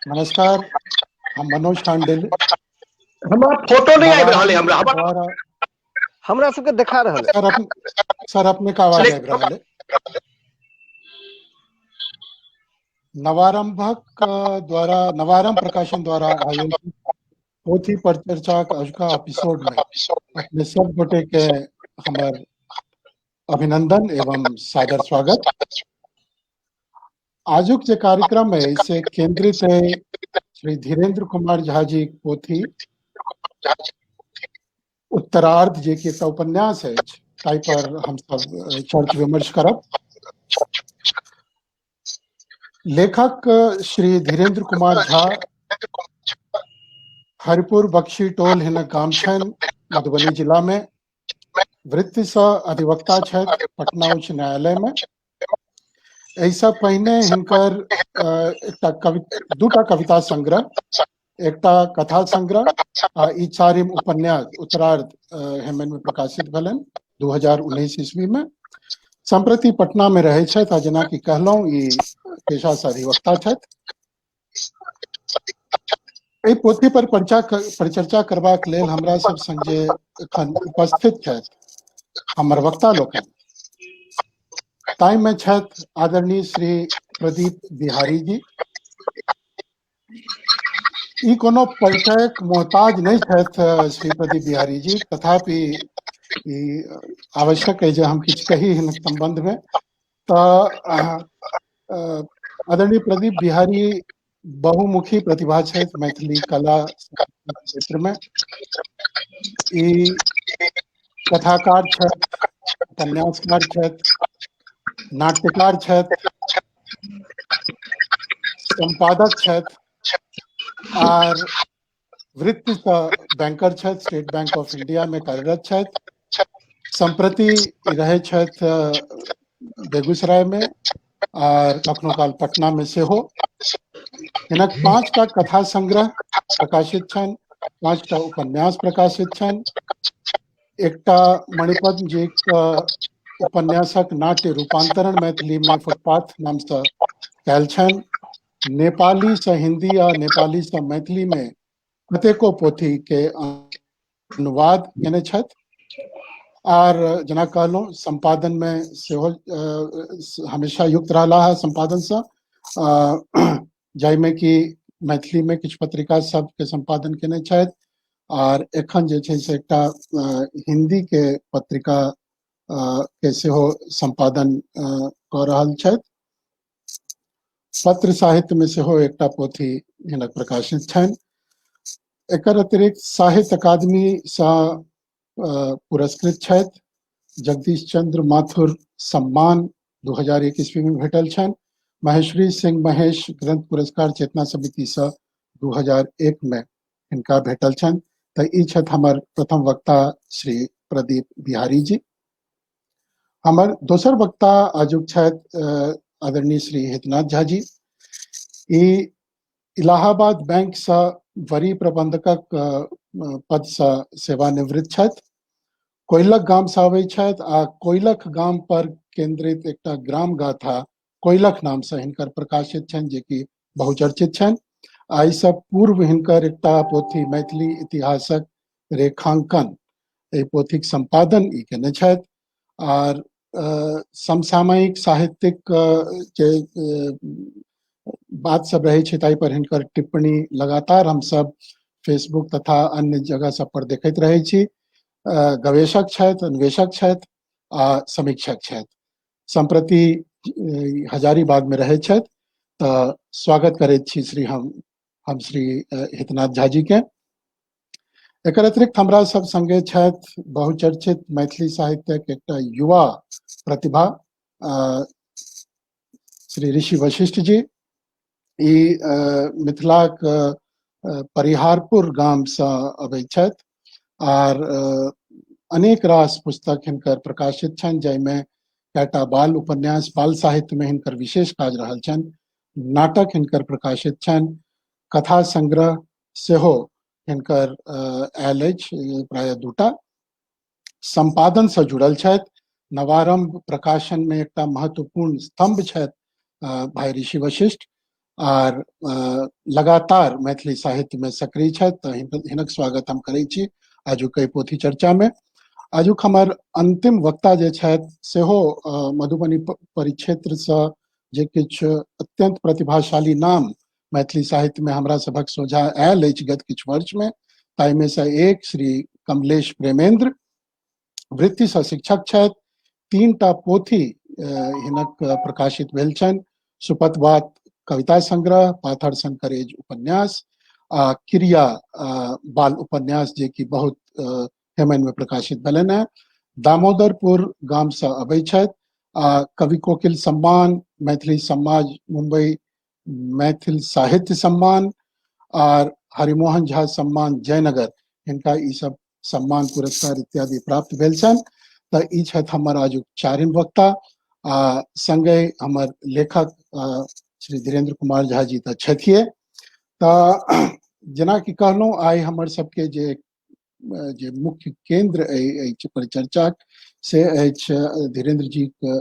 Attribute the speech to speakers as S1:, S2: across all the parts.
S1: नमस्कार, हम मनोज टांडेल।
S2: हमरा फोटो नहीं आबि रहल है। हमरा
S1: द्वारा
S3: हमरा सबके देखा रहल है।
S1: सर, सर अपने का आवाज आबि रहल है। नवारंभक द्वारा, नवारंभ प्रकाशन द्वारा आयोजित पोथी पर चर्चाक अजुका एपिसोड में अपने सब गोटे के हमर अभिनंदन एवं सादर स्वागत। आजुक जे कार्यक्रम है से केंद्रित है श्री धीरेन्द्र कुमार झा जी पोथी उत्तरार्ध, जे कि एकटा उपन्यास अछि, ताहि पर हम सब चर्च विमर्श करब। लेखक श्री धीरेन्द्र कुमार झा, हरिपुर बख्शी टोल हिनक गाम छनि, मधुबनी जिला में। वृत्ति से अधिवक्ता छथि पटना उच्च न्यायालय में। एहिसँ पहिने हिनकर एकटा कवि, दूटा कविता संग्रह, एकटा कथा संग्रह आ ई चारिम उपन्यास उत्तरार्ध हेमन में प्रकाशित भेलनि 2019 ईस्वी में। सम्प्रति पटना में रहै छथि आ जेनाकि कहलहुँ ई पेशा से अधिवक्ता छथि। एहि पोथी पर परिचर्चा करबाक लेल हमरा सब संग जे एखन उपस्थित छथि हमर वक्ता लोकनि, ताहिमे छथि आदरणीय श्री प्रदीप बिहारी जी। ई कोनो परिचयक मोहताज नहि छथि श्री प्रदीप बिहारी जी, तथापि ई आवश्यक है जे हम किछु कही हिनक संबंध में। तऽ आदरणीय प्रदीप बिहारी बहुमुखी प्रतिभा छथि मैथिली कला क्षेत्र में। ई कथाकार छथि, उपन्यासकार छथि, नाट्यकार छथि, संपादक छथि आर वृत्ति से बैंकर छथि, स्टेट बैंक ऑफ इंडिया में कार्यरत छथि। सम्प्रति रहै छथि बेगूसराय में आर कखनो काल पटना में सेहो। हिनक 5टा कथा संग्रह प्रकाशित छनि, 5टा उपन्यास प्रकाशित छनि, एकटा मणिपद्म जी के उपन्यासक नाट्य रूपांतरण मैथिली में फुटपाथ नाम से कयल छनि। नेपाली से हिंदी आ नेपाली से मैथिली में कतेको पोथी के अनुवाद केने छथि आर जेना कहलहुँ संपादन में सेहो हमेशा युक्त रहला है संपादन से, जाहिमे कि मैथिली में किछु पत्रिका सबके संपादन केने छथि आर एखन जे छै से एकटा हिंदी के पत्रिका के सेहो संपादन कऽ रहल छथि। पत्र साहित्य में सेहो एकटा पोथी हिनक प्रकाशित छनि। एकर अतिरिक्त साहित्य अकादमी सँ पुरस्कृत छथि। जगदीश चंद्र माथुर सम्मान 2001 ईस्वी में भेटल छनि। महेश्वरी सिंह महेश ग्रंथ पुरस्कार चेतना समिति सँ 2001 में हिनका भेटल छनि। तऽ ई छथि हमर प्रथम वक्ता श्री प्रदीप बिहारी जी। हमर दोसर वक्ता आजुक छथि आदरणीय श्री हितनाथ झा जी। ई इलाहाबाद बैंक सँ वरीय प्रबंधकक पद सँ सेवानिवृत्त छथि। कोइलख गाम सँ आबै छथि आ कोइलख गाम पर केंद्रित एकटा ग्राम गाथा कोइलख नाम सँ हिनकर प्रकाशित छनि, जेकि बहुचर्चित छनि। आ एहिसँ पूर्व हिनकर एकटा पोथी मैथिली इतिहासक रेखांकन, एहि पोथीक संपादन ई केने छथि। आर समसामयिक साहित्यिक जे बात सब रहै छै ताहि पर हिनकर टिप्पणी लगातार हमसब फेसबुक तथा अन्य जगह सब पर देखैत रहै छी। गवेषक छथि, अन्वेषक छथि आ समीक्षक छथि। सम्प्रति हजारीबाग में रहै छथि। तऽ स्वागत करैत छी श्री हम श्री हितनाथ झा जी के। एकर अतिरिक्त हमरा सब संगे छथि बहुचर्चित मैथिली साहित्यक एकटा युवा प्रतिभा श्री ऋषि वशिष्ठ जी। ई मिथिलाक परिहारपुर गाम सँ अबै छथि आर अनेक रास पुस्तक हिनकर प्रकाशित छनि, जाहिमे कएटा बाल उपन्यास, बाल साहित्य में हिनकर विशेष काज रहल छनि, नाटक हिनकर प्रकाशित छनि, कथा संग्रह सेहो हिनकर आयल अछि प्रायः 2टा। संपादन से जुड़ल छथि। नवारंभ प्रकाशन में एकटा महत्वपूर्ण स्तंभ छथि भाई ऋषि वशिष्ठ। आर लगातार मैथिली साहित्य में सक्रिय छथि, तऽ हिनक स्वागत हम करै छी आजुक एहि पोथी चर्चा में। आजुक हमर अंतिम वक्ता जे छथि सेहो मधुबनी परिक्षेत्र से जे किछु अत्यंत प्रतिभाशाली नाम मैथिली साहित्य में हमरा सभक सोझा आयल अछि गत किछु वर्ष में, ताहिमे से एक श्री कमलेश प्रेमेंद्र वृत्ति से शिक्षक छथि। 3टा पोथी हिनक प्रकाशित भेल छनि, सुपतबात कविता संग्रह, पाथर संकरेज उपन्यास आ क्रिया बाल उपन्यास जे कि बहुत हेमन में प्रकाशित भेलनि हैं। दामोदरपुर गाम से अबै छथि आ कवि कोकिल सम्मान, मैथिली समाज मुंबई मैथिल साहित्य सम्मान आर हरिमोहन झा सम्मान जयनगर, हिनका ई सब सम्मान पुरस्कार इत्यादि प्राप्त भेल छनि। तऽ ई छथि हमर आजुक चारिम वक्ता आ संगे हमर लेखक श्री धीरेन्द्र कुमार झा जी तऽ छथिए। तऽ जेनाकि कहलहुँ, आइ हमर सबके जे जे मुख्य केंद्र अछि परिचर्चाक से अछि धीरेन्द्र जी के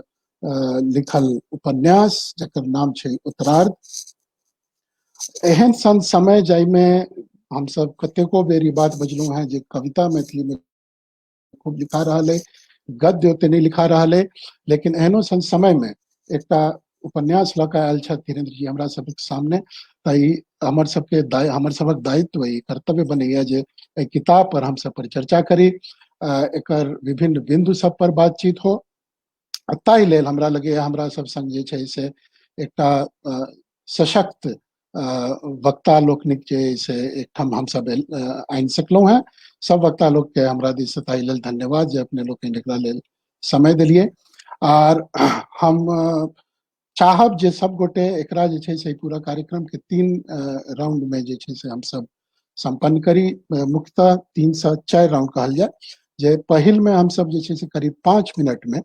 S1: लिखल उपन्यास जकर नाम छै उत्तरार्ध। एहन सन समय जाहिमे हमसब कतेको बेर ई बात बजलहुँ हेँ जे कविता मैथिली में खूब लिखा रहल है, गद्य ओते नहि लिखा रहल है, लेकिन एहनो सन समय में एकटा उपन्यास लऽ कऽ आयल छथि धीरेन्द्र जी हमरा सबके सामने। तऽ ई हमर सबके हमर सबक दायित्व, ई कर्तव्य बनैया जे एहि किताब पर हमसब परिचर्चा करी, एकर विभिन्न बिंदु सब पर बातचीत हो। ताहि लेल हमरा लगैया हमरा सब संग जे छै से एकटा सशक्त वक्ता लोकनिक जे से एकठाम हमसब आनि सकलहुँ हेँ। सब वक्ता लोक के हमरा दिस से ताहि लेल धन्यवाद जे अपने लोकनि एकरा लेल समय देलियै। आर हम चाहब जे सब गोटे एकरा जे छै से पूरा कार्यक्रम के 3 राउंड में जे छै से हमसब सम्पन्न करी। मुख्यतः 3 से 4 राउंड कहल जाय, जे पहिल में हमसब जे छै से करीब 5 मिनट में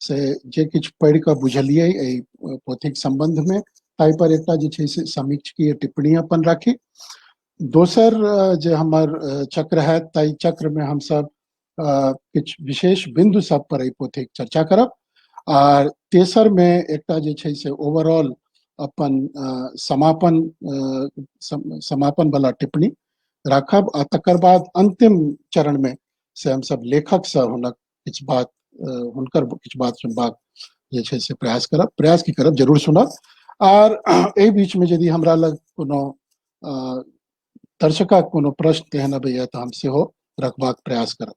S1: से जे किछु पढ़ि कऽ बुझलियै एहि पोथीक संबंध में ताहि पर एकटा जे छै से समीक्षकीय टिप्पणी अपन राखी। दोसर जे हमर चक्र हैत ताहि चक्र में हमसब किछु विशेष बिंदु सब पर एहि पोथीक चर्चा करब। आर तेसर में एकटा जे छै से ओवरऑल अपन समापन वाला टिप्पणी राखब। आ तकर बाद अंतिम चरण में से हमसब लेखक से हुनक किछु बात, हुनकर किछु बात सुनबाक जे छै से प्रयास करब, प्रयास की करब, जरूर सुनब। आर एहि बीच में यदि हमरा लग कोनो दर्शकक कोनो प्रश्न तेहन अबैया तऽ हम सेहो रखबाक प्रयास करब।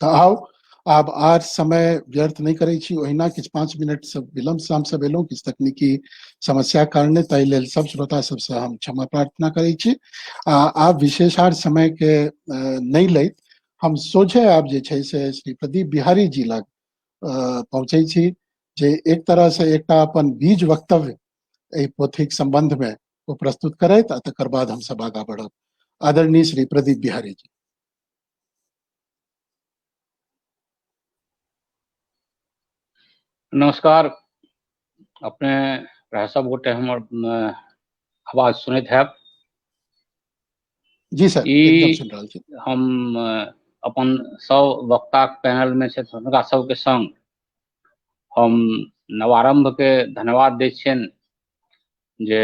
S1: तऽ आउ आब आर समय व्यर्थ नहि करै छी, ओहिना किछु 5 मिनट से विलम्ब से हमसब एलहुँ किछु तकनीकी समस्या कारणे, ताहि लेल सब श्रोता सबसँ हम क्षमा प्रार्थना करै छी। आ आब विशेष आर समय के नहि लैत हम सोझे आब जे छै से श्री प्रदीप बिहारी जी लग पहुँचै छी, जे एक तरह से एकटा अपन बीज वक्तव्य एहि पोथीक संबंध में ओ प्रस्तुत करैत आ तकर बाद हमसब आगाँ बढ़ब। आदरणीय श्री प्रदीप बिहारी जी।
S4: नमस्कार। अपने प्रायः सब गोटे हमर आवाज सुनैत हैब।
S1: जी सर,
S4: ई
S1: एकदम सुन रहल छी।
S4: हम अपन सब वक्ताक पैनल में छथि हुनका सबके संग हम नवारंभ के धन्यवाद दै छियनि जे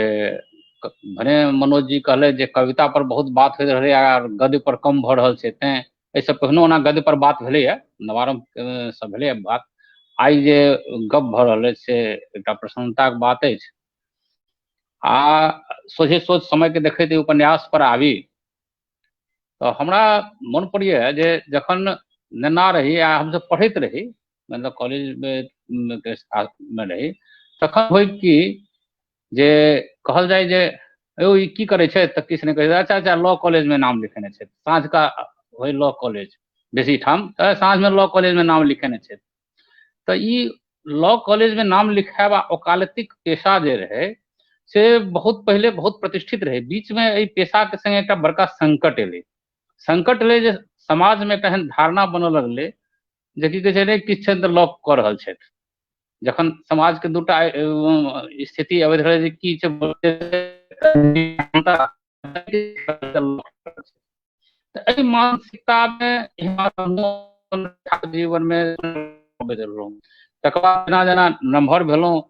S4: भने मनोज जी कहले जे कविता पर बहुत बात होइत रहलै आ गद्य पर कम भऽ रहल छै, तैं एहिसँ पहिनो ओना गद्य पर बात भेलैए, नवारंभ सँ भेलैए बात। आइ जे गप भऽ रहल अछि से एकटा प्रसन्नताक बात अछि। आ सोझे सोझ समय के देखैत उपन्यास पर आबी तऽ हमरा मोन पड़ैए जे जखन नेना रही आ हमसब पढ़ैत रही, मतलब कॉलेज में रही, तखन होइ कि जे कहल जाय जे यौ ई की करै छै, तऽ किछु नहि कहै छै, अच्छा अच्छा लॉ कॉलेज में नाम लिखेने छै। साँझका होइ लॉ कॉलेज बेसी ठाम, तऽ साँझमे लॉ कॉलेज में नाम लिखेने छै। तऽ ई लॉ कॉलेज में नाम लिखायब आ ओकालतिक पेशा जे रहै से बहुत पहिले बहुत प्रतिष्ठित रहै। बीच में एहि पेशा के संगे एकटा बड़का संकट एलै। संकट एलै जे समाज में एकटा एहन धारणा बनऽ लगलै जे की कहै छै, नहि किछु छनि तऽ लॉ कऽ रहल छथि। जखन समाज के दूटा स्थिति अबैत रहै जे की छै, तऽ एहि मानसिकता मे जीवन मे तकर बाद जेना जेना नमहर भेलहुँ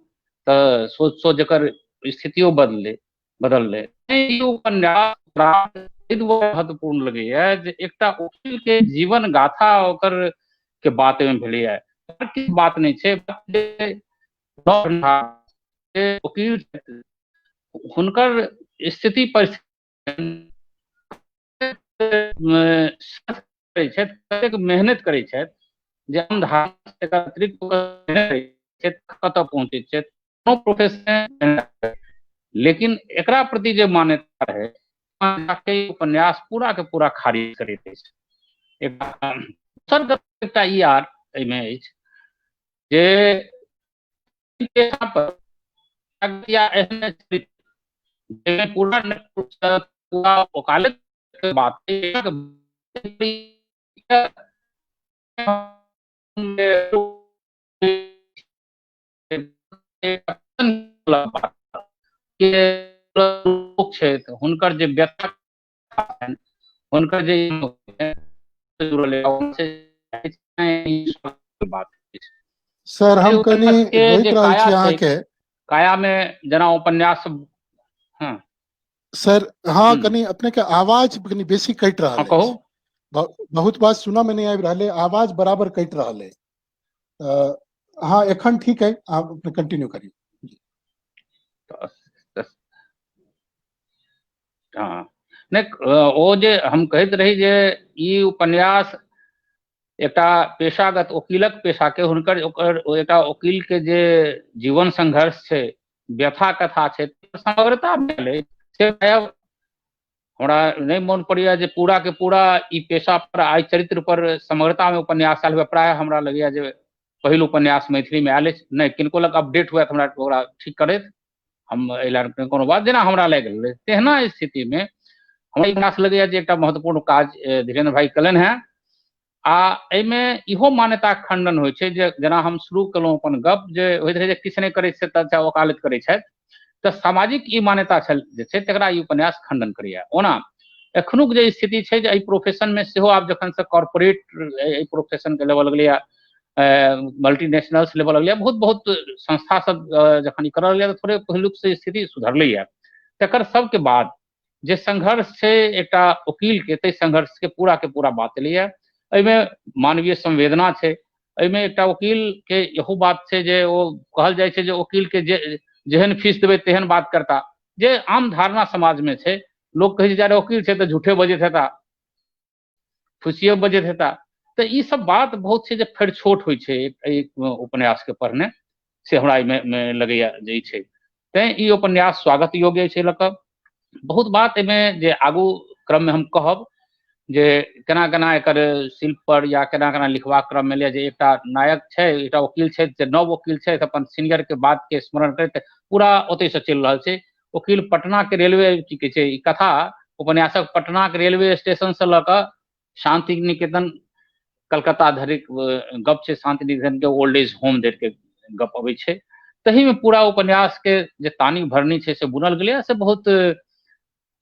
S4: तऽ सोच सोच जकर स्थितियो बदलै बदललै। ई उपन्यास एहि दुआरे महत्वपूर्ण लगैया जे एकटा ओकील के जीवन गाथा ओकर के बात एहिमे भेलैया, किछु बात नहि छै। ओकील हुनकर स्थिति परिस्थिति करै छथि, कतेक मेहनत करै छथि जे हम अतिरिक्त कतऽ पहुँचै छथि, कोनो प्रोफेशन। लेकिन एकरा प्रति जे मान्यता रहै, उपन्यास पूरा के पूरा खारिज करैत अछि। दोसर एकटा ई आर एहिमे अछि जे पूरा पूरा वकालत के बात लोक छथि, हुनकर जे व्यथा, हुनकर जे बात।
S1: सर, हम कनि रोकि रहल छी अहाँके।
S4: काया मे जेना उपन्यास।
S1: हँ सर, हँ, कनि अपने के आवाज कनि बेसी कटि रहल।
S4: कहू।
S1: बहुत बात सुनऽ मे नहि आबि रहल है, आवाज बराबर कटि रहल है। हाँ, एखन ठीक है, आप कंटिन्यू करिए।
S4: हाँ, नहि, ओ जे हम कहैत रही जे ई उपन्यास एकटा पेशागत वकीलक पेशाके हुनकर ओकर एकटा वकील के जे जीवन संघर्ष छै, व्यथा कथा छै, समग्रता भेलै से हमरा नहि मोन पड़ैया जे पूरा के पूरा ई पेशा पर आ चरित्र पर समग्रता मे उपन्यास आयल हुए। प्रायः हमरा लगैया जे पहिल उपन्यास मैथिली मे आयल अछि। नहि किनको लग अपडेट हुए तऽ हमरा ओकरा ठीक करैत, हम एहि लए कोनो बात जेना हमरा लागि गेल तेहना स्थितिमे हमरा ई उपन्यास लगैया जे एकटा महत्वपूर्ण काज धीरेन्द्र भाई कयलनि हेँ। आ एहिमे इहो मान्यताक खंडन होइ छै जे जेना हम शुरू केलहुँ अपन गप जे होइत रहै जे किछु नहि करै छै तऽ अच्छा वकालत करै छथि, तऽ सामाजिक ई मान्यता छल जे छै, तकरा ई उपन्यास खंडन करैया। ओना एखनुक जे स्थिति छै जे एहि प्रोफेशनमे सेहो आब जखनसँ कॉर्पोरेट एहि प्रोफेशनके लेबऽ लगलैया, मल्टीनेशनल्स लेबऽ लगलैया, बहुत बहुत संस्था सब जखन ई करऽ लगलैया, तऽ थोड़े पहिलुक से स्थिति सुधरलैया। तकर सबके बाद जे संघर्ष छै एकटा वकीलके, ताहि संघर्षके पूरा के पूरा बात एलैया। एहिमे मानवीय संवेदना छै। एहिमे एकटा वकील के इहो बात छै जे ओ कहल जाइ छै जे वकील के जे जेहन फीस देबै तेहन बात करता, जे आम धारणा समाजमे छै। लोक कहै छै जे वकील छै तऽ झूठे बजैत हेता, फुसिये बजैत हेता। तऽ ई सब बात बहुत छै जे फरिछोट होइ छै एहि उपन्यासके पढ़ने, से हमरा एहिमे लगैया जे ई छै। तैँ ई उपन्यास स्वागत योग्य अछि। एहि लऽ कऽ बहुत बात एहिमे जे आगू क्रममे हम कहब जे केना केना एकर शिल्प पर या केना केना लिखबाक क्रममे लिअ जे एकटा नायक छै, एकटा वकील छै, जे नव वकील छै, अपन सीनियर के बात के स्मरण करैत पूरा ओतहिसँ चलि रहल छै। वकील पटना के रेलवे की कहै छै, ई कथा उपन्यासक पटनाके रेलवे स्टेशनसँ लऽ कऽ शान्ति निकेतन कलकत्ता धरिक गप छै। शान्ति निकेतन के ओल्ड एज होम धरिके गप अबै छै। तहीमे पूरा उपन्यासके जे तानी भरनी छै से बुनल गेलैए, से बहुत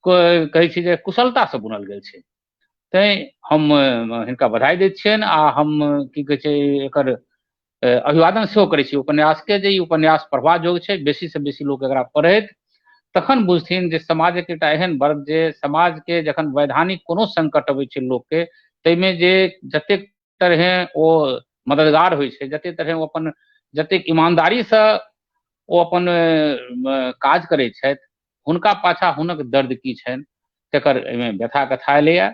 S4: कहै छी जे कुशलतासँ बुनल गेल छै। तैँ हम हिनका बधाई दै छियनि आ हम की कहै छै एकर अभिवादन सेहो करै छी उपन्यासके जे ई उपन्यास पढ़बा योग्य छै। बेसीसँ बेसी लोक एकरा पढ़थि, तखन बुझथिन जे समाजक एकटा एहन वर्ग जे समाजके जखन वैधानिक कोनो संकट अबै छै लोकके, ताहिमे जे जतेक तरहे ओ मददगार होइ छै, जतेक तरहे ओ अपन जतेक ईमानदारीसँ ओ अपन काज करै छथि, हुनका पाछाँ हुनक दर्द की छनि, तकर एहिमे व्यथा कथा एलैए।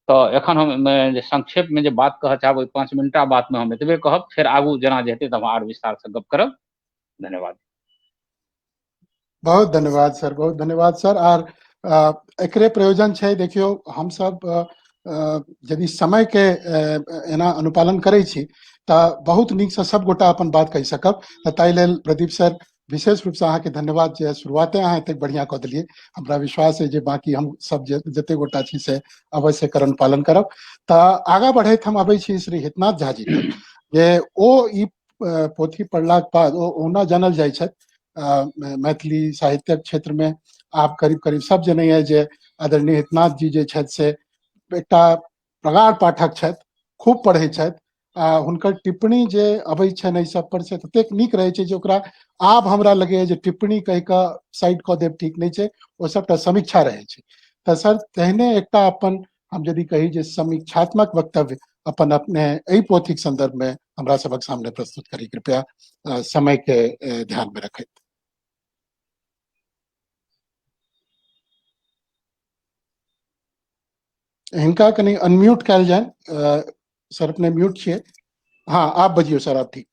S4: तऽ एखन हम जे संक्षेपमे जे बात कहऽ चाहब, ओहि 5 मिनटा बातमे हम एतबे कहब। फेर आगू जेना जे हेतै तऽ हम आर विस्तारसँ गप करब। धन्यवाद।
S1: बहुत धन्यवाद सर, बहुत धन्यवाद सर। आर एकरे प्रयोजन छै। देखियौ, हमसब यदि समय के एना अनुपालन करै छी तऽ बहुत नीकसँ सब गोटा अपन बात कहि सकब। तऽ ताहि लेल प्रदीप सर, विशेष रूपसँ अहाँके धन्यवाद जे शुरुआते अहाँ एतेक बढ़िआँ कऽ देलियै। हमरा विश्वास है जे बाकी हम सब जते गोटा छी से अवश्य एकर अनुपालन करब। तऽ आगाँ बढ़ैत हम अबै छी श्री हितनाथ झा जी के, जे ओ ई पोथी पढ़लाक बाद ओ ओना जानल जाइ छथि मैथिली साहित्यक क्षेत्रमे, आब करीब करीब सब जनैया जे आदरणीय हितनाथ जी जे छथि से एकटा प्रगाढ़ पाठक छथि, खूब पढ़ै छथि। आ हुनकर टिप्पणी जे अबै छनि एहि सब पर से ततेक नीक रहै छै जे ओकरा आब हमरा लगैए जे टिप्पणी कहि कऽ साइड कऽ देब ठीक नहि छै, ओ सबटा समीक्षा रहै छै। तऽ सर तेहने एकटा अपन हम यदि कही जे समीक्षात्मक वक्तव्य अपन अपने एहि पोथीक संदर्भ में हमरा सबक सामने प्रस्तुत करी, कृपया समय के ध्यान में रखैत। हिनका कनि अनम्यूट कयल जाय। सर अपने म्यूट छियै। हाँ आप बजियौ सर, आप ठीक।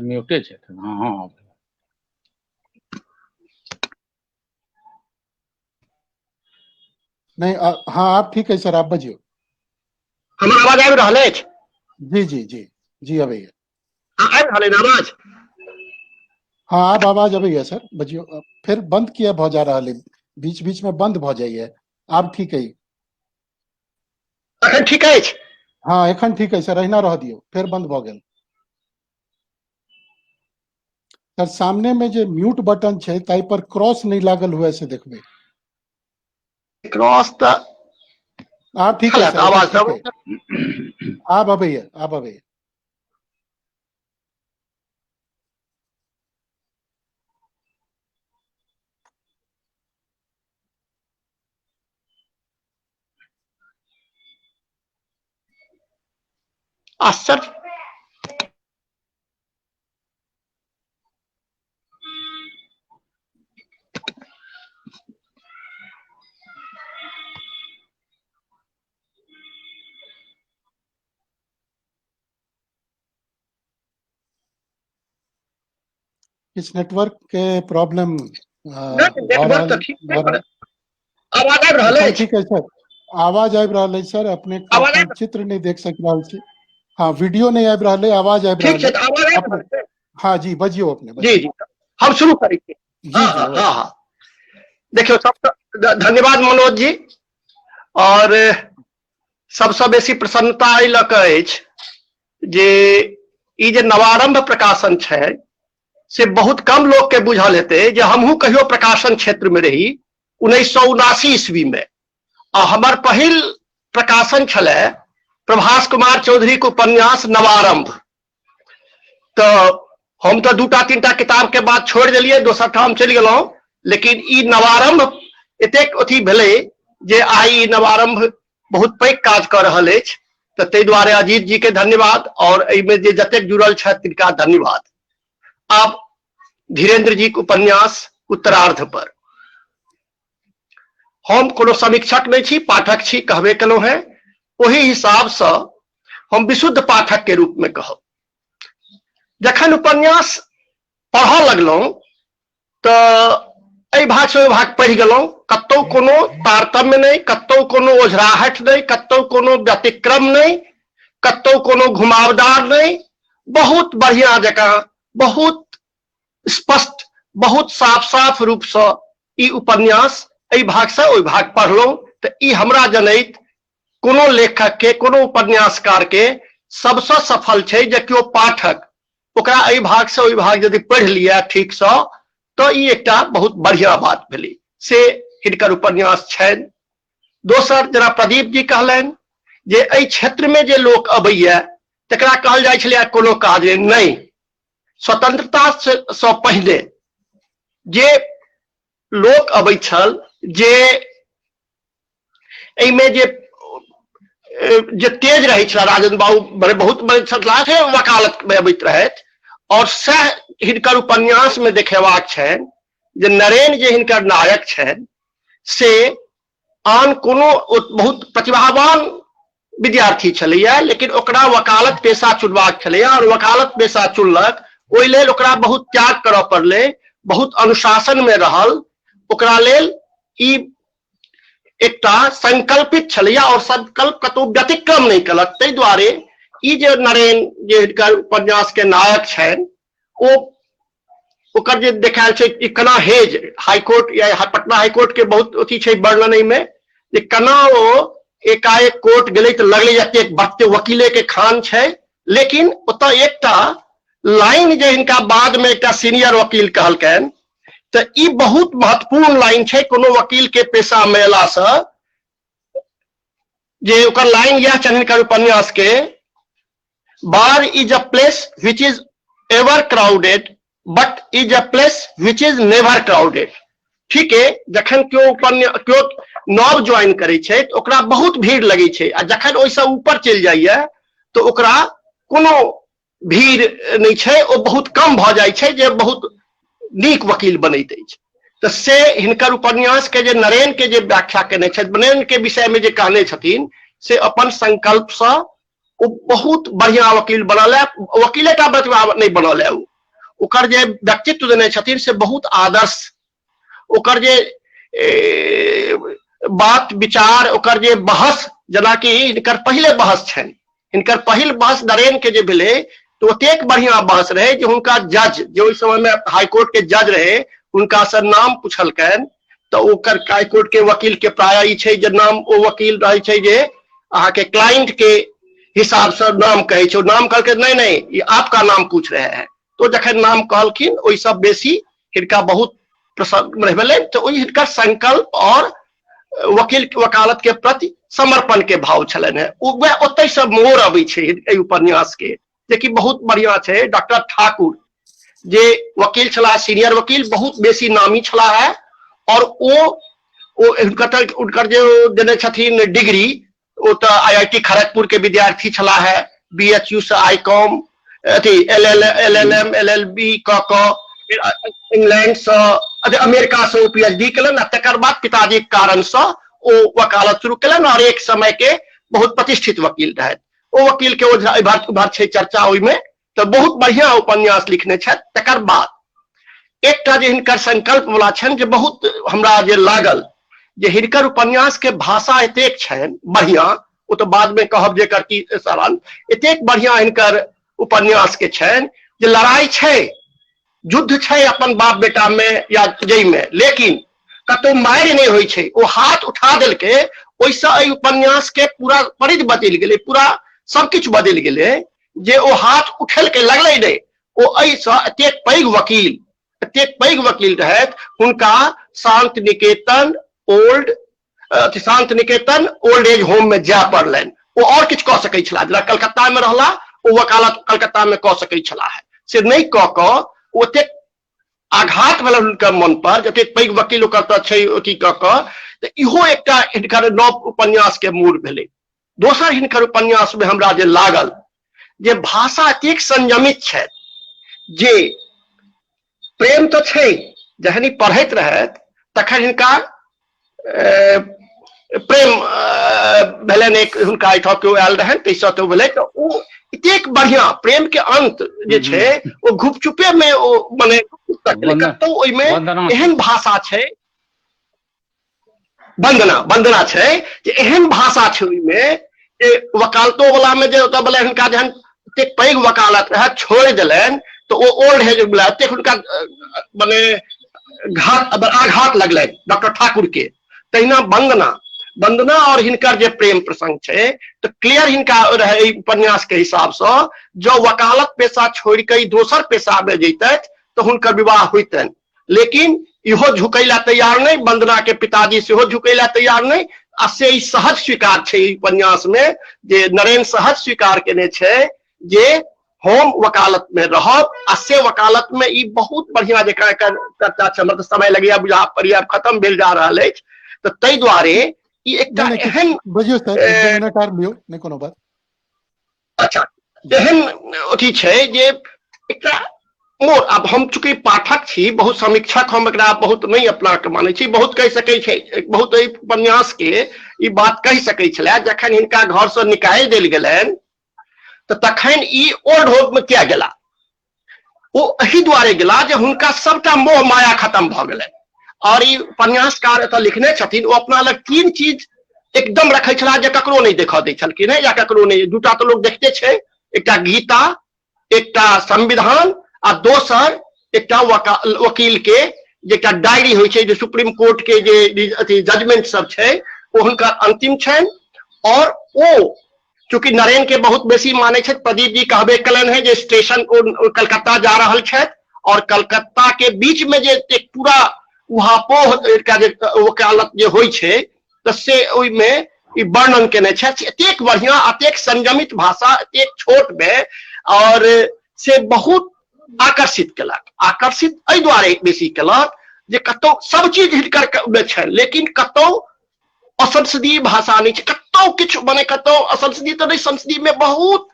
S4: म्यूटे छै। हाँ हाँ
S1: नहीं, हाँ आप ठीक है सर, आप बजियो।
S2: हमर आवाज आबि रहल अछि?
S1: जी जी जी जी अबैया।
S2: आबि रहल अछि आवाज?
S1: हाँ आब आवाज अबैया सर, बजियो। फिर बंद किया भऽ जा रहल है? बीच बीच में बंद भऽ जाइए। आब ठीक है।
S2: एखन ठीक अछि?
S1: हाँ एखन ठीक है सर, अहिना रह दियौ, फेर बंद भऽ गेल। सर सामने में जे म्यूट बटन छै ताहि पर क्रॉस नहीं लागल हुए से देखबै।
S2: क्रॉस तऽ
S1: आब ठीक है सर,
S2: आवाज
S1: ठीक है। आब अबैया, आब अबैया।
S2: आश्चर्य।
S1: इस नेटवर्क के प्रॉब्लम
S2: नेटवर्क तऽ ठीक छै, आवाज आबि रहल अछि?
S1: ठीक है सर, आवाज आबि रहल अछि सर। अपने चित्र नहीं देख सक रहल छी। हाँ वीडियो नहीं आबि रहल है, आवाज आबि
S2: रहल है। आवाज आबि रहल है।
S1: हाँ जी बजियो अपने।
S2: जी जी हम शुरू करै छी। जी हाँ हाँ हाँ देखियौ, सब धन्यवाद मनोज जी। और सबसँ बेसी प्रसन्नता एहि लऽ कऽ अछि जे ई जे नवारंभ प्रकाशन छै से बहुत कम लोक के बुझल हेतै जे हमहूँ कहियो प्रकाशन क्षेत्र में रही 1979 ईस्वी में, आ हमर पहिल प्रकाशन छलै प्रभास कुमार चौधरी के उपन्यास नवारंभ। तऽ हम तऽ दूटा तीनटा किताब के बाद छोड़ि देलियै, दोसर ठाम चलि गेलहुँ, लेकिन ई नवारंभ एतेक अथी भेलै जे आइ ई नवारंभ बहुत पैघ काज कऽ रहल अछि। तऽ ताहि दुआरे अजीत जी के धन्यवाद और एहिमे जे जतेक जुड़ल छथि तिनका धन्यवाद। आब धीरेन्द्र जी के उपन्यास उत्तरार्ध पर हम कोनो समीक्षक नहि छी, पाठक छी, कहबे केलहुँ हेँ। ओहि हिसाबसँ हम विशुद्ध पाठक के रूप में कहब। जखन उपन्यास पढ़ऽ लगलहुँ तऽ एहि भागसँ ओहि भाग पढ़ि गेलहुँ, कतहु कोनो तारतम्य नहि, कतहु कोनो ओझराहट नहि, कतहु कोनो व्यतिक्रम नहि, कतहु कोनो घुमावदार नहि, बहुत बढ़िया जकाँ, बहुत स्पष्ट, बहुत साफ साफ रूपसँ ई उपन्यास एहि भागसँ ओहि भाग पढ़लहुँ। तऽ ई हमरा जनैत कोनो लेखक के, कोनो उपन्यासकार के सबसँ सफल छै जे केओ पाठक ओकरा एहि भागसँ ओहि भाग यदि पढ़ि लिअ ठीकसँ तऽ ई एकटा बहुत बढ़िया बात भेलै। से हिनकर उपन्यास छनि। दोसर, जेना प्रदीप जी कहलनि जे एहि क्षेत्रमे जे लोक अबैया तकरा कहल जाइ छलै कोनो काज नहि। स्वतंत्रता सँ पहिने जे लोक अबै छल, जे एहिमे जे जे तेज रहै छला, राजन बाबू बड़े बहुत बड़े छलाह, से वकालत में अबैत रहथि। और सएह हिनकर उपन्यास में देखेबाक छनि जे नरेन जे हिनकर नायक छनि से आन कोनो बहुत प्रतिभावान विद्यार्थी छलैया, लेकिन ओकरा वकालत पेशा चुनबाक छलैया और वकालत पेशा चुनलक। ओहि लेल ओकरा बहुत त्याग करऽ पड़लै, बहुत अनुशासन में रहल। ओकरा लेल ई एकटा संकल्पित छलैया और संकल्प कतौ व्यतिक्रम नहि केलक। ताहि दुआरे ई जे नरेन जे हिनकर उपन्यास के नायक छनि, ओ ओकर जे देखायल छै कि केना हेज हाईकोर्ट या पटना हाईकोर्ट के बहुत अथी छै वर्णन एहिमे जे केना ओ एकाएक कोर्ट गेलै तऽ लगलै एतेक बत्ते वकीले के खान छै, लेकिन ओतऽ एकटा लाइन जे हिनका बाद में एकटा सीनियर वकील कहलकनि, तऽ ई बहुत महत्वपूर्ण लाइन छै कोनो वकील के पेशा में अयलासँ। जे ओकर लाइन इएह छनि हिनकर उपन्यास के, bar is a place which is ever crowded but is a place which is never crowded. ठीक है, जखन केओ उपन्यास केओ नव ज्वाइन करै छै तऽ ओकरा बहुत भीड़ लगै छै, आ जखन ओहिसँ ऊपर चलि जाइया तऽ ओकरा कोनो भीड़ नहि छै, ओ बहुत कम भऽ जाइ छै जे बहुत नीक वकील बनैत अछि। तऽ से हिनकर उपन्यास के जे नरेन के जे व्याख्या केने छथि, नरेन के विषय में जे कहने छथिन, से अपन संकल्पसँ ओ बहुत बढ़िया वकील बनल है। वकीले टा बतबा नहि बनल है, ओ ओकर जे व्यक्तित्व देने छथिन से बहुत आदर्श, ओकर जे बात विचार, ओकर जे बहस, जेनाकि हिनकर पहिले बहस छनि, हिनकर पहिल बहस नरेन के जे भेलै तऽ ओतेक बढ़िया बहस रहै जे हुनका जज जे ओहि समय में हाईकोर्ट के जज रहे हुनका से नाम पुछलकनि, तऽ ओकर हाईकोर्ट के वकील के प्राय ई छै जे नाम ओ वकील रहै छै जे अहाँके क्लाइंट के हिसाब से नाम कहै छै, ओ नाम कहलकै नहीं नहीं ये आपका नाम पूछ रहे हैं, तो जखन नाम कहलखिन ओहिसँ बेसी हिनका बहुत प्रसन्न भेलनि। तऽ ओहि हिनकर संकल्प और वकील वकालत के प्रति समर्पण के भाव छलनि हेँ, ओ वएह ओतहिसँ मोड़ अबै छै एहि उपन्यास के, जेकि बहुत बढ़िया छै। डॉक्टर ठाकुर जे वकील छलाह, सीनियर वकील, बहुत बेसी नामी छलाह है, और ओ हुनकर जे देने छथिन डिग्री, ओ तऽ आई I T Kharagpur के विद्यार्थी छलाह है, बी एच यू से I com अथी L L L L M L L B कऽ कऽ फिर इंग्लैंड से अथी अमेरिका से ओ पी एच डी केलनि, आ तकर बाद पिताजी के कारण से ओ वकालत शुरू केलनि और एक समय के बहुत प्रतिष्ठित वकील रहथि। ओ वकील के ओझा इभर उभर छै चर्चा ओहिमे, तऽ बहुत बढ़िया उपन्यास लिखने छथि। तकर बाद एकटा जे हिनकर संकल्प वाला छनि जे बहुत हमरा जे लागल जे हिनकर उपन्यास के भाषा एतेक छनि बढ़िया, ओ तऽ बाद में कहब जे एकर की सारांश, एतेक बढ़िया हिनकर उपन्यास के छनि जे लड़ाई छै, युद्ध छै अपन बाप बेटा में या जई में, लेकिन कतौ मारि नहि होइ छै, ओ हाथ उठा देलकै, ओहिसँ एहि उपन्यास के पूरा परिधि बदलि गेलै, पूरा सबकिछु बदलि गेलै। जे ओ हाथ उठेलकै लगलै नहि, ओ एहिसँ एतेक पैघ वकील, एतेक पैघ वकील रहथि, हुनका शांति निकेतन ओल्ड अथी Shanti Niketan old age home में जाय पड़लनि। ओ और किछु कऽ सकै छलाह, जेना कलकत्ता में रहला, ओ वकालत कलकत्ता में कऽ सकै छलाह, से नहि कऽ कऽ ओतेक आघात भेल हुनकर मन पर, जतेक पैघ वकील ओकर तऽ छै अथी कऽ कऽ, तऽ इहो एकटा हिनकर नव उपन्यास के मूल भेलै। दोसर हिनकर उपन्यास में हमरा जे लागल जे भाषा एतेक संयमित छथि जे प्रेम तऽ छै, जखन ई पढ़ैत रहथि तखन हिनका प्रेम भेलनि, एक हुनका एहिठाम केओ आयल रहनि ताहिसँ तऽ भेलै, तऽ ओ एतेक बढ़िया प्रेम के अंत जे छै ओ घुपचुपे में ओ मने कतौ ओहिमे एहन भाषा छै, वंदना वंदना छै जे एहन भाषा छै ओहिमे जे वकालतो वाला में जे ओतऽ भेलै हुनका जहन एतेक पैघ वकालत रहै छोड़ि देलनि तऽ ओ ओल्ड एज वाला एतेक हुनका मने घात आघात लगलनि डॉक्टर ठाकुर के। तहिना वंदना, वंदना और हिनकर जे प्रेम प्रसंग छै तऽ क्लियर हिनका रहै एहि उपन्यास के हिसाबसँ जँ वकालत पेशा छोड़ि कऽ ई दोसर पेशा मे जैतथि तऽ हुनकर विवाह होइतनि, लेकिन इहो झुकै ला तैयार नहि, वंदना के पिताजी सेहो झुकै ला तैयार नहि, आ से ई सहज स्वीकार छै ई उपन्यास में जे नरेन सहज स्वीकार केने छै जे हम वकालत में रहब, आ से वकालत में ई बहुत बढ़िया जकाँ एकर चर्चा छै। हमरा तऽ समय लगैया बुझा पड़ैया खत्म भेल जा रहल अछि, तऽ ताहि दुआरे ई एकटा एहन
S1: बुझियौ सर, एक दू मिनट आर लियौ, नहि कोनो बात।
S2: अच्छा, एहन अथी छै जे एकटा मोर, आब हम चूँकि पाठक छी, बहुत समीक्षक हम एकरा बहुत नहि अपना के मानै छी, बहुत कहि सकै छै, बहुत एहि उपन्यास के ई बात कहि सकै छलै, जखन हिनका घर से निकालि देल गेलनि तऽ तखन ई ओल्ड होप में किया गेला? ओ एहि दुआरे गेला जे हुनका सबटा मोह माया खत्म भऽ गेलनि। और ई उपन्यासकार एतऽ लिखने छथिन, ओ अपना लग तीन चीज एकदम रखै छलाह जे ककरो नहि देखऽ दै छलखिन हेँ, या ककरो नहि, दूटा तऽ लोक देखते छै, एकटा गीता, एकटा संविधान, आ दोसर एकटा वकील के जे एकटा डायरी होइ छै, जे सुप्रीम कोर्ट के जे अथी जजमेंट सब छै ओ हुनकर अंतिम छनि। और ओ चूंकि नरेन के बहुत बेसी मानै छथि, प्रदीप जी कहबे कलनि हेँ जे स्टेशन ओ कलकत्ता जा रहल छथि और कलकत्ता के बीच में जे एक पूरा उहापोह एकटा जे वकालत जे होइ छै, तऽ से ओहिमे ई वर्णन केने छथि। एतेक बढ़िया, एतेक संयमित भाषा, एतेक छोट मे, और से बहुत आकर्षित केलक। आकर्षित एहि दुआरे बेसी केलक जे कतौ सब चीज हिनकर मे छनि, लेकिन कतौ असंसदीय भाषा नहि छै, कतौ किछु मने कतौ असंसदीय तऽ नहि, संसदीय मे बहुत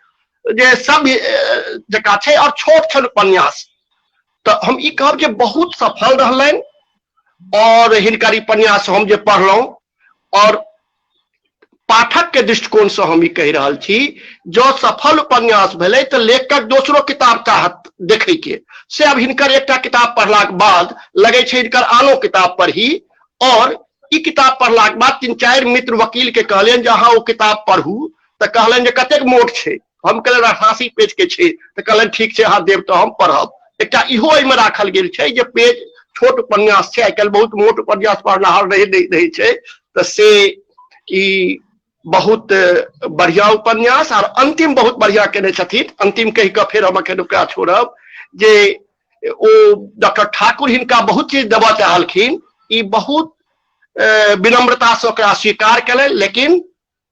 S2: जे सब जकाँ छै और छोट छल उपन्यास। तऽ हम ई कहब जे बहुत सफल रहलनि और हिनकर ई उपन्यास हम जे पढ़लहुँ, और पाठक के दृष्टिकोण से हम ई कहि रहल छी, जँ सफल उपन्यास भेलै तऽ लेखकक दोसरो किताब चाहत देखै के, से अब हिनकर एकटा किताब पढ़लाक बाद लगै छै हिनकर आनो किताब पढ़ी। और ई किताब पढ़लाक बाद 3-4 मित्र वकील के कहलियनि जे अहाँ ओ किताब पढ़ू, तऽ कहलनि जे कतेक मोट छै, हम कहलियनि 88 पेज के छै, तऽ कहलनि ठीक छै अहाँ देब तऽ हम पढ़ब। एकटा इहो एहिमे राखल गेल छै जे पेज छोट उपन्यास छै, आइ काल्हि बहुत मोट उपन्यास पढ़नाहर नहि रहै छै, तऽ से ई बहुत बढ़िया उपन्यास। आर अंतिम बहुत बढ़िया केने छथिन, अंतिम कहि कऽ फेर हम अखन ओकरा छोड़ब जे ओ डॉक्टर ठाकुर हिनका बहुत चीज देबऽ चाहलखिन, ई बहुत विनम्रता से ओकरा स्वीकार केलनि, लेकिन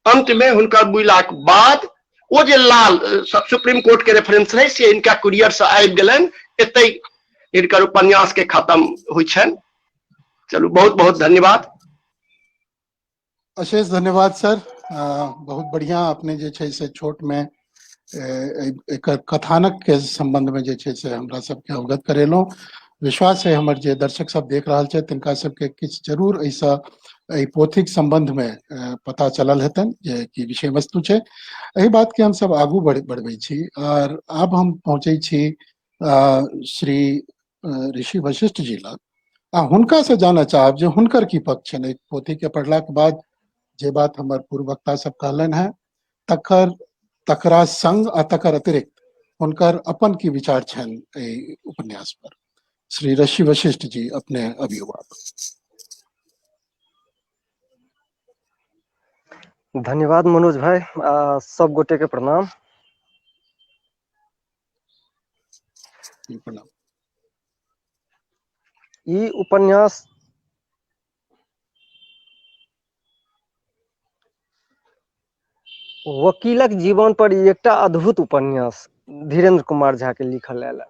S2: अंत में हुनकर मुइलाक बाद ओ जे लाल सुप्रीम कोर्ट के रेफरेंस रहे से हिनका कुरियर से आबि गेलनि। एतै हिनकर उपन्यास के खत्म होइ छनि। चलू, बहुत बहुत धन्यवाद।
S1: अशेष धन्यवाद सर, बहुत बढ़िया अपने जे छै से छोट में एकर कथानक के संबंध में जे छै से हमरा सबके अवगत करेलहुँ। विश्वास है हमर जे दर्शक सब देख रहल छथि तिनका सबके किछु जरूर एहिसँ एहि पोथीक संबंध में पता चलल हेतनि जे की विषय वस्तु छै। एहि बात के हम सब आगू बढ़बै छी और आब हम पहुँचै छी श्री ऋषि वशिष्ठ जी लग आ हुनका से जानऽ चाहब जे हुनकर की पक्ष छनि एहि पोथी के पढ़लाक बाद। जे बात हमर पूर्व वक्ता सब कहलनि हेँ तकरा संग आ तकर अतिरिक्त हुनकर अपन की विचार छनि एहि उपन्यास पर। श्री ऋषि वशिष्ठ जी अपने अबियौ आप।
S3: धन्यवाद मनोज भाई, आ सब गोटे के प्रणाम।
S1: जी, प्रणाम।
S3: ई उपन्यास वकीलक जीवन पर ई एकटा अद्भुत उपन्यास धीरेन्द्र कुमार झा के लिखल आयल है।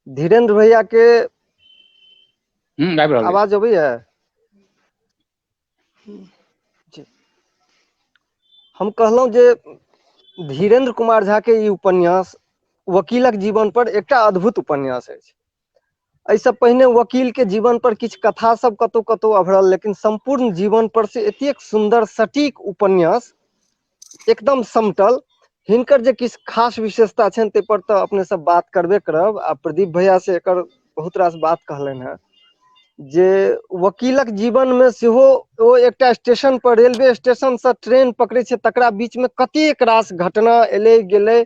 S3: धीरेन्द्र भैया के
S4: आबि रहल अछि।
S3: आवाज अबैया? जी। हम कहलहुँ जे धीरेन्द्र कुमार झा के ई उपन्यास वकीलक जीवन पर एकटा अद्भुत उपन्यास अछि। एहिसँ पहिने वकील के जीवन पर किछु कथा सब कतौ कतौ अभरल, लेकिन सम्पूर्ण जीवन पर से एतेक सुन्दर सटीक उपन्यास एकदम समटल। हिनकर जे किछु खास विशेषता छनि ताहि पर तऽ अपने सब बात करबे करब, आ प्रदीप भैया से एकर बहुत रास बात कहलनि हेँ जे वकीलक जीवन मे सेहो ओ एकटा स्टेशन पर रेलवे स्टेशन से ट्रेन पकड़ै छै, तकरा बीच मे कतेक रास घटना एलै गेलै,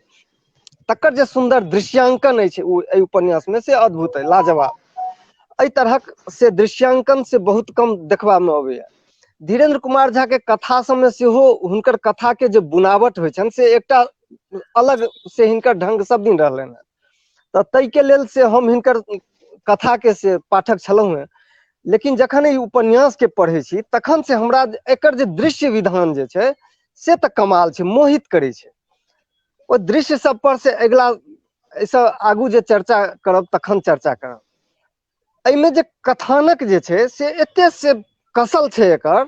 S3: तकर जे सुन्दर दृश्यांकन अछि ओ एहि उपन्यास मे से अद्भुत अछि, लाजवाब। एहि तरहक से दृश्यांकन से बहुत कम देखबा मे अबैया। धीरेन्द्र कुमार झा के कथा सबमे सेहो हुनकर कथा के जे बुनावट होइ छनि से एकटा अलग से हिनकर ढंग सब दिन रहलनि हेँ, तऽ ताहिके लेल से हम हिनकर कथा के से पाठक छलहुँ हेँ। लेकिन जखन ई उपन्यास के पढ़ै छी तखन से हमरा एकर जे दृश्य विधान जे छै से तऽ कमाल छै, मोहित करै छै। ओ दृश्य सब पर से अगिला एहिसँ आगू जे चर्चा करब तखन चर्चा करब। एहिमे जे कथानक जे छै से एते से कसल छै एकर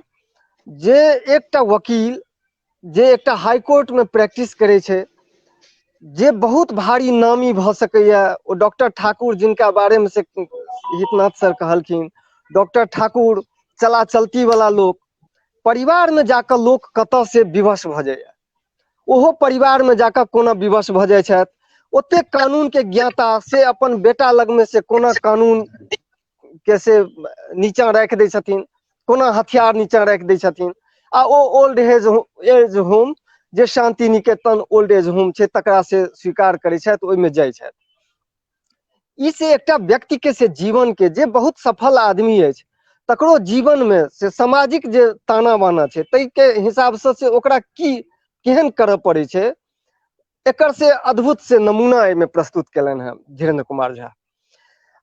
S3: जे एकटा वकील जे एकटा हाईकोर्ट मे प्रैक्टिस करै छै, जे बहुत भारी नामी भऽ सकैया, ओ डॉक्टर ठाकुर जिनका बारेमे से हितनाथ सर कहलखिन, डॉक्टर ठाकुर चला चलती वाला लोक, परिवारमे जाकऽ लोक कतऽ से विवश भऽ जाइया, ओहो परिवारमे जाकऽ कोना विवश भऽ जाइ छथि, ओतेक कानूनके ज्ञाता से अपन बेटा लगमे से कोना कानून के से नीचाँ राखि दै छथिन, कोना हथियार नीचाँ राखि दै छथिन, आ ओ ओल्ड एज एज होम जे शान्ति निकेतन ओल्ड एज होम छै तकरा से स्वीकार करै छथि, ओहिमे जाइ छथि। ई से एकटा व्यक्ति के से जीवन के जे बहुत सफल आदमी अछि तकरो जीवन मे से सामाजिक जे ताना बाना छै ताहिके हिसाबसँ से ओकरा की केहन करऽ पड़ै छै, एकर से अद्भुत से नमूना एहिमे प्रस्तुत केलनि हेँ धीरेन्द्र कुमार झा।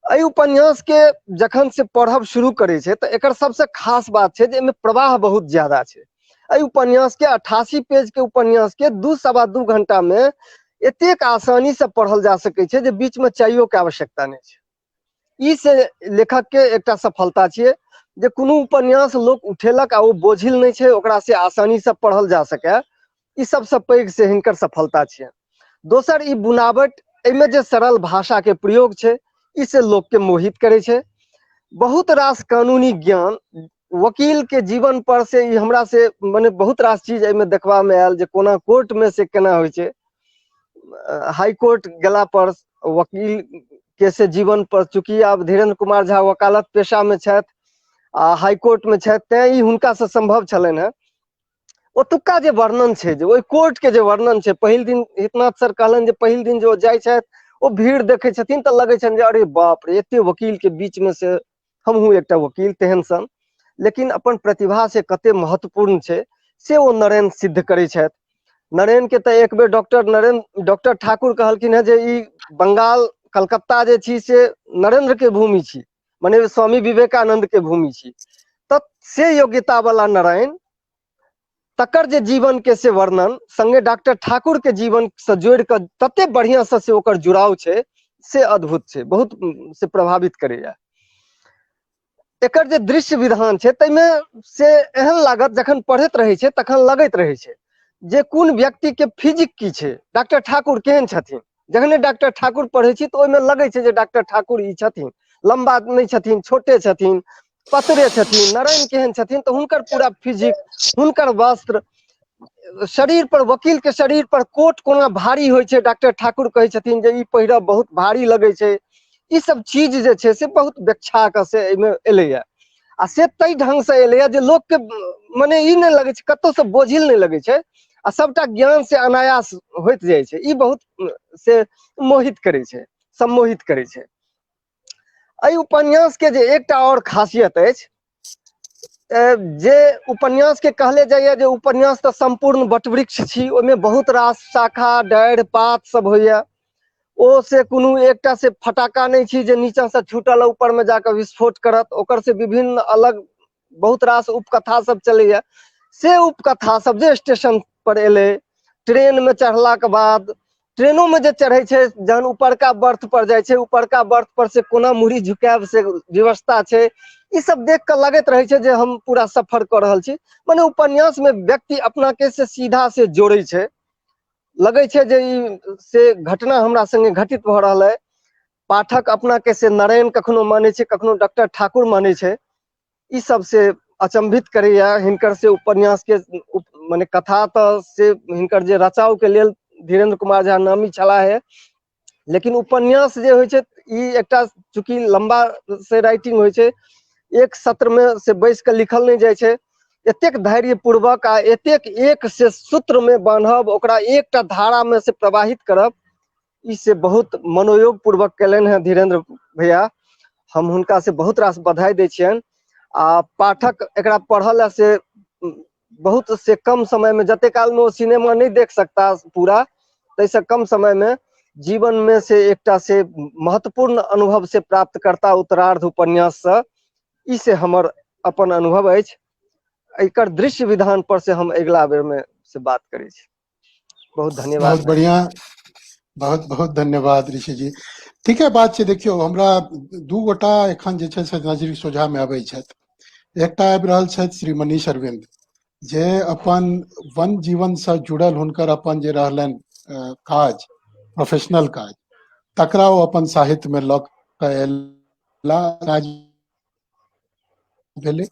S3: एहि उपन्यास के जखन से पढ़ब शुरू करै छै तऽ एकर सबसँ खास बात छै जे एहिमे प्रवाह बहुत ज्यादा छै। एहि उपन्यास के 88 पेज के उपन्यास के 2.25 घंटा में एतेक आसानी से पढ़ल जा सकै छै जे बीच में चाइयो के आवश्यकता नहि छै। ई से लेखक के एकटा सफलता छियै जे कोनो उपन्यास लोक उठेलक आ ओ बोझिल नहि छै, ओकरा से आसानी से पढ़ल जा सकै, ई सबसँ पैघ से हिनकर सफलता छियै। दोसर ई बुनावट, एहिमे जे सरल भाषा के प्रयोग छै, ई से लोक के मोहित करै छै। बहुत रास कानूनी ज्ञान वकील के जीवन पर से ई हमरा से मने बहुत रास चीज एहिमे देखबा मे आयल जे कोना कोर्ट मे से केना होइ छै। हाई कोर्ट गेला पर वकील के से जीवन पर, चूंकि आब धीरेन्द्र कुमार झा वकालत पेशा मे छथि आ हाई कोर्ट मे छथि, तें ई हुनका से संभव छलनि हेँ। ओतुक्का जे वर्णन छै, जे ओहि कोर्ट के जे वर्णन छै, पहिल दिन हितनाथ सर कहलनि जे पहिल दिन जे ओ जाइ छथि, ओ भीड़ देखै छथिन तऽ लगै छनि जे अरे बाप रे, एते वकील के बीच मे से हमहूँ एकटा वकील तेहन सन। लेकिन अपन प्रतिभा से कते महत्वपूर्ण छै से ओ नरेन सिद्ध करै छथि। नरेन के तऽ एक बेर डॉक्टर नरेन डॉक्टर ठाकुर कहलखिन हेँ जे ई बंगाल कलकत्ता जे छी से नरेंद्र के भूमि छी, मने स्वामी विवेकानंद के भूमि छी। तऽ से योग्यता वाला नारायण, तकर जे जीवन के से वर्णन संगे डॉक्टर ठाकुर के जीवन से जोड़ि कऽ तते बढ़िया से से ओकर जुड़ाव छै से अद्भुत छै, बहुत से प्रभावित करैया। एकर जे दृश्य विधान छै ताहिमे से एहन लागत, जखन पढ़ैत रहै छै तखन लगैत रहै छै जे कोन व्यक्ति के फिजिक की छै, डॉक्टर ठाकुर केहन छथिन। जखने डॉक्टर ठाकुर पढ़ै छी तऽ ओहिमे लगै छै जे डॉक्टर ठाकुर ई छथिन, लम्बा नहि छथिन, छोटे छथिन, पतरे छथिन। नारायण केहन छथिन तऽ हुनकर पूरा फिजिक, हुनकर वस्त्र, शरीर पर, वकील के शरीर पर कोट कोना भारी होइ छै, डॉक्टर ठाकुर कहै छथिन जे ई पहिरब बहुत भारी लगै छै। ई सब चीज जे छै से बहुत व्याख्या के से एहिमे एलैया, आ से ताहि ढंग से एलैया जे लोक के मने ई नहि लगै छै, कतौ से बोझिल नहि लगै छै, आ सबटा ज्ञान से अनायास होइत जाइ छै। ई बहुत से मोहित करै छै, सम्मोहित करै छै। एहि उपन्यास के जे एकटा और खासियत अछि, जे उपन्यास के कहले जाइए जे उपन्यास तऽ सम्पूर्ण वटवृक्ष छी, ओहिमे बहुत रास शाखा डाढ़ि पात सब होइए, ओ से कोनो एकटा से फटाका नहि छी जे नीचा से छूटल ऊपर में जाकऽ विस्फोट करत, ओकर से विभिन्न अलग बहुत रास उपकथा सब चलैए। से उपकथा सब जे स्टेशन पर एलै, ट्रेन में चढ़ला के बाद, ट्रेनो में जे चढ़ै छै, जहन ऊपरका बर्थ पर जाइ छै, ऊपरका बर्थ पर से कोना मुड़ी झुकायब से व्यवस्था छै, ई सब देख कऽ लगैत रहै छै जे हम पूरा सफर कऽ रहल छी। मने उपन्यास में व्यक्ति अपना के से सीधा से जोड़ै छै, लगै छै जे ई से घटना हमरा संगे घटित भऽ रहल है। पाठक अपना के से नारायण कखनो मानै छै, कखनो डॉक्टर ठाकुर मानै छै। ई सब से अचंभित करैया हिनकर से उपन्यास के मने कथा तऽ से हिनकर जे रचाव के लेल धीरेन्द्र कुमार झा नामी छलाह है, लेकिन उपन्यास जे होइ छै ई एकटा चूँकि लम्बा से राइटिंग होइ छै, एक सत्र में से बैस के लिखल नहि जाइ छै, एतेक धैर्य पूर्वक आ एतेक एक से सूत्र में बान्हब, ओकरा एकटा धारा में से प्रवाहित करब, ई से बहुत मनोयोग पूर्वक केलनि हेँ धीरेन्द्र भैया। हम हुनका से बहुत रास बधाई दै छियनि। आ पाठक एकरा पढ़ऽ लए से बहुत से कम समय में, जते काल में ओ सिनेमा नहि देख सकता पूरा, ताहिसँ कम समय में जीवन में से एकटा से महत्वपूर्ण अनुभव से प्राप्त करता उत्तरार्ध उपन्यास से, ई से हमर अपन अनुभव अछि। एकर दृश्य विधान पर से हम अगिला बेर में से बात करै छी। बहुत धन्यवाद।
S1: बहुत बढ़िया, बहुत बहुत धन्यवाद ऋषि जी। ठीक है बात छै। देखियौ, हमरा दू गोटा एखन जे छै से नजरिक सोझा मे अबै छथि। एकटा आबि रहल छथि श्री मनीष अरविंद, जे अपन वन जीवन से जुड़ल हुनकर अपन जे रहलनि काज, प्रोफेशनल काज, तकरा ओ अपन साहित्य मे लऽ कऽ एला, काज भेलै।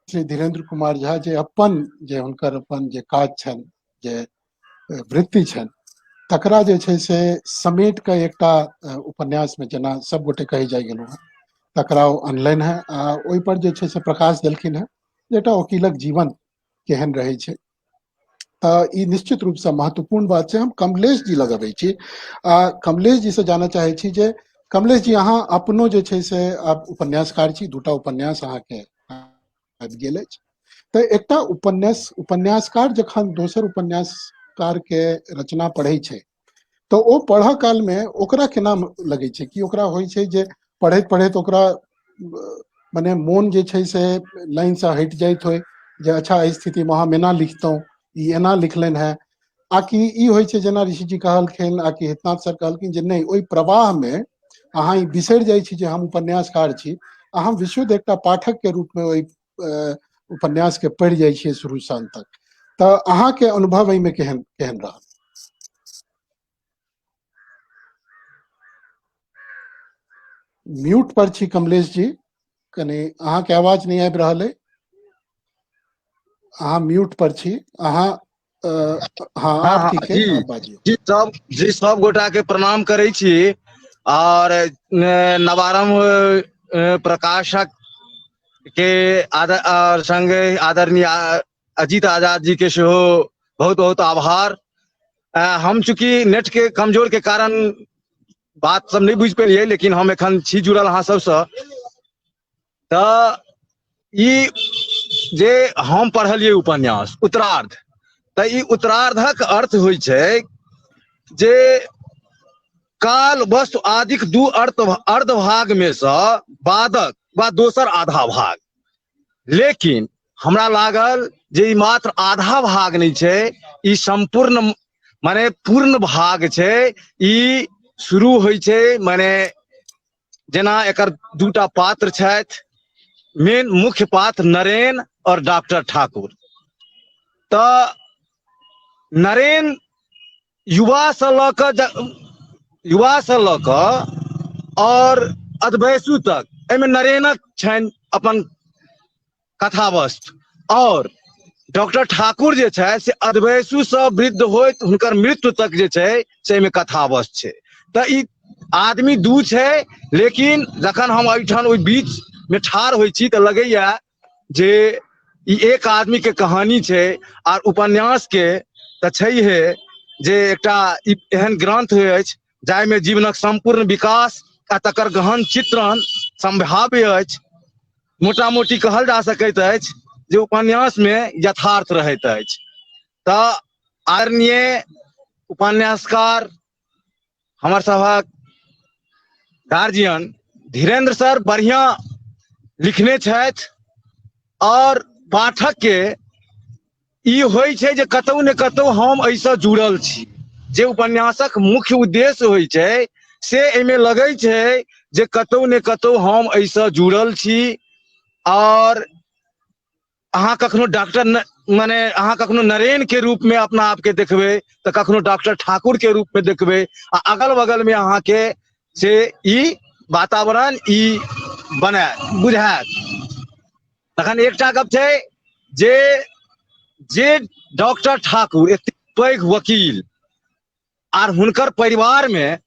S1: श्री धीरेन्द्र कुमार झा जे अपन जे हुनकर अपन जे काज छनि, जे वृत्ति छनि, तकरा जे छै से समेट कऽ एकटा उपन्यास में जेना सब गोटे कहि जाइ गेलहुँ हेँ, तकरा ओ अनलनि हेँ आ ओहिपर जे छै से प्रकाश देलखिन हेँ जे एकटा वकीलक जीवन केहन रहै छै। तऽ ई निश्चित रूपसँ महत्वपूर्ण बात छै। हम कमलेश जी लग अबै छी आ कमलेश जी से जानऽ चाहै छी जे कमलेश जी, अहाँ अपनो जे छै से आब उपन्यासकार छी, दूटा उपन्यास अहाँके आबि गेल अछि, तऽ एकटा उपन्यासकार जखन दोसर उपन्यासकार के रचना पढ़ै छै तऽ ओ पढ़ऽ काल मे ओकरा केना लगै छै? कि ओकरा होइ छै जे पढ़ैत पढ़ैत ओकरा मने मोन जे छै से लाइनसँ हटि जाइत होइ जे अच्छा एहि स्थितिमे हम एना लिखतहुँ, ई एना लिखलनि हेँ, आकि ई होइ छै जेना ऋषिजी कहलखिन आकि हितनाथ सर कहलखिन जे नहि, ओहि प्रवाहमे अहाँ ई बिसरि जाइ छी जे हम उपन्यासकार छी आ हम विशुद्ध एकटा पाठक के रूपमे ओहि उपन्यास के पढ़ि जाइ छियै शुरू से अंत तक। तऽ अहाँके अनुभव एहिमे केहन केहन रहल? म्यूट पर छी कमलेश जी, कनि अहाँके आवाज नहि आबि रहल अइ, अहाँ म्यूट पर छी अहाँ। हँ, आब ठीक है,
S5: जी।
S1: आब बाजियौ।
S5: जी सब, जी सब गोटा के प्रणाम करै छी और नवारंभ प्रकाशक के आदर और संगे आदरणीय अजीत आजाद जी के सेहो बहुत बहुत आभार। हम चूंकि नेट के कमजोर के कारण बात सब नहीं बुझि पेलियै, लेकिन हम एखन छी जुड़ल अहाँ सबसँ। तऽ ई जे हम पढ़लियै उपन्यास उत्तरार्ध, तऽ ई उत्तरार्धक अर्थ होइ छै जे काल वस्तु आदिक दू अर्थ अर्ध भाग में सँ बादक वा दोसर आधा भाग। लेकिन हमरा लागल जे ई मात्र आधा भाग नहि छै, ई सम्पूर्ण माने पूर्ण भाग छै। ई शुरू होइ छै माने जेना एकर दूटा पात्र छथि, मेन मुख्य पात्र नरेन और डॉक्टर ठाकुर। तऽ नरेन युवासँ लऽ कऽ युवासँ लऽ कऽ और अधवयसू तक एहिमे नरेनक छनि अपन कथावस्तु, और डॉक्टर ठाकुर जे छै से अधवयसूसँ वृद्ध होइत हुनकर मृत्यु तक जे छै से एहिमे कथावस्तु छै। तऽ ई आदमी दू छै, लेकिन जखन हम एहिठाम ओहि बीचमे ठाढ़ होइ छी तऽ लगैया जे ई एक आदमी के कहानी छै। आर उपन्यास के तऽ छैहे जे एकटा ई एहन ग्रंथ अछि जाहिमे जीवनक सम्पूर्ण विकास आ तकर गहन चित्रण सम्भाव्य अछि। मोटा मोटी कहल जा सकैत अछि जे उपन्यास मे यथार्थ रहैत अछि। तऽ आदरणीय उपन्यासकार हमर सभक गार्जियन धीरेन्द्र सर बढ़िया लिखने छथि और पाठक के ई होइ छै जे कतौ ने कतौ हम एहिसँ जुड़ल छी। जे उपन्यासक मुख्य उद्देश्य होइ छै से एहिमे लगै छै जे कतौ ने कतौ हम एहिसँ जुड़ल छी। और अहाँ कखनो डॉक्टर मने अहाँ कखनो नरेन के रूप में अपना आप के देखबै तऽ कखनो डॉक्टर ठाकुर के रूप में देखबै, आ अगल बगल में अहाँ के से ई वातावरण ई बनायत बुझायत। तखन एकटा गप छै जे जे डॉक्टर ठाकुर एतेक पैघ वकील आर हुनकर परिवार में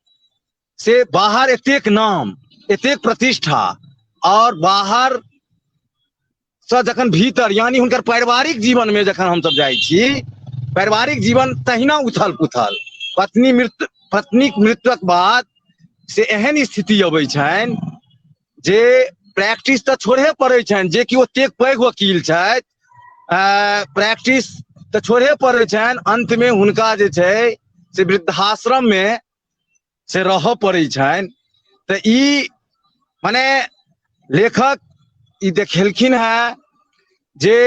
S5: से बाहर एतेक नाम एतेक प्रतिष्ठा, और बाहर से जखन भीतर यानी हुनकर पारिवारिक जीवन में जखन हमसब जाइ छी, पारिवारिक जीवन तहिना उथल पुथल, पत्नीक मृत्युक बाद से एहन स्थिति अबै छनि जे प्रैक्टिस तऽ छोड़हे पड़ै छनि, जे कि ओतेक पैघ वकील छथि, प्रैक्टिस तऽ छोड़हे पड़ै छनि। अंतमे हुनका जे छै से वृद्धाश्रम में से रहऽ पड़ै छनि। तऽ ई मने लेखक ई देखेलखिन हेँ जे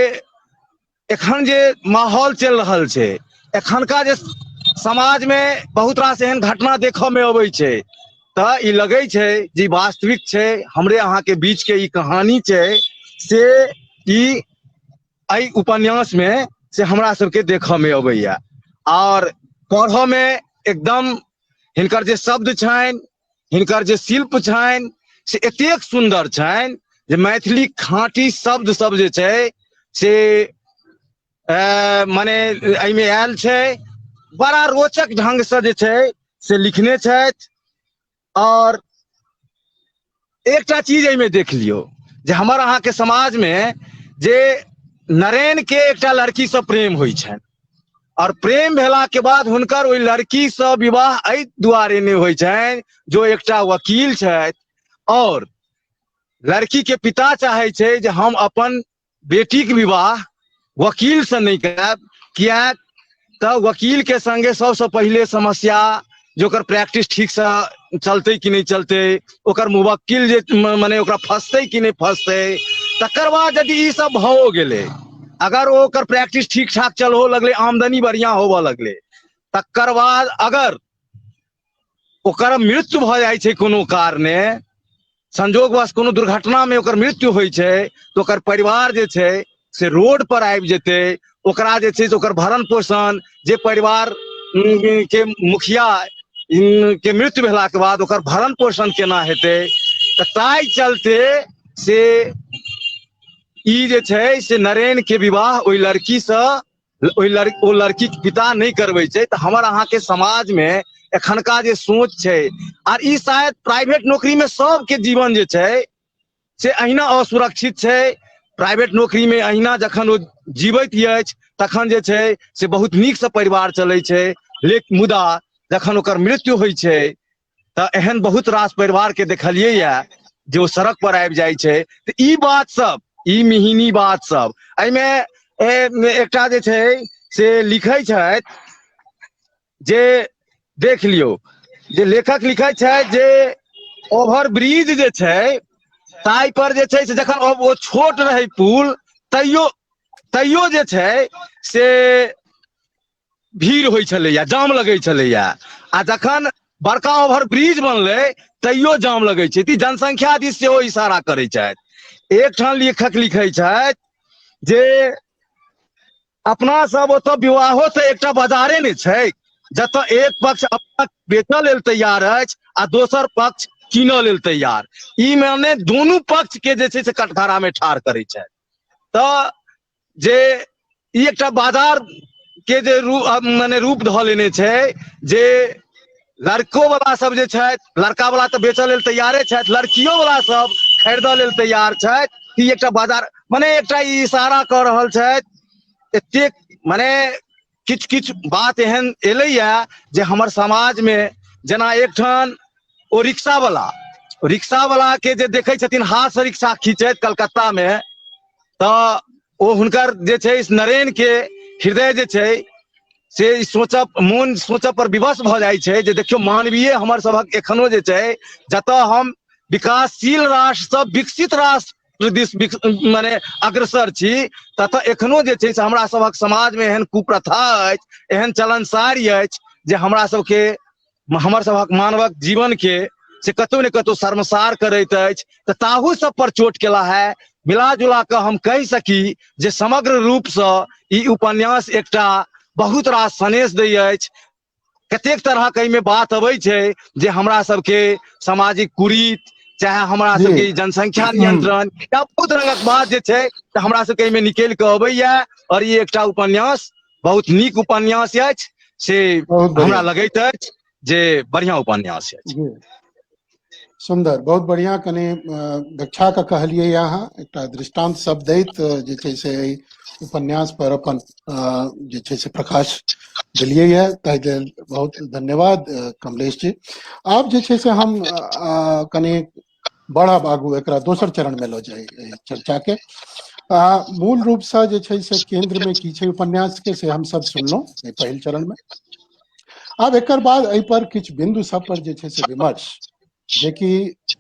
S5: एखन जे माहौल चलि रहल छै, एखनका जे समाजमे बहुत रास एहन घटना देखऽ मे अबै छै, तऽ ई लगै छै जे ई वास्तविक छै, हमरे अहाँके बीचके ई कहानी छै, से ई एहि उपन्यासमे से हमरा सबके देखऽ मे अबैया। आओर पढ़ऽ मे एकदम हिनकर जे शब्द छनि, हिनकर जे शिल्प छनि से एतेक सुन्दर छनि जे मैथिली खाँटी शब्द सब जे छै से मने एहिमे आयल छै। बड़ा रोचक ढंगसँ जे छै से लिखने छथि। और एकटा चीज एहिमे देख लियौ जे हमर अहाँके समाजमे जे नरेन के एकटा लड़कीसँ प्रेम होइ छनि, और प्रेम भेला के बाद हुनकर ओहि लड़कीसँ विवाह एहि दुआरे नहि होइ छनि जो एकटा वकील छथि और लड़की के पिता चाहै छै जे हम अपन बेटीके विवाह वकीलसँ नहि करायब, किएक तऽ वकीलके संगे सबसँ पहिले समस्या जे ओकर प्रैक्टिस ठीकसँ चलतै कि नहि चलतै, ओकर मुवक्किल जे मने ओकरा फँसतै कि नहि फँसतै। तकर बाद यदि ई सब भऽ गेलै, अगर ओकर प्रैक्टिस ठीक ठाक चलहो लगलै, आमदनी बढ़िआँ होबऽ लगलै, तकर बाद अगर ओकर मृत्यु भऽ जाइ छै कोनो कारणे, संजोगवश कोनो दुर्घटनामे ओकर मृत्यु होइ छै, तऽ ओकर परिवार जे छै से रोड पर आबि जेतै। ओकरा जे छै से ओकर भरण पोषण, जे परिवार के मुखिया के मृत्यु भेलाके बाद ओकर भरण पोषण केना हेतै? तऽ ताहि चलते से ई जे छै से नरेन के विवाह ओहि लड़कीसँ ओहि लड़ ओ लड़कीके पिता नहि करबै छै। तऽ हमर अहाँके समाजमे एखनका जे सोच छै, आर ई शायद प्राइवेट नौकरीमे सबके जीवन जे छै से अहिना असुरक्षित छै। प्राइवेट नौकरीमे अहिना जखन ओ जीवैत अछि तखन जे छै से बहुत नीकसँ परिवार चलै छै, लेकिन मुदा जखन ओकर मृत्यु होइ छै तऽ एहन बहुत रास परिवारके देखलियै यऽ जे ओ सड़क पर आबि जाइ छै। तऽ ई बात सब, ई मिहिनी बात सब एहिमे एकटा जे छै से लिखै छथि जे देख लियौ जे लेखक लिखै छथि जे ओवर ब्रिज जे छै ताहि पर जे छै से जखन ओ छोट रहै पुल, तैयो तैयो जे छै से भीड़ होइ छलैया, जाम लगै छलैया, आ जखन बड़का ओवर ब्रिज बनलै तैयो जाम लगै छै। तऽ जनसंख्या दिस सेहो इशारा करै छथि। एकठाम लेखक लिखै छथि जे अपना सब ओतऽ विवाहो तऽ एकटा बाजारे ने छै, जतऽ एक पक्ष अपना बेचऽ लेल तैयार अछि आ दोसर पक्ष कीनऽ लेल तैयार। ई माने दुनू पक्ष के जे छै से कटघरा मे ठाढ़ करै छथि। तऽ जे ई एकटा बाजार के जे रूप, मने रूप धऽ लेने छै जे लड़को वाला सब जे छथि, लड़का वाला तऽ बेचऽ लेल तैयारे छथि, लड़कियो वाला सब खरीदऽ लेल तैयार छथि। ई एकटा बाजार, मने एकटा ई इशारा कऽ रहल छथि। एतेक मने किछु किछु बात एहन एलैया जे हमर समाजमे, जेना एकठाम ओ रिक्शा वाला, रिक्शा वाला के जे देखै छथिन हाथसँ रिक्शा खींचैत कलकत्तामे, तऽ ओ हुनकर जे छै नरेन के हृदय जे छै से सोचब, मोन सोचब पर विवश भऽ जाइ छै जे देखियौ मानवीय हमर सभक एखनो जे छै, जतऽ हम विकासशील राष्ट्रसँ विकसित राष्ट्र दिस मने अग्रसर छी, ततऽ एखनो जे छै से हमरा सभक समाजमे एहन कुप्रथा अछि, एहन चलनसारि अछि जे हमरा सबके, हमर सभक मानवक जीवन के से कतौ ने कतौ शर्मसार करैत अछि। तऽ ताहू सब पर चोट केला है। मिला जुला कऽ हम कहि सकी जे समग्र रूपसँ ई उपन्यास एकटा बहुत रास सनेस दै अछि। कतेक तरहक एहिमे बात अबै छै जे हमरा सबके सामाजिक कुरीत, चाहे हमरा सबके जनसंख्या नियंत्रण या बहुत रंगक बात जे छै तऽ हमरा सबके एहिमे निकलि कऽ अबैया। आओर ई एकटा उपन्यास बहुत नीक उपन्यास अछि, से हमरा लगैत अछि जे बढ़िआँ उपन्यास अछि।
S1: सुन्दर, बहुत बढ़िआँ। कनि दक्षा के कहलियै अहाँ एकटा दृष्टांत सब दैत जे छै से एहि उपन्यास पर अपन जे छै से प्रकाश देलियै यऽ, ताहि लेल बहुत धन्यवाद कमलेश जी। आब जे छै से हम कनि बढ़ब आगू, एकरा दोसर चरण में लऽ जाइ चर्चा के। मूल रूप से जे छै से केंद्र में की छै उपन्यास के से हम सब सुनलहुँ पहिल चरण में। आब एकर बाद एहि पर किछु बिंदु सब पर जे छै से विमर्श, जेकि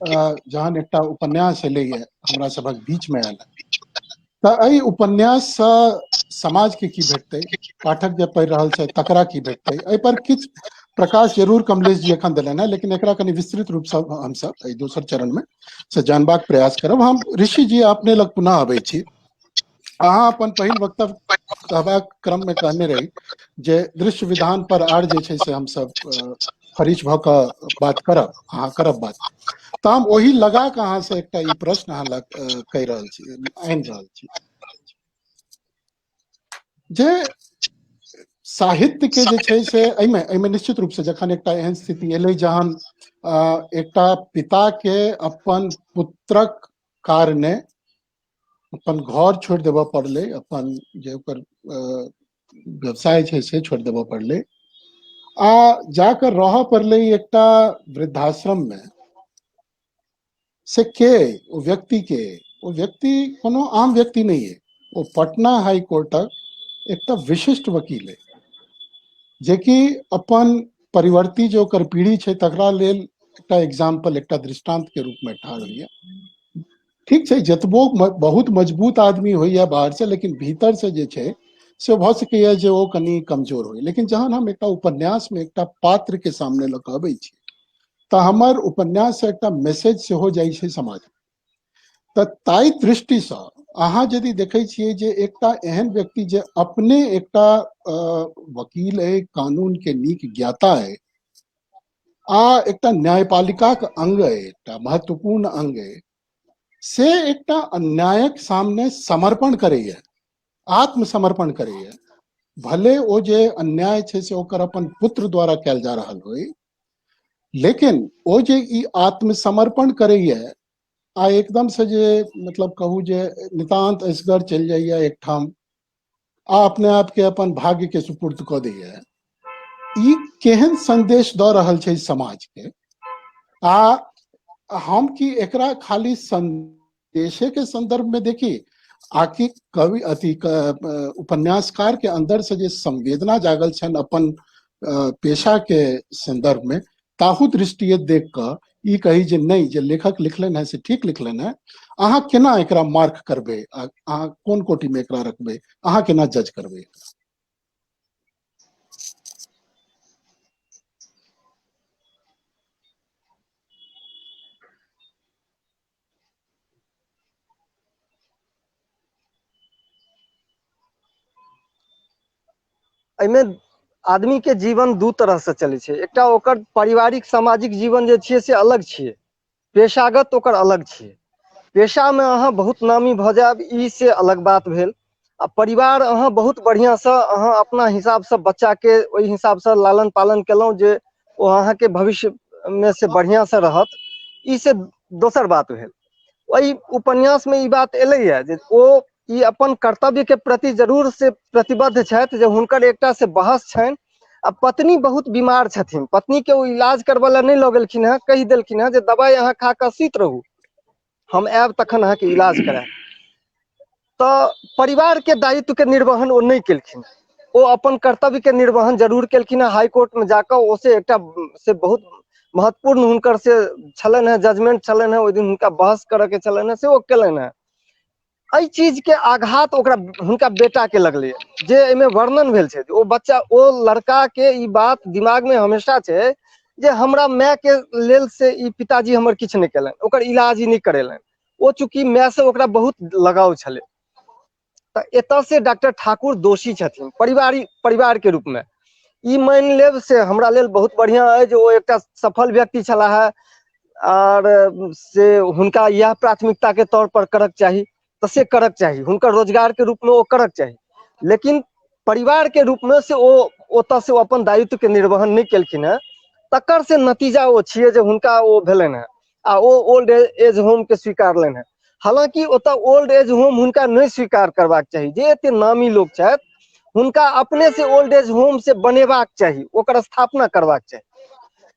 S1: जहन एकटा उपन्यास एलैए हमरा सभक बीच में आयल तऽ एहि उपन्याससँ समाजके की भेटतै, पाठक जे पढ़ि रहल छै तकरा की भेटतै, एहि पर किछु प्रकाश जरूर कमलेश जी एखन देलनि हेँ, लेकिन एकरा कनि विस्तृत रूपसँ हमसब एहि दोसर चरणमे से जानबाक प्रयास करब। हम ऋषि जी अपने लग पुनः अबै छी। अहाँ अपन पहिल वक्तव्य कहबाक क्रममे कहने रही जे दृश्य विधान पर आर जे छै से हमसब फरीछ भऽ कऽ बात करब, अहाँ करब बात, तऽ हम ओहि लगा कऽ अहाँसँ एकटा ई प्रश्न अहाँ लग कहि रहल छी, आनि रहल छी जे साहित्य के जे छै से एहिमे एहिमे निश्चित रूप से जखन एकटा एहन स्थिति एलै जहन एकटा पिता के अपन पुत्रक कारणे अपन घर छोड़ि देबऽ पड़लै, अपन जे ओकर व्यवसाय छै से छोड़ि देबऽ पड़लै आ जाकऽ रहऽ पड़लै एकटा वृद्धाश्रम मे, से के ओ व्यक्ति के, ओ व्यक्ति कोनो आम व्यक्ति नहि है, ओ पटना हाई कोर्टक एकटा विशिष्ट वकील है, जेकि अपन परिवर्ती जे ओकर पीढ़ी छै तकरा लेल एकटा एग्जाम्पल, एकटा दृष्टांत के रूप में ठाढ़ होइया। ठीक छै, जतबो बहुत मजबूत आदमी होइया बाहर से, लेकिन भीतर से जे छै से भऽ सकैया जे ओ कनि कमजोर होइ। लेकिन जहन हम एकटा उपन्यास में एकटा पात्र के सामने लऽ कऽ अबै छी तऽ हमर उपन्यास से एकटा मैसेज सेहो जाइ छै समाज। तऽ ताहि दृष्टिसँ अहाँ यदि देखै छियै जे एकटा एहन व्यक्ति जे अपने एकटा वकील अइ, कानून के नीक ज्ञाता अइ आ एकटा न्यायपालिकाक अंग अइ, एकटा महत्वपूर्ण अंग अइ, से एकटा अन्यायक सामने समर्पण करैया, आत्मसमर्पण करैया, भले ओ जे अन्याय छै से ओकर अपन पुत्र द्वारा कयल जा रहल होइ, लेकिन ओ जे ई आत्मसमर्पण करैया आ एकदम से जे मतलब कहू जे नितान्त असगर चलि जाइया एकठाम आ अपने आप के अपन भाग्य के सुपुर्द कऽ दैया, ई केहन संदेश दऽ रहल छै समाज के? आ हम की एकरा खाली संदेशे के संदर्भ में देखी आकि कवि अथी उपन्यासकार के अंदर से जे संवेदना जागल छनि अपन पेशा के संदर्भ में, ताहू दृष्टिये देख कऽ ई कही जे नहि, जे लेखक लिखलनि हेँ से ठीक लिखलनि हेँ। अहाँ केना एकरा मार्क करबै? अहाँ कोन कोटि में एकरा रखबै? अहाँ केना जज करबै?
S3: एहिमे आदमी के जीवन दू तरह से चलै छै। एकटा ओकर पारिवारिक सामाजिक जीवन जे छियै से अलग छियै, पेशागत ओकर अलग छियै। पेशामे अहाँ बहुत नामी भऽ जायब ई से अलग बात भेल, आ परिवार अहाँ बहुत बढ़िआँसँ अहाँ अपना हिसाबसँ बच्चाके ओहि हिसाबसँ लालन पालन केलहुँ जे ओ अहाँके भविष्यमे से बढ़िआँसँ रहत, ई से दोसर बात भेल। ओहि उपन्यासमे ई बात एलैए जे ओ ई अपन कर्तव्यके प्रति जरूर से प्रतिबद्ध छथि, जे हुनकर एकटा से बहस छनि आ पत्नी बहुत बीमार छथिन, पत्नीके ओ इलाज करबऽ लए नहि लऽ गेलखिन हेँ, कहि देलखिन हेँ जे दबाइ अहाँ खा कऽ सुति रहू, हम आयब तखन अहाँके इलाज करायब। तऽ परिवारके दायित्वके निर्वहन ओ नहि केलखिन, ओ अपन कर्तव्यके निर्वहन जरूर केलखिन हेँ। हाईकोर्टमे जाकऽ ओ से एकटा से बहुत महत्वपूर्ण हुनकर से छलनि हेँ, जजमेंट छलनि हेँ, ओहि दिन हुनका बहस करऽके छलनि हेँ, से ओ केलनि हेँ। एहि चीजके आघात ओकरा हुनका बेटाके लगलैए, जे एहिमे वर्णन भेल छै। ओ बच्चा, ओ लड़काके ई बात दिमागमे हमेशा छै जे हमरा मायके लेल से ई पिताजी हमर किछु नहि केलनि, ओकर इलाज ई नहि करेलनि। ओ चूँकि मायसँ ओकरा बहुत लगाव छलै, तऽ एतऽ से डॉक्टर ठाकुर दोषी छथिन परिवारी परिवारके रूपमे। ई मानि लेब से हमरा लेल बहुत बढ़िआँ अइ जे ओ एकटा सफल व्यक्ति छलाह हे आर से हुनका इएह प्राथमिकताके तौर पर करक चाही, तऽ से करक चाही, हुनकर रोजगारके रूपमे ओ करक चाही। लेकिन परिवारके रूपमे से ओ ओतऽ से ओ अपन दायित्वके निर्वहन नहि केलखिन हेँ, तकर से नतीजा ओ छियै जे हुनका ओ भेलनि हेँ आ ओ ओल्ड एज होम के स्वीकारलनि हेँ। हालांकि ओतऽ ओल्ड एज होम हुनका नहि स्वीकार करबाक चाही, जे एते नामी लोक छथि हुनका अपने से ओल्ड एज होम से बनेबाक चाही, ओकर स्थापना करबाक चाही,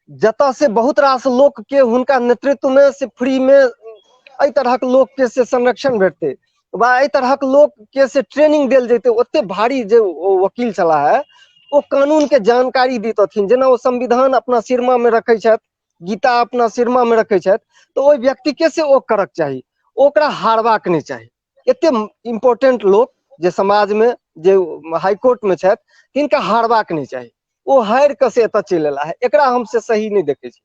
S3: जतऽ से बहुत रास लोक के हुनका नेतृत्व में से फ्री में एहि तरहक लोक के से संरक्षण भेटतै वा एहि तरहक लोक के से ट्रेनिंग देल जेतै। ओते भारी जे ओ वकील छलाह है, ओ कानून के जानकारी दितथिन, जेना ओ संविधान अपना सिरमा में रखै छथि, गीता अपना सिरमा में रखै छथि, तऽ ओहि व्यक्ति के से ओ करक चाही, ओकरा हारबाक नहि चाही। एते इम्पोर्टेंट लोक जे समाज में जे हाईकोर्ट में छथि तिनका हारबाक नहि चाही, ओ हारि कऽ से एतऽ चलि एला है, एकरा हम से सही नहि देखै छी।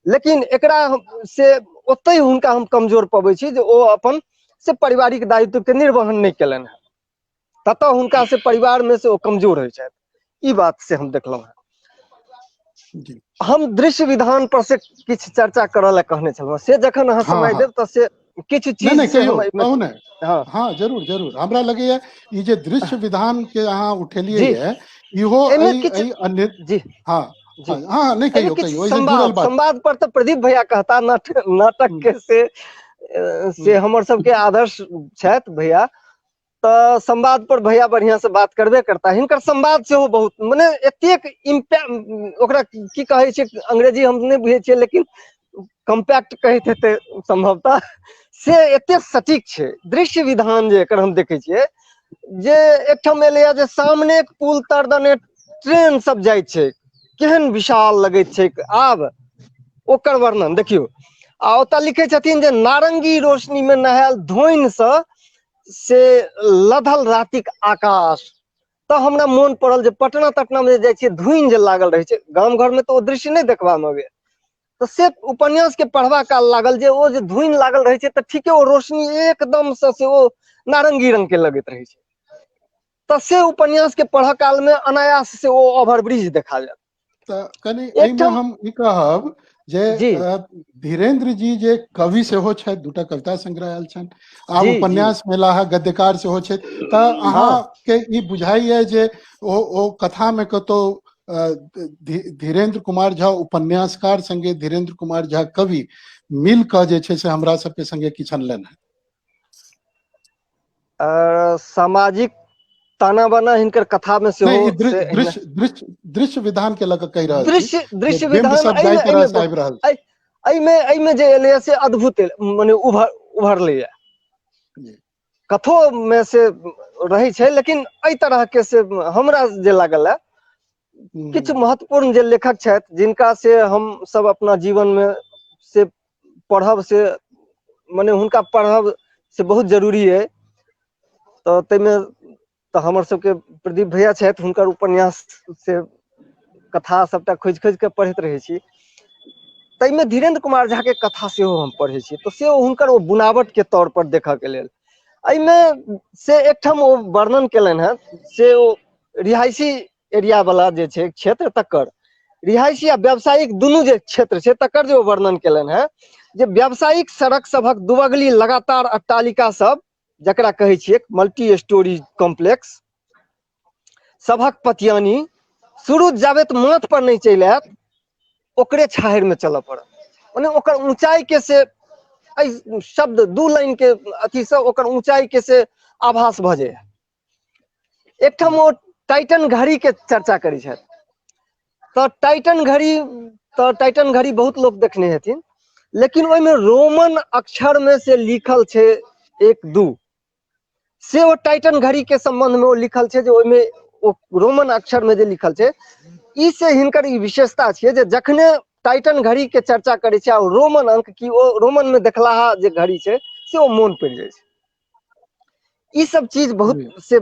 S3: लेकिन एकरा से ओतहि हुनका हम कमजोर पबै छी जे ओ अपन से पारिवारिक दायित्व के निर्वहन नहि केलनि हेँ, ततऽ हुनका से परिवार में से ओ कमजोर होइ छथि, ई बात से हम देखलहुँ हेँ। हम दृश्य विधान पर से किछु चर्चा करऽ लए कहने छलहुँ, से जखन अहाँ समय देब तऽ से किछु चीज
S1: नहि कहियौ, कहू ने। हँ, जरूर जरूर। हमरा लगैया ई जे दृश्य विधान के अहाँ उठेलियै है, इहो एहि अन्य
S3: जी
S1: हँ हँ नहि कहियौ कहियौ,
S3: एहिसँ जुड़ल बात। संवाद पर तऽ प्रदीप भैया कहता, नाटक के से हमर सबके आदर्श छथि भैया, तऽ संवाद पर भैया बढ़िया से बात करबे करता। हिनकर संवाद सेहो बहुत मने एतेक इम्पैक्ट, ओकरा की कहै छै अंग्रेजी हम नहि बुझै छियै, लेकिन कम्पैक्ट कहैत हेतै संभवतः, से एते सटीक छै दृश्य विधान जे एकर हम देखै छियै। जे एकठाम एलैया जे सामने पुल तर दने ट्रेन सब जाइ छै, केहन विशाल लगैत छैक आब ओकर वर्णन देखियौ। आ ओतऽ लिखै छथिन जे नारंगी रोशनी मे नहायल धोनि से से लधल रातिक आकाश। तऽ हमरा मोन पड़ल जे पटना तटना मे जे जाइ छियै धुनि जे लागल रहै छै, गाम घर मे तऽ ओ दृश्य नहि देखबा मे अबैया। तऽ से उपन्यास के पढ़बा काल लागल जे ओ जे धुनि लागल रहै छै तऽ ठीके ओ रोशनी एकदम से से ओ नारंगी रंग के लगैत रहै छै। तऽ से उपन्यास के पढ़ऽ काल मे अनायास से ओ ओवरब्रिज देखा जायत।
S1: तऽ कनि एहिमे हम ई कहब जे धीरेन्द्र जी जे कवि सेहो छथि, दूटा कविता संग्रह आयल छनि, आब उपन्यास मेला है, गद्यकार सेहो छथि, तऽ अहाँके ई बुझाइया जे ओ ओ कथा मे कतौ धीरेन्द्र कुमार झा उपन्यासकार संगे धीरेन्द्र कुमार झा कवि मिल कऽ जे छै से हमरा सबके संगे किछु अनलनि हेँ?
S3: सामाजिक ताना बाना हिनकर कथा में सेहो
S1: दृश्य दृश्य दृश्य विधान के लऽ कहि रहल
S3: दृश्य दृश्य विधान एहिमे एहिमे जे एलैए से अद्भुत मने उभर उभरलैए। कथो में से रहै छै, लेकिन एहि तरह के से हमरा जे लागल है किछु महत्वपूर्ण जे लेखक छथि जिनका से हम सब अपना जीवन में से पढ़ब से मने हुनका पढ़ब से बहुत जरूरी है। तऽ ताहिमे तऽ हमर सबके प्रदीप भैया छथि, हुनकर उपन्यास से कथा सबटा खोजि खोजि कऽ पढ़ैत रहै छी। ताहिमे धीरेन्द्र कुमार झा के कथा सेहो हम पढ़ै छी, तऽ से हुनकर ओ बुनावट के तौर पर देखऽ के लेल एहिमे से एकठाम ओ वर्णन केलनि हेँ, से ओ रिहायशी एरिया वाला जे छै क्षेत्र, तकर रिहायशी आ व्यावसायिक दुनू जे क्षेत्र छै तकर जे ओ वर्णन केलनि हेँ जे व्यावसायिक सड़क सभक दुबगली लगातार अट्टालिका सब, जकरा कहै छियै मल्टी स्टोरी कॉम्प्लेक्स, सभक पतियानी सूरज जाबेत माथ पर नहि चलि आयत ओकरे छाहरि में चलऽ पड़त। मने ओकर ऊंचाई के से एहि शब्द दू लाइन के अथी से ओकर ऊंचाई के से आभास भऽ जाइए। एकठाम ओ टाइटन घड़ी के चर्चा करै छथि, तऽ टाइटन घड़ी, तऽ टाइटन घड़ी बहुत लोक देखने हेथिन, लेकिन ओहिमे रोमन अक्षर में से लिखल छै 1 2, से ओ टाइटन घड़ी के संबंध में ओ लिखल छै जे ओहिमे ओ रोमन अक्षर में जे लिखल छै, ई से हिनकर ई विशेषता छियै जे जखने टाइटन घड़ी के चर्चा करै छै आ रोमन अंक की ओ रोमन में देखलाहा जे घड़ी छै से ओ मोन पड़ि जाइ छै। ई सब चीज बहुत से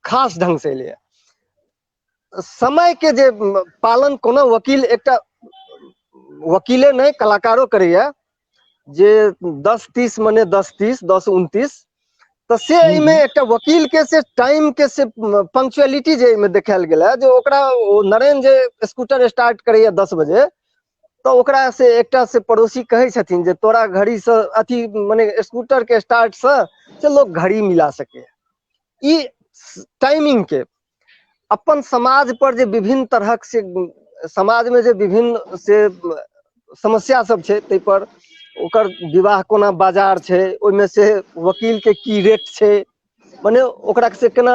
S3: खास ढंग से एलैया। समय के जे पालन कोनो वकील, एकटा वकीले नहि कलाकारो करैया जे 10:30 मने 10:30, 10:29, तऽ से एहिमे एकटा वकील के से टाइम के से पंक्चुअलिटी जे एहिमे देखायल गेल है, जे ओकरा ओ नरेन जे स्कूटर स्टार्ट करैया 10 बजे, तऽ ओकरा से एकटा से पड़ोसी कहै छथिन जे तोरा घड़ी से अथी मने स्कूटर के स्टार्ट से से लोग घड़ी मिला सके। ई टाइमिंग के अपन समाज पर जे विभिन्न तरहक से समाज में जे विभिन्न से समस्या सब छै ताहि पर ओकर विवाह कोना बाजार छै, ओहिमे से वकील के की रेट छै, मने ओकरा से केना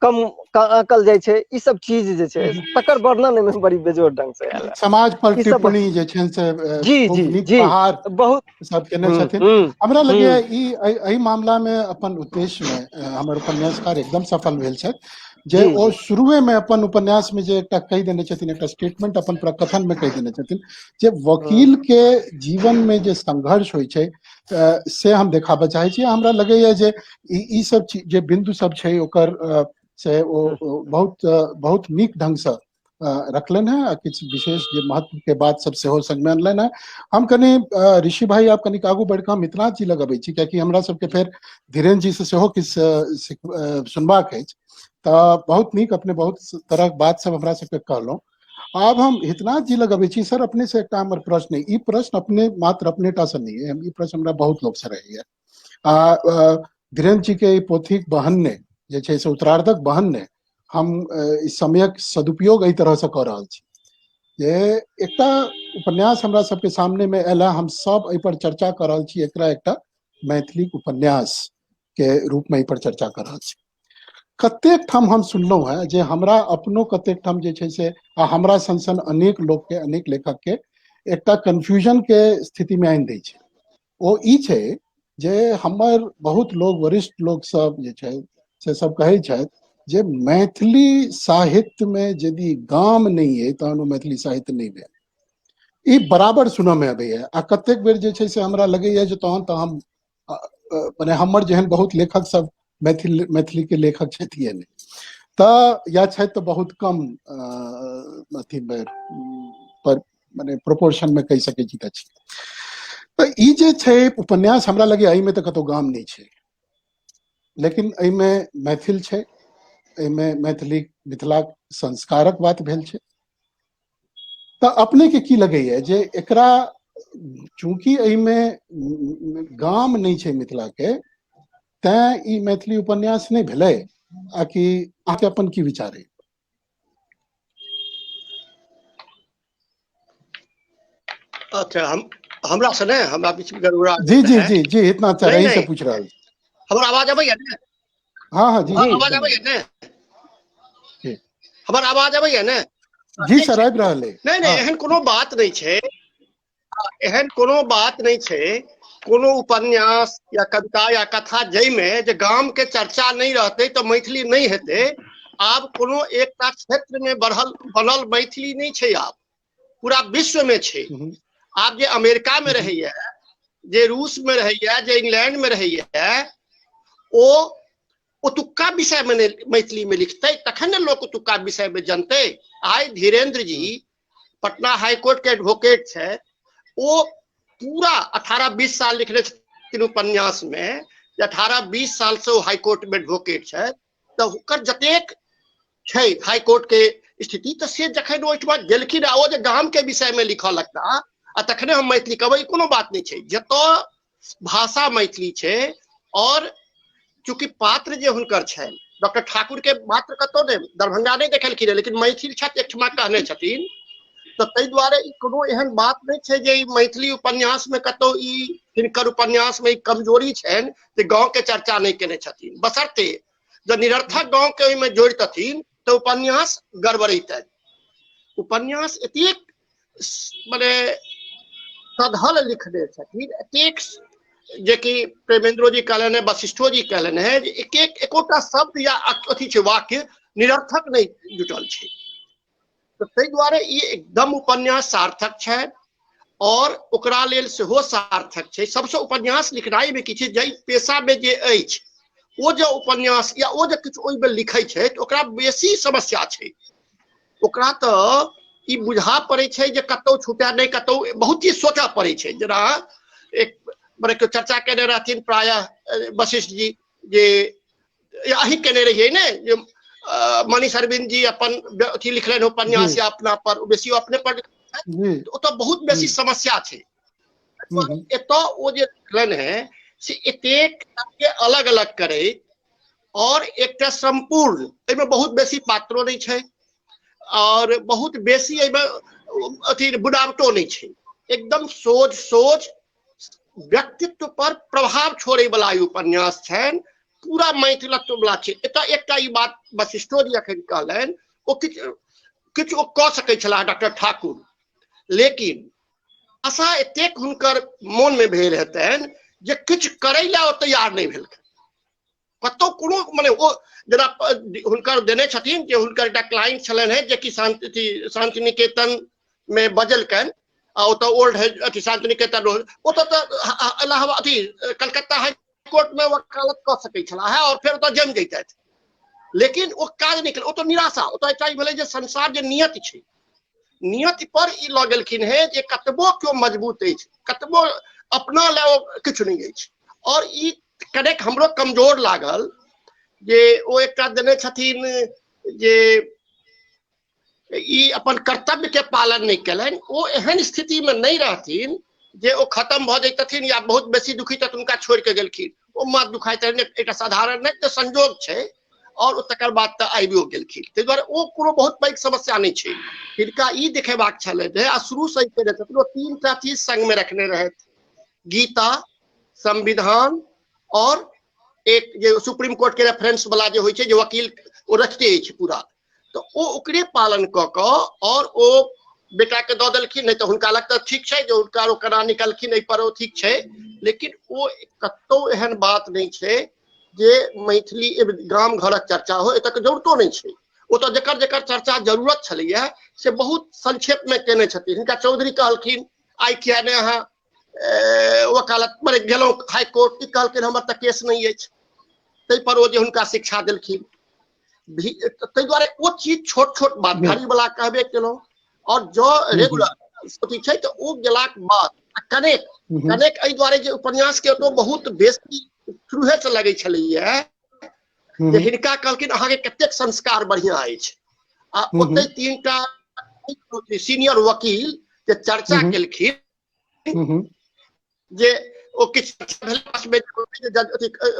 S3: कम आंकल जाइ छै, ई सब चीज जे छै तकर वर्णन एहिमे बड़ी बेजोड़ ढंग से आयल है।
S1: समाज पर
S3: ई सब
S1: टिप्पणी जे छै से
S3: जी,
S1: खूब
S3: जी,
S1: नीक
S3: जी,
S1: प्रहार
S3: बहुत
S1: सब केने छथिन। हमरा लगैया ई एहि मामला मे अपन उद्देश्य मे हमर उपन्यासकार एकदम सफल भेल छथि जे ओ शुरुए में अपन उपन्यास में जे एकटा कहि देने छथिन, एकटा स्टेटमेंट अपन प्रकथन में कहि देने छथिन जे वकील के जीवन में जे संघर्ष होइ छै से हम देखाबऽ चाहै छी। हमरा लगैया जे ई सब चीज जे बिंदु सब छै ओकर से ओ बहुत बहुत नीक ढंग से रखलनि हेँ आ किछु विशेष जे महत्व के बात सब सेहो संगमे अनलनि हेँ। हम कनि ऋषि भाई आप कनिक आगू बढ़ि कऽ हम मिथिलाथ जी लग अबै छी, कियाकि हमरा सबके फेर धीरेन्द्र जी से सेहो किछु सुनबाक अछि। तऽ बहुत नीक अपने बहुत तरहक बात सब हमरा सबके कहलहुँ। आब हम हितनाथ जी लग अबै छी। सर, अपने से एकटा हमर प्रश्न अइ, ई प्रश्न अपने मात्र अपने टा से नहि अइ, ई प्रश्न हमरा बहुत लोक से रहैया। आ धीरेन्द्र जी के ई पोथीक बहन्ने जे छै से उत्तरार्धक बहन्ने हम इस समयक सदुपयोग एहि तरह से कऽ रहल छी जे एकटा उपन्यास हमरा सबके सामने में आयल है, हम सब एहि पर चर्चा कऽ रहल छी, एकरा एकटा मैथिली उपन्यास के रूप में एहि पर चर्चा कऽ रहल छी। कतेक ठाम हम सुनलहुँ हेँ जे हमरा अपनो कतेक ठाम जे छै से आ हमरा सन सन अनेक लोक के, अनेक लेखक के एकटा कन्फ्यूजन के स्थिति में आनि दै छै। ओ ई छै जे हमर बहुत लोग, वरिष्ठ लोक सब जे छै से सब कहै छथि जे मैथिली साहित्यमे यदि गाम नहि अइ तहन ओ मैथिली साहित्य नहि भेल। ई बराबर सुनऽ मे अबैया आ कतेक बेर जे छै से हमरा लगैया जे तहन तऽ हम मने हमर जेहन बहुत लेखक सब मैथिल मैथिली के लेखक छथिए नहि, तऽ या छथि तऽ बहुत कम अथी मे पर मने प्रोपोर्शन मे कहि सकै छी तऽ छी। तऽ ई जे छै उपन्यास हमरा लगैया एहिमे तऽ कतौ गाम नहि छै, लेकिन एहिमे मैथिल छै, एहिमे मैथिली मिथिलाक संस्कारक बात भेल छै। तऽ अपने के की लगैया जे एकरा चूंकि एहिमे गाम नहि छै मिथिला के, तैं ई मैथिली उपन्यास नहि भेलै, आ कि अहाँके अपन की विचार अइ?
S2: अच्छा, हम हमरा से नहि, हमरा बीच में गड़बड़ा
S1: जी जी जी जी, इतना अच्छा रही से पूछ रहल।
S2: हमर आवाज अबैया ने?
S1: हाँ हाँ जी,
S2: जी आवाज अबैया ने? हमर आवाज अबैया ने?
S1: जी सर, आबि रहल है।
S2: नहीं नहीं, एहन कोनो बात नहीं छै, एहन कोनो बात नहीं छै। कोनो उपन्यास या कविता या कथा जाहिमे जे गाम के चर्चा नहीं रहते तो मैथिली नहीं हेतै। आब कोनो एकटा क्षेत्र में बढ़ल बनल मैथिली नहीं छै, आब पूरा विश्व में छै। आब जे अमेरिका में रहैया, जे रूस में रहैया, जे इंग्लैंड में रहैया, ओ ओतुक्का विषय में मैथिली में लिखतै तखन ने लोक ओतुक्का विषय में जनतै। आइ धीरेन्द्र जी पटना हाईकोर्ट के एडवोकेट छै, ओ पूरा 18-20 साल लिखने छथिन उपन्यास में, 18-20 साल से ओ हाईकोर्ट में एडवोकेट छै, तऽ ओकर जतेक छै हाईकोर्ट के स्थिति, तऽ से जखन ओहिठमा गेलखिन आ ओ जे गाम के विषय में लिखऽ लगता आ तखने हम मैथिली कहबै, कोनो बात नहि छै। जतऽ भाषा मैथिली छै और चूंकि पात्र जे हुनकर छनि डॉक्टर ठाकुर के मात्र कतौ नहि, दरभंगा नहि देखेलखिन, लेकिन मैथिल छथि एकठमा कहने छथिन, तऽ ताहि दुआरे ई कोनो एहन बात नहि छै जे ई मैथिली उपन्यास में कतौ ई हिनकर उपन्यास में ई कमजोरी छनि जे गाँव के चर्चा नहि केने छथिन। बशर्ते जँ निरर्थक गाँव के ओहिमे जोड़ितथिन तऽ उपन्यास गड़बड़ैतनि। उपन्यास एतेक मने सधल लिखने छथिन, एतेक जेकि प्रेमेंद्रो जी कहलनि हेँ, वशिष्ठो जी कहलनि हेँ जे एक एक एकोटा शब्द या अथी छै वाक्य निरर्थक नहि जुटल छै। तऽ ताहि दुआरे ई एकदम उपन्यास सार्थक छै और ओकरा लेल सेहो सार्थक छै। सबसँ उपन्यास लिखनाइ मे की छै, जाहि पेशा मे जे अछि ओ जे उपन्यास या ओ जे किछु ओहिमे लिखै छै तऽ ओकरा बेसी समस्या छै। ओकरा तऽ ई बुझा पड़ै छै जे कतौ छूटए नहि, कतौ बहुत चीज सोचऽ पड़ै छै। जेना एक बड़े केओ चर्चा केने रहथिन प्रायः वशिष्ठ जी, जे अही केने रहियै ने जे मनीष अरविंद जी अपन अथी लिखलनि उपन्यास या अपना पर बेसी अपने पर, ओतऽ बहुत बेसी समस्या छै। एतऽ ओ जे लिखलनि हेँ से एतेक के अलग अलग करैत और एकटा सम्पूर्ण, एहिमे बहुत बेसी पात्रो नहि छै और बहुत बेसी एहिमे अथी बुनावटो नहि छै, एकदम सोझ सोझ व्यक्तित्व पर प्रभाव छोड़े वाला ई उपन्यास छनि, पूरा मैथिलत्व वाला छै। एतऽ एकटा ई बात वशिष्ठो जी अखन कहलनि, ओ किछु किछु ओ कऽ सकै छलाह डॉक्टर ठाकुर, लेकिन आशा एतेक हुनकर मोन मे भेल हेतनि जे किछु करै लए ओ तैयार नहि भेलखिन कतौ कोनो। मने ओ जेना हुनकर देने छथिन जे हुनकर एकटा क्लाइंट छलनि हेँ जेकि शान्ति शान्ति निकेतन मे बजलकनि आ ओतऽ ओल्ड अथी शान्ति निकेतन, ओतऽ तऽ इलाहाबाद अथी कलकत्ता हाई कोर्ट मे वकालत कऽ सकै छलाह और फेर ओतऽ जमि जैतथि, लेकिन ओ काज नहि केलक। ओतऽ निराशा, ओतऽ एकटा ई भेलै जे संसार जे नियति छै, नियति पर ई लऽ गेलखिन हे जे कतबो केओ मजबूत अछि, कतबो अपना लए ओ किछु नहि अछि। और ई कनेक हमरो कमजोर लागल जे ओ एकटा देने छथिन जे ई अपन कर्तव्य के पालन नहि केलनि। ओ एहन स्थिति मे नहि रहथिन जे ओ खत्म भऽ जैतथिन या बहुत बेसी दुखी तऽ हुनका छोड़ि के गेलखिन, ओ माथ दुखाइत रहनि, एकटा साधारण नहि तऽ संजोग छै, और ओ तकर बाद तऽ आबियो गेलखिन। ताहि दुआरे ओ कोनो बहुत पैघ समस्या नहि छै। हिनका ई देखेबाक छलै जे आ शुरू से केने छथिन, ओ तीनटा चीज संग मे रखने रहथि, गीता, संविधान और एक जे सुप्रीम कोर्ट के रेफरेंस वाला जे होइ छै जे वकील ओ रखते अछि पूरा, तऽ ओ ओकरे पालन कऽ कऽ और ओ बेटा के दऽ देलखिन। नहि तऽ हुनका लग तऽ ठीक छै जे हुनका ओ केना निकलखिन एहि पर ओ ठीक छै, लेकिन ओ कतौ एहन बात नहि छै जे मैथिली गाम घरक चर्चा हो, एतऽ के जरूरतो नहि छै। ओतऽ जकर जकर चर्चा जरूरत छलैया से बहुत संक्षेप में केने छथिन। हिनका चौधरी कहलखिन आइ किया नहि अहाँ वकालत पर गेलहुँ हाईकोर्ट, ई कहलखिन हमर तऽ केस नहि अछि, ताहि पर ओ जे हुनका शिक्षा देलखिन ताहि दुआरे ओ चीज छोट छोट बात घड़ी वाला कहबे केलहुँ। और जो रेगुलर अथी छै तऽ ओ गेलाक बाद कनेक कनेक एहि दुआरे जे उपन्यास के ओतऽ बहुत बेसी शुरूहे से लगै छलैया जे हिनका कहलखिन अहाँके कतेक संस्कार बढ़िया अछि, आ ओतै 3टा सीनियर वकील जे चर्चा केलखिन जे ओ किछु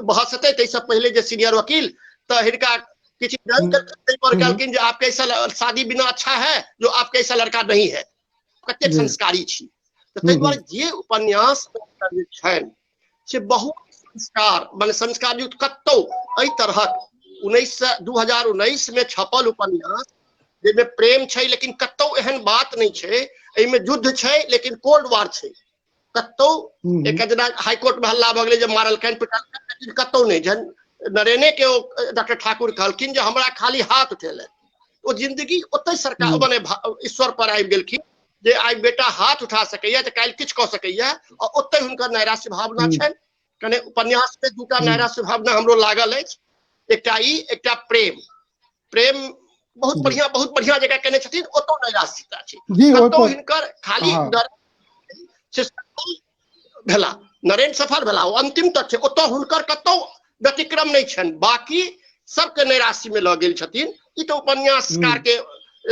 S2: बहस हेतै ताहिसँ पहिले जे सीनियर वकील तऽ हिनका किछु पर कहलखिन जे आपके ऐसा शादी बिना अच्छा है जो आपके ऐसा लड़का नहीं है, कतेक संस्कारी छी। तऽ ताहि दुआरे जे उपन्यास छनि से बहुत संस्कार माने संस्कार युक्त कतौ एहि तरहक 2019 में छपल उपन्यास जाहिमे प्रेम छै लेकिन कतौ एहन बात नहि छै, एहिमे युद्ध छै लेकिन कोल्ड वार छै, कतौ एक जेना हाईकोर्ट में हल्ला भऽ गेलै जे मारलकनि पिटलकनि, लेकिन कतौ नहि। जहन नरेने के ओ डॉक्टर ठाकुर कहलखिन जे हमरा खाली हाथ उठेलनि, ओ जिंदगी ओतै सरकार माने ईश्वर पर आबि गेलखिन जे आइ बेटा हाथ उठा सकैया तऽ काल्हि किछु कऽ सकैया, आ ओतै हुनकर नैराश्य भावना छनि। कने उपन्यास में 2टा नैराश्य भावना हमरो लागल अछि, एकटा ई, एकटा प्रेम। प्रेम बहुत बढ़िया, बहुत बढ़िया जगह केने छथिन, ओतौ नैराश्यता छै, कतौ हिनकर खाली से भेला नरेन सफल भेला, ओ अंतिम तक छै, ओतौ हुनकर कतौ व्यतिक्रम नहि छनि, बाकी सबके नैराश्य में लऽ गेल छथिन। ई तऽ उपन्यासकार के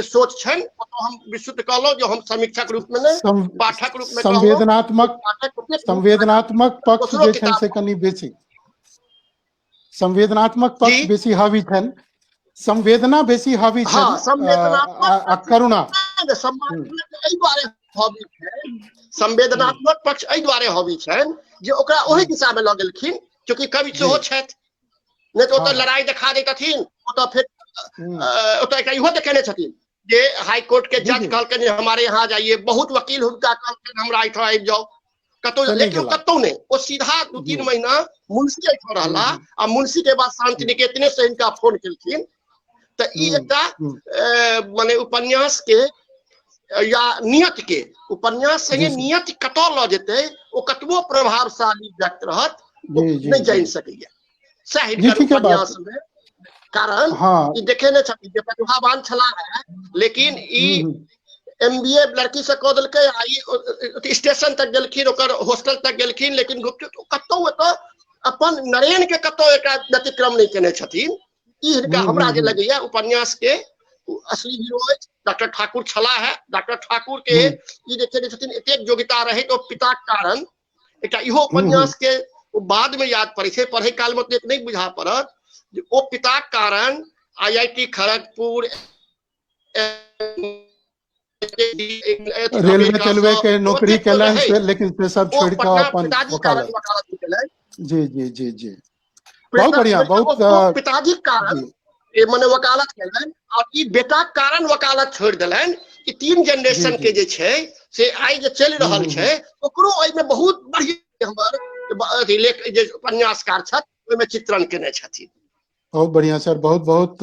S2: सोच छनि। ओतौ हम विशुद्ध कहलहुँ जे हम समीक्षक रूप में नहि, पाठक रूप में
S1: संवेदनात्मक संवेदनात्मक पक्ष जे छनि से कनि बेसी, संवेदनात्मक पक्ष बेसी हावी छनि, संवेदना बेसी हावी छनि, आ करुणा
S2: संवेदनात्मक पक्ष एहि दुआरे हावी छनि जे ओकरा ओहि दिशा में लऽ गेलखिन, चूँकि कवि सेहो छथि, नहि तऽ ओतऽ लड़ाई देखा दैतथिन, ओतऽ फेर ओतऽ एकटा इहो देखेने छथिन जे हाईकोर्ट के जज कहलकनि जे हमारे यहाँ जाइए, बहुत वकील हुनका कहलकनि हमरा एहिठाम आबि जाउ, कतौ, लेकिन कतौ नहि, ओ सीधा 2-3 महीना मुंशी एहिठाम रहला, आ मुंशी के बाद शांति निकेतने से हिनका फोन केलखिन। तऽ ई एकटा माने उपन्यास के या नियत के, उपन्यास संगे नियत कतऽ लऽ जेतै, ओ कतबो प्रभावशाली व्यक्त रहत नहि जानि सकैया, सएह हिनकर उपन्यास में। कारण ई देखेने छथिन जे प्रतिभावान छलाह है, लेकिन ई MBA लड़की से कऽ देलकै, आ ई स्टेशन तक गेलखिन, ओकर हॉस्टल तक गेलखिन, लेकिन गुपचुप कतौ एतऽ अपन नरेन के कतौ एकरा व्यतिक्रम नहि केने छथिन। ई हिनका हमरा जे लगैया उपन्यास के असली हीरो अछि डॉक्टर ठाकुर छलाह है। डॉक्टर ठाकुर के ई देखेने छथिन एतेक योग्यता रहै तऽ पिताक कारण एकटा इहो उपन्यास के बाद में याद पड़ै छै, पढ़ै काल में ओतेक नहि बुझा पड़त जे ओ पिताक कारण IIT Kharagpur,
S1: railway तेलवे के नौकरी केलनि, लेकिन से सब छोड़ि कऽ अपन वकालत। जी जी जी जी, बहुत बढ़िया, बहुत
S2: पिताजी कारण मने वकालत केलनि, और ई बेटाक कारण वकालत छोड़ि देलनि। ई 3 जनरेशन के जे छै से आइ जे चलि रहल छै ओकरो एहिमे बहुत बढ़िया हमर लेख जे उपन्यासकार छथि ओहिमे चित्रण केने छथिन।
S1: बहुत बढ़िया सर, बहुत बहुत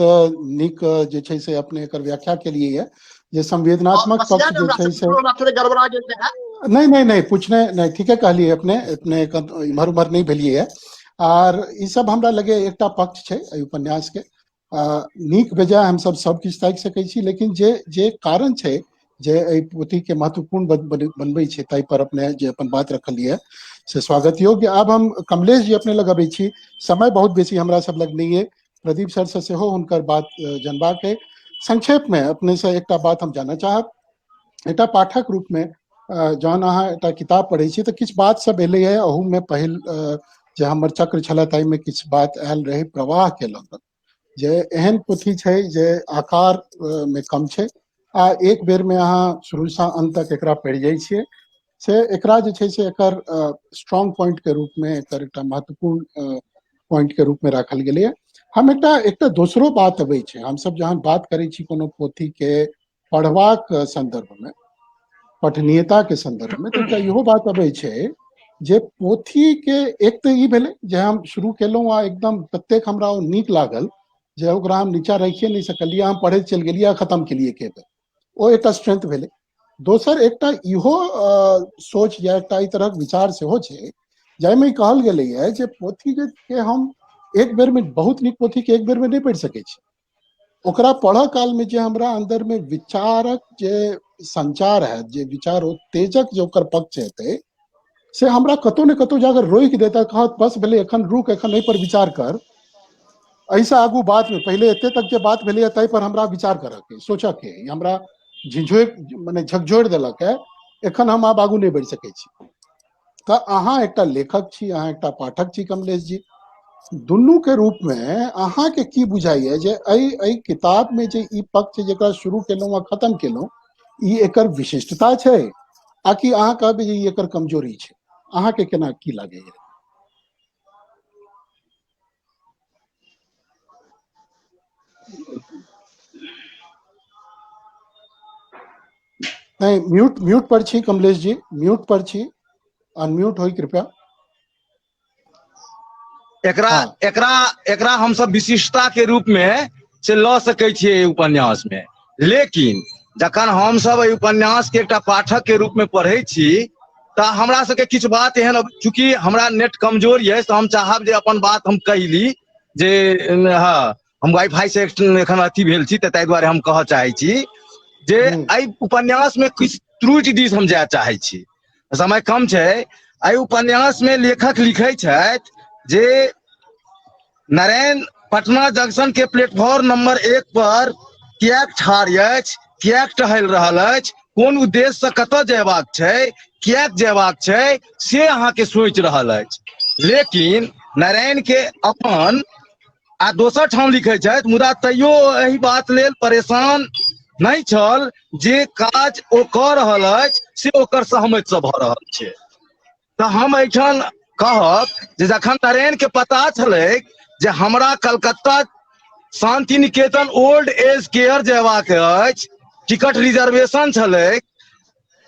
S1: नीक जे छै से अपने एकर व्याख्या केलिए है जे संवेदनात्मक पक्ष जे छै से
S2: थोड़े गड़बड़ा गेल रहै।
S1: नहीं नहीं नहीं, पूछने नहीं, ठीके कहलिए अपने, अपने इम्हर उम्हर नहीं भेलिए है। आर ई सब हमरा लगे एकटा पक्ष छै एहि उपन्यास के, नीक बेजाय हम सब सब किछु ताकि सकै छी, लेकिन जे जे कारण छै जे एहि पोथी के महत्वपूर्ण बनबै छै ताहि पर अपने जे अपन बात रखलियै से स्वागत योग्य। आब हम कमलेश जी अपने लग अबै छी, समय बहुत बेसी हमरा सब लग नहीं है, प्रदीप सर से सेहो हुनकर बात जानबाक है। संक्षेप में अपने से एकटा बात हम जानऽ चाहब, एकटा पाठक रूप में जहन अहाँ एकटा किताब पढ़ै छी तऽ किछु बात सब एलै है, अहूमे पहिल जे हमर चक्र छलै ताहिमे किछु बात आयल रहै प्रवाह के लऽ कऽ, जे एहन पोथी छै जे आकार मे कम छै आ एक बेर में अहाँ शुरू से अंत तक एकरा पढ़ि जाइ छियै, से एकरा जे छै से एकर स्ट्रॉन्ग पॉइंट के रूप में, एकर एकटा महत्वपूर्ण पॉइंट के रूप में राखल गेलैए। हम एकटा एकटा दोसरो बात अबै छै, हमसब जहन बात करै छी कोनो पोथी के पढ़बाक संदर्भ में, पठनीयता के संदर्भ में, तऽ एकटा इहो बात अबै छै जे पोथी के एक तऽ ई भेलै जे हम शुरू केलहुँ आ एकदम ततेक हमरा ओ नीक लागल जे ओकरा हम नीचा राखिए नहि सकलियै, हम पढ़ैत चलि गेलियै आ खतम केलियै एके बेर। ओ एकटा स्ट्रेंथ भेलै। दोसर एकटा इहो सोच या एकटा एहि तरहक विचार सेहो छै जाहिमे कहल गेलैए जे पोथी के हम एक बेर में बहुत नीक पोथी के एक बेर में नहि पढ़ि सकै छी। ओकरा पढ़ऽ काल में जे हमरा अंदर में विचारक जे संचार है, जे विचार उत्तेजक जे ओकर पक्ष हेतै, से हमरा कतौ ने कतौ जाकर रोकि देता, कहत बस भेलै एखन रुक, एखन एहि पर विचार कर, एहिसँ आगू बात में पहिले एते तक जे बात भेलैए ताहि पर हमरा विचार करऽ के, सोचऽ के, हमरा झिझोरि मने झकझोरि देलक है, एखन हम आब आगू नहि बढ़ि सकै छी। तऽ अहाँ एकटा लेखक छी, अहाँ एकटा पाठक छी कमलेश जी, दुनू के रूप में अहाँ के की बुझाइए जे एहि किताब में जे ई पक्ष जकरा शुरू केलहुँ आ खत्म केलहुँ, ई एकर विशिष्टता छै आ कि अहाँ कहबै जे ई एकर कमजोरी छै? अहाँ के केना की लागैए? नहीं, म्यूट म्यूट पर छी कमलेश जी, म्यूट पर छी, अनम्यूट होई कृपया।
S5: एकरा एकरा एकरा हम सब विशिष्टता के रूप में से लऽ सकै छियै एहि उपन्यास में, लेकिन जखन हम सब एहि उपन्यास के एकटा पाठक के रूप में पढ़ै छी तऽ हमरा सबके किछु बात एहन, चूँकि हमरा नेट कमजोर यऽ तऽ हम चाहब जे अपन बात हम कहि ली जे हँ हम वाईफाई से एखन अथी भेल छी, तऽ ताहि दुआरे हम कहऽ चाहै छी जे एहि उपन्यास में किछु त्रुटि दिस हम जाय चाहै छी, समय कम छै। एहि उपन्यास में लेखक लिखै छथि जे नारायण पटना जंक्शन के प्लेटफॉर्म नंबर 1 पर किएक ठाढ़ अछि, किएक टहलि रहल अछि, कोन उद्देश्य से कतऽ जयबाक छै, किएक जयबाक छै, से अहाँके सोचि रहल अछि। लेकिन नारायण के अपन आ दोसर ठाम लिखै छथि, मुदा तैयो एहि बात लेल परेशान नहि छल जे काज ओ कऽ रहल अछि से ओकर सहमतिसँ भऽ रहल छै। तऽ हम एहिठाम कहब जे जखन नरेन के पता छलै जे हमरा Calcutta Shanti Niketan old age care जयबाक अछि, टिकट रिजर्वेशन छलै,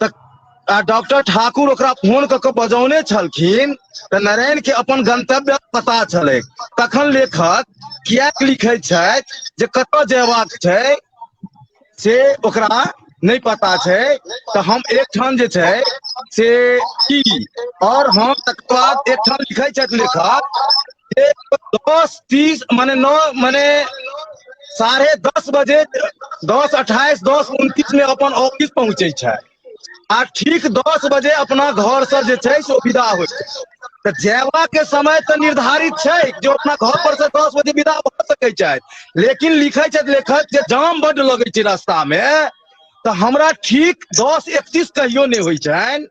S5: तऽ डॉक्टर ठाकुर ओकरा फोन कऽ कऽ बजौने छलखिन, तऽ नारायण के अपन गंतव्य पता छलै। तखन लेखक किएक लिखै छथि जे कतऽ जयबाक छै से ओकरा नहि पता छै? तऽ हम एकठाम जे छै से की और हम तकर बाद एकठाम लिखै छथि लेखक जे 10:30 माने 9 माने 10:30 बजे 10:28 10:29 में अपन ऑफिस पहुँचै छै आ ठीक 10 बजे अपना घर से जे छै से विदा होइ छै। तऽ जयबा के समय तऽ निर्धारित छै जे अपना घर पर से 10 बजे विदा भऽ सकै छथि, लेकिन लिखै छथि लेखक जे जाम बड्ड लगै छै रास्ता मे, तऽ हमरा ठीक 10:31 कहियो नहि होइ छनि,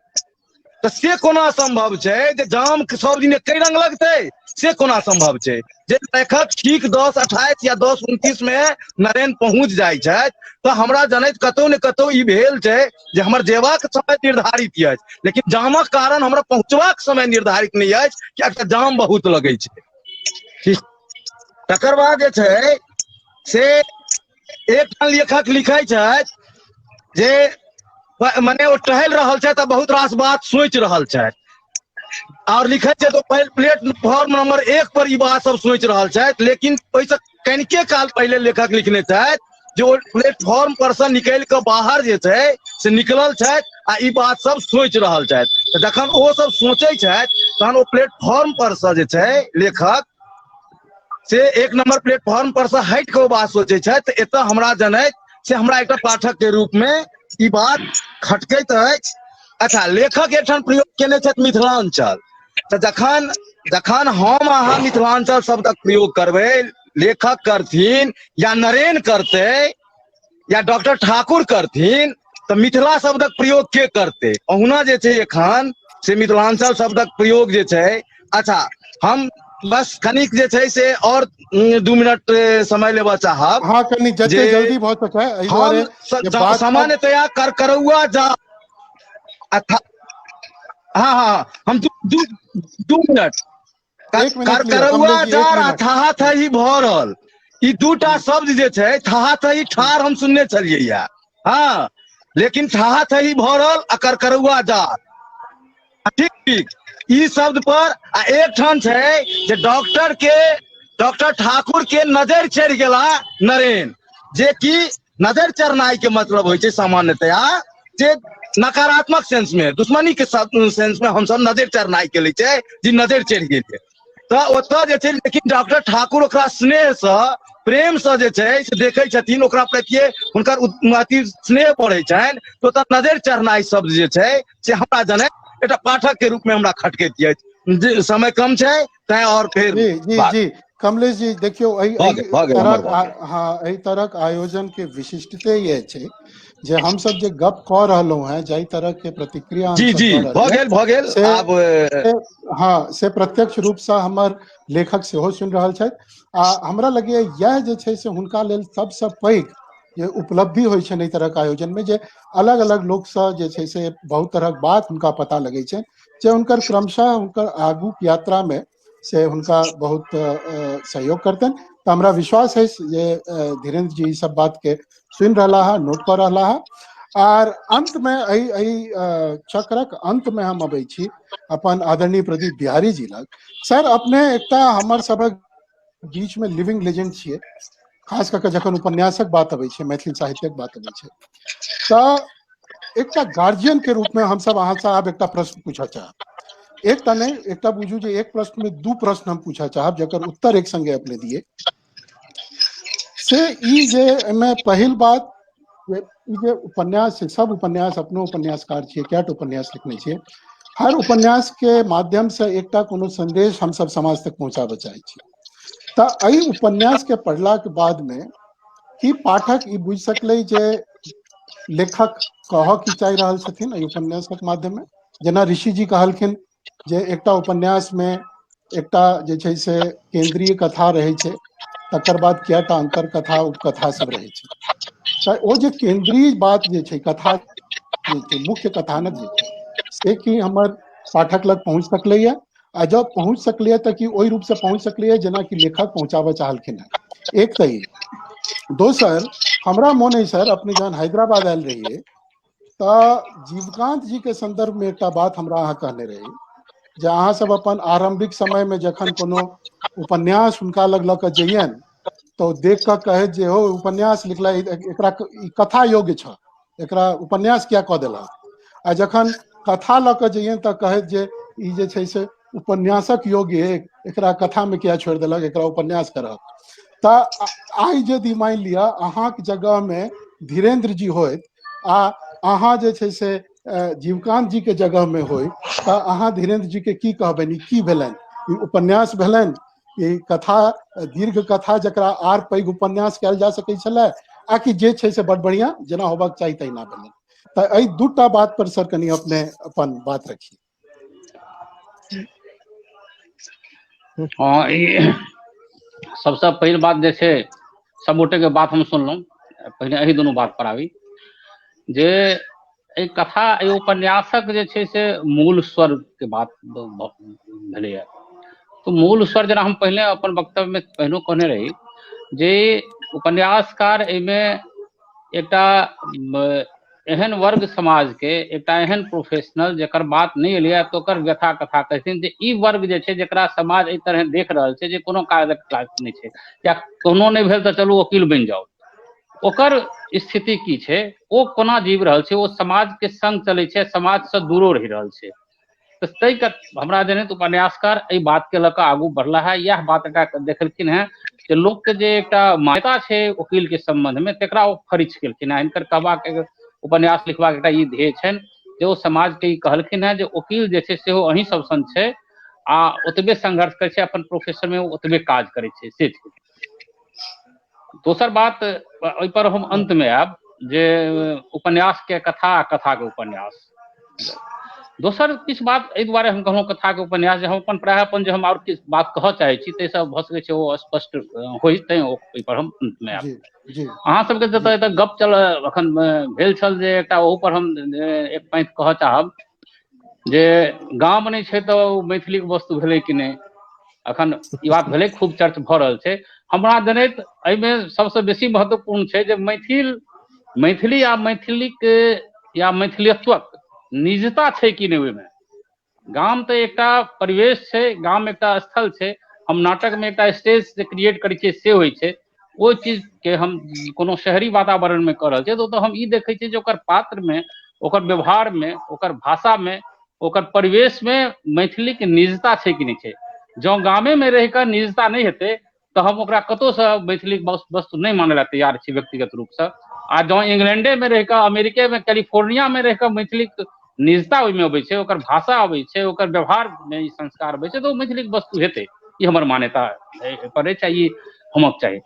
S5: तऽ से कोना संभव छै जे जाम सब दिन एके रंग लगतै? से कोना संभव छै जे लेखक ठीक 10:28 या 10:29 मे नरेन पहुँच जाइ छथि? तऽ हमरा जनैत कतौ ने कतौ ई भेल छै जे हमर जेबाक समय निर्धारित अछि, लेकिन जामक कारण हमरा पहुँचबाक समय निर्धारित नहि अछि, किएक तऽ जाम बहुत लगै छै। ठीक, तकर बाद जे छै से एकटा लेखक लिखै छथि जे मने ओ टहलि रहल छथि आ बहुत रास बात सोचि रहल छथि, और लिखै छथि ओ प्लेटफॉर्म नंबर 1 पर ई बात सब सोचि रहल छथि, लेकिन ओहिसँ कनिके काल पहिले लेखक लिखने छथि जे ओ प्लेटफॉर्म पर से निकलि कऽ बाहर जे छै से निकलल छथि आ ई बात सब सोचि रहल छथि। तऽ जखन ओ सब सोचै छथि तहन ओ प्लेटफॉर्म पर से जे छै लेखक से 1 नंबर प्लेटफॉर्म पर से हटि कऽ ओ बात सोचै छथि। तऽ एतऽ हमरा जनैत से हमरा एकटा पाठक के रूप में ई बात खटकैत अछि। अच्छा, लेखक एकठाम प्रयोग केने छथि मिथिलांचल, तऽ जखन जखन हम अहाँ मिथिलांचल शब्दक प्रयोग करबै, लेखक करथिन या नरेन करतै या डॉक्टर ठाकुर करथिन, तऽ मिथिला शब्दक प्रयोग के करतै? ओहुना जे छै एखन से मिथिलांचल शब्दक प्रयोग जे छै। अच्छा, हम बस कनिक जे छै से और 2 मिनट समय लेबऽ चाहब।
S1: हाँ, कनि जते
S5: जे
S1: जल्दी भऽ सकै एहि
S5: हम
S1: दुआरे जे बात
S5: सामान्यतया करकरौआ जा अथा, हाँ हाँ, हम दू मिनट।
S1: एक मिनट लिअ,
S5: करकरौआ
S1: कमलेश जी, एक
S5: जार आ
S1: मिनट।
S5: थाहा थही भरल, ई दूटा शब्द जे छै, थाहा थही ठार हम सुनने छलियै या, हाँ, लेकिन थाहा थही भरल आ करकरौआ जार, ठीक ठीक। ई शब्द पर आ एकठाम छै जे डॉक्टर के डॉक्टर ठाकुर के नजर चढ़ि गेला नरेन, जे कि नजर चढ़नाइ के मतलब होइ छै सामान्यतया जे नकारात्मक सेंस में, दुश्मनी के सेंस में हमसब नजर चढ़नाइ के लै छै जे नजर चढ़ि गेल। तऽ ओतऽ जे छै लेकिन डॉक्टर ठाकुर ओकरा स्नेहसँ प्रेमसँ जे छै से देखै छथिन, ओकरा प्रतिए हुनकर अथी स्नेह बढ़ै छनि। तऽ ओतऽ नजर चढ़नाइ शब्द जे छै से हमरा जनैत एकटा पाठक के रूप में हमरा खटकैत अछि। जे समय कम छै तैं और फेर
S1: जी जी
S5: बात।
S1: जी कमलेश जी, देखियौ एहि
S5: भऽ गेल, भऽ गेल हमर,
S1: तरहक
S5: भऽ गेल।
S1: हँ, एहि तरहक आयोजन के विशिष्टते यह छै जे हमसब जे गप कऽ रहलहुँ हेँ, जाहि तरह के प्रतिक्रिया
S5: जी
S1: हमसब
S5: जी
S1: दऽ
S5: भऽ
S1: रहलियै
S5: गेल, भऽ गेल
S1: से
S5: आब।
S1: हँ, से प्रत्यक्ष रूपसँ हमर लेखक सेहो सुनि रहल छथि आ हमरा लगैए इएह जे छै से हुनका लेल सबसँ पैघ जे उपलब्धि होइ छनि एहि तरहक आयोजन मे, जे अलग अलग लोकसँ जे छै से बहुत तरहक बात हुनका पता लगै छनि, जे हुनकर क्रमशः हुनकर आगूक यात्रा मे से हुनका बहुत सहयोग करतनि। तऽ हमरा विश्वास अछि जे धीरेन्द्र जी ई सब बात के सुनि रहला है, नोट कऽ रहला है। आर अंत मे एहि एहि चक्रक अंत मे हम अबै छी अपन आदरणीय प्रदीप बिहारी जी लग। सर, अपने एकटा हमर सभक बीच मे लिविंग लेजेंड छियै, खास कऽ के जखन उपन्यासक बात अबै छै, मैथिली साहित्यक बात अबै छै, तऽ एकटा गार्जियन के रूप में हमसब अहाँसँ आब एकटा प्रश्न पूछऽ चाहब। एकटा नहि, एकटा बुझू जे एक प्रश्न में दू प्रश्न हम पूछऽ चाहब जकर उत्तर एक संगे अपने दिए। से ई जे एहिमे पहिल बात जे ई जे उपन्यास छै, सब उपन्यास, अपनो उपन्यासकार छियै, कएटा उपन्यास लिखने छियै, हर उपन्यास के माध्यम से एकटा कोनो संदेश हमसब समाज तक पहुंचाबऽ चाहै छी। तऽ एहि उपन्यास के पढ़ला के बाद में की पाठक ई बुझि सकलै जे लेखक कहऽ की चाहि रहल छथिन एहि उपन्यासक माध्यम में? जेना ऋषि जी कहलखिन जे एकटा उपन्यास में एकटा जे छै से केंद्रीय कथा रहै छै, तकर बाद कएटा अंतर कथा उपकथा सब रहै छै। तऽ ओ जे केंद्रीय बात जे छै, कथा जे छै, मुख्य कथानक जे छै, से की हमर पाठक लग पहुंच सकलैया? आ जब पहुंच सकलैया तऽ की ओहि रूप से पहुंच सकलैया जेना कि लेखक पहुंचाबऽ चाहलखिन हेँ? एक तऽ ई। दोसर, हमरा मोन अइ सर, अपने जहन हैदराबाद आयल रहियै तऽ जीवकांत जी के संदर्भ में एकटा बात हमरा अहाँ कहने रही जे अहाँ सब अपन आरंभिक समय में जखन कोनो उपन्यास हुनका लग लऽ कऽ जइयनि तऽ ओ देख कऽ कहैत जे हो उपन्यास लिखला, एकरा ई कथा योग्य छ, एकरा उपन्यास किया कऽ देलक? आ जखन कथा लऽ कऽ जइयनि तऽ कहैत जे ई जे छै से उपन्यासक योग्य, एकरा कथा में किया छोड़ि देलक, एकरा उपन्यास करब। तऽ आइ यदि मानि लिअ अहाँके जगह में धीरेन्द्र जी होइत आ अहाँ जे छै से जीवकांत जी के जगह में होय, तऽ अहाँ धीरेन्द्र जी के की कहबनि? की भेलनि ई उपन्यास भेलनि ई कथा, दीर्घ कथा जकरा आर पैघ उपन्यास कयल जा सकै छलै, आ कि जे छै से बड़ बढ़िया जेना होबाक चाही तहिना भेलनि? तऽ एहि दूटा बात पर सर कनि अपने अपन बात रखी।
S4: हँ, ई सबसँ पहिल बात जे छै, सब गोटे के बात हम सुनलहुँ, पहिने एहि दुनू बात पर आबी जे एहि कथा, एहि उपन्यासक जे छै से मूल स्वर के बात भेलैया। तऽ मूल स्वर जेना हम पहिले अपन वक्तव्य में पहिनो कहने रही जे उपन्यासकार एहिमे एकटा एहन वर्ग समाज के, एकटा एहन प्रोफेशनल जकर बात नहि एलैया तऽ ओकर व्यथा कथा कहथिन जे ई वर्ग जे छै जकरा समाज एहि तरहे देख रहल छै जे कोनो काजक काज नहि छै, या कोनो नहि भेल तऽ चलू वकील बनि जाउ, ओकर स्थिति की छै, ओ कोना जीव रहल छै, ओ समाज के संग चलै छै, समाज से दूरो रहि रहल छै। तऽ ताहि के हमरा जनैत उपन्यासकार एहि बात के लऽ कऽ आगू बढ़ला है। इएह बात एकटा देखलखिन हेँ जे लोकके जे एकटा मान्यता छै वकील के सम्बन्ध में, तकरा ओ फरिछ केलखिन हेँ। हिनकर कहबाक, उपन्यास लिखबाक एकटा ई ध्येय छनि जे ओ समाज के ई कहलखिन हेँ जे वकील जे छै सेहो अहीं सब सन छै आ ओतबे संघर्ष करै छै, अपन प्रोफेशन मे ओतबे काज करै छै, से छै। दोसर बात ओहिपर हम अंत मे आयब जे उपन्यास के कथा आ कथा के उपन्यास। दोसर किछु बात एहि दुआरे हम कहलहुँ कथा के उपन्यास जे हम अपन प्रायः अपन जे हम आओर किछु बात कहऽ चाहै छी ताहिसँ भऽ सकै छै ओ स्पष्ट होइ, तैँ ओहिपर हम अंतमे आयब।
S1: जी जी
S4: अहाँ सबके जतऽ एतऽ गप चल एखन भेल छल जे एकटा ओहू पर हम एक पाँति कहऽ चाहब जे गाम नहि छै तऽ ओ मैथिलीके वस्तु भेलै कि नहि, अखन ई बात भेलै, खूब चर्च भऽ रहल छै। हमरा जनैत एहिमे सबसँ बेसी महत्वपूर्ण छै जे मैथिल, मैथिली आ मैथिलीक या मैथिलियत्वक निजता छै कि नहि ओहिमे। गाम तऽ एकटा परिवेश छै, गाम एकटा स्थल छै। हम नाटकमे एकटा स्टेज जे क्रिएट करै छियै से होइ छै। ओहि चीजके हम कोनो शहरी वातावरणमे कऽ रहल छियै, तऽ ओतऽ हम ई देखै छियै जे ओकर पात्रमे, ओकर व्यवहारमे, ओकर भाषामे, ओकर परिवेशमे मैथिलीके निजता छै कि नहि छै। जँ गामेमे रहि कऽ निजता नहि हेतै तऽ हम ओकरा कतहुसँ मैथिलीक वस्तु नहि मानै लए तैयार छी व्यक्तिगत रूपसँ। आ जँ इंग्लैंडेमे रहि कऽ, अमेरिकेमे, कैलिफोर्नियामे रहि कऽ मैथिलीक निजता ओहिमे अबै छै, ओकर भाषा अबै छै, ओकर व्यवहारमे ई संस्कार अबै छै, तऽ ओ मैथिलीक वस्तु हेतै। ई हमर मान्यता पर अछि आ ई होमक चाही।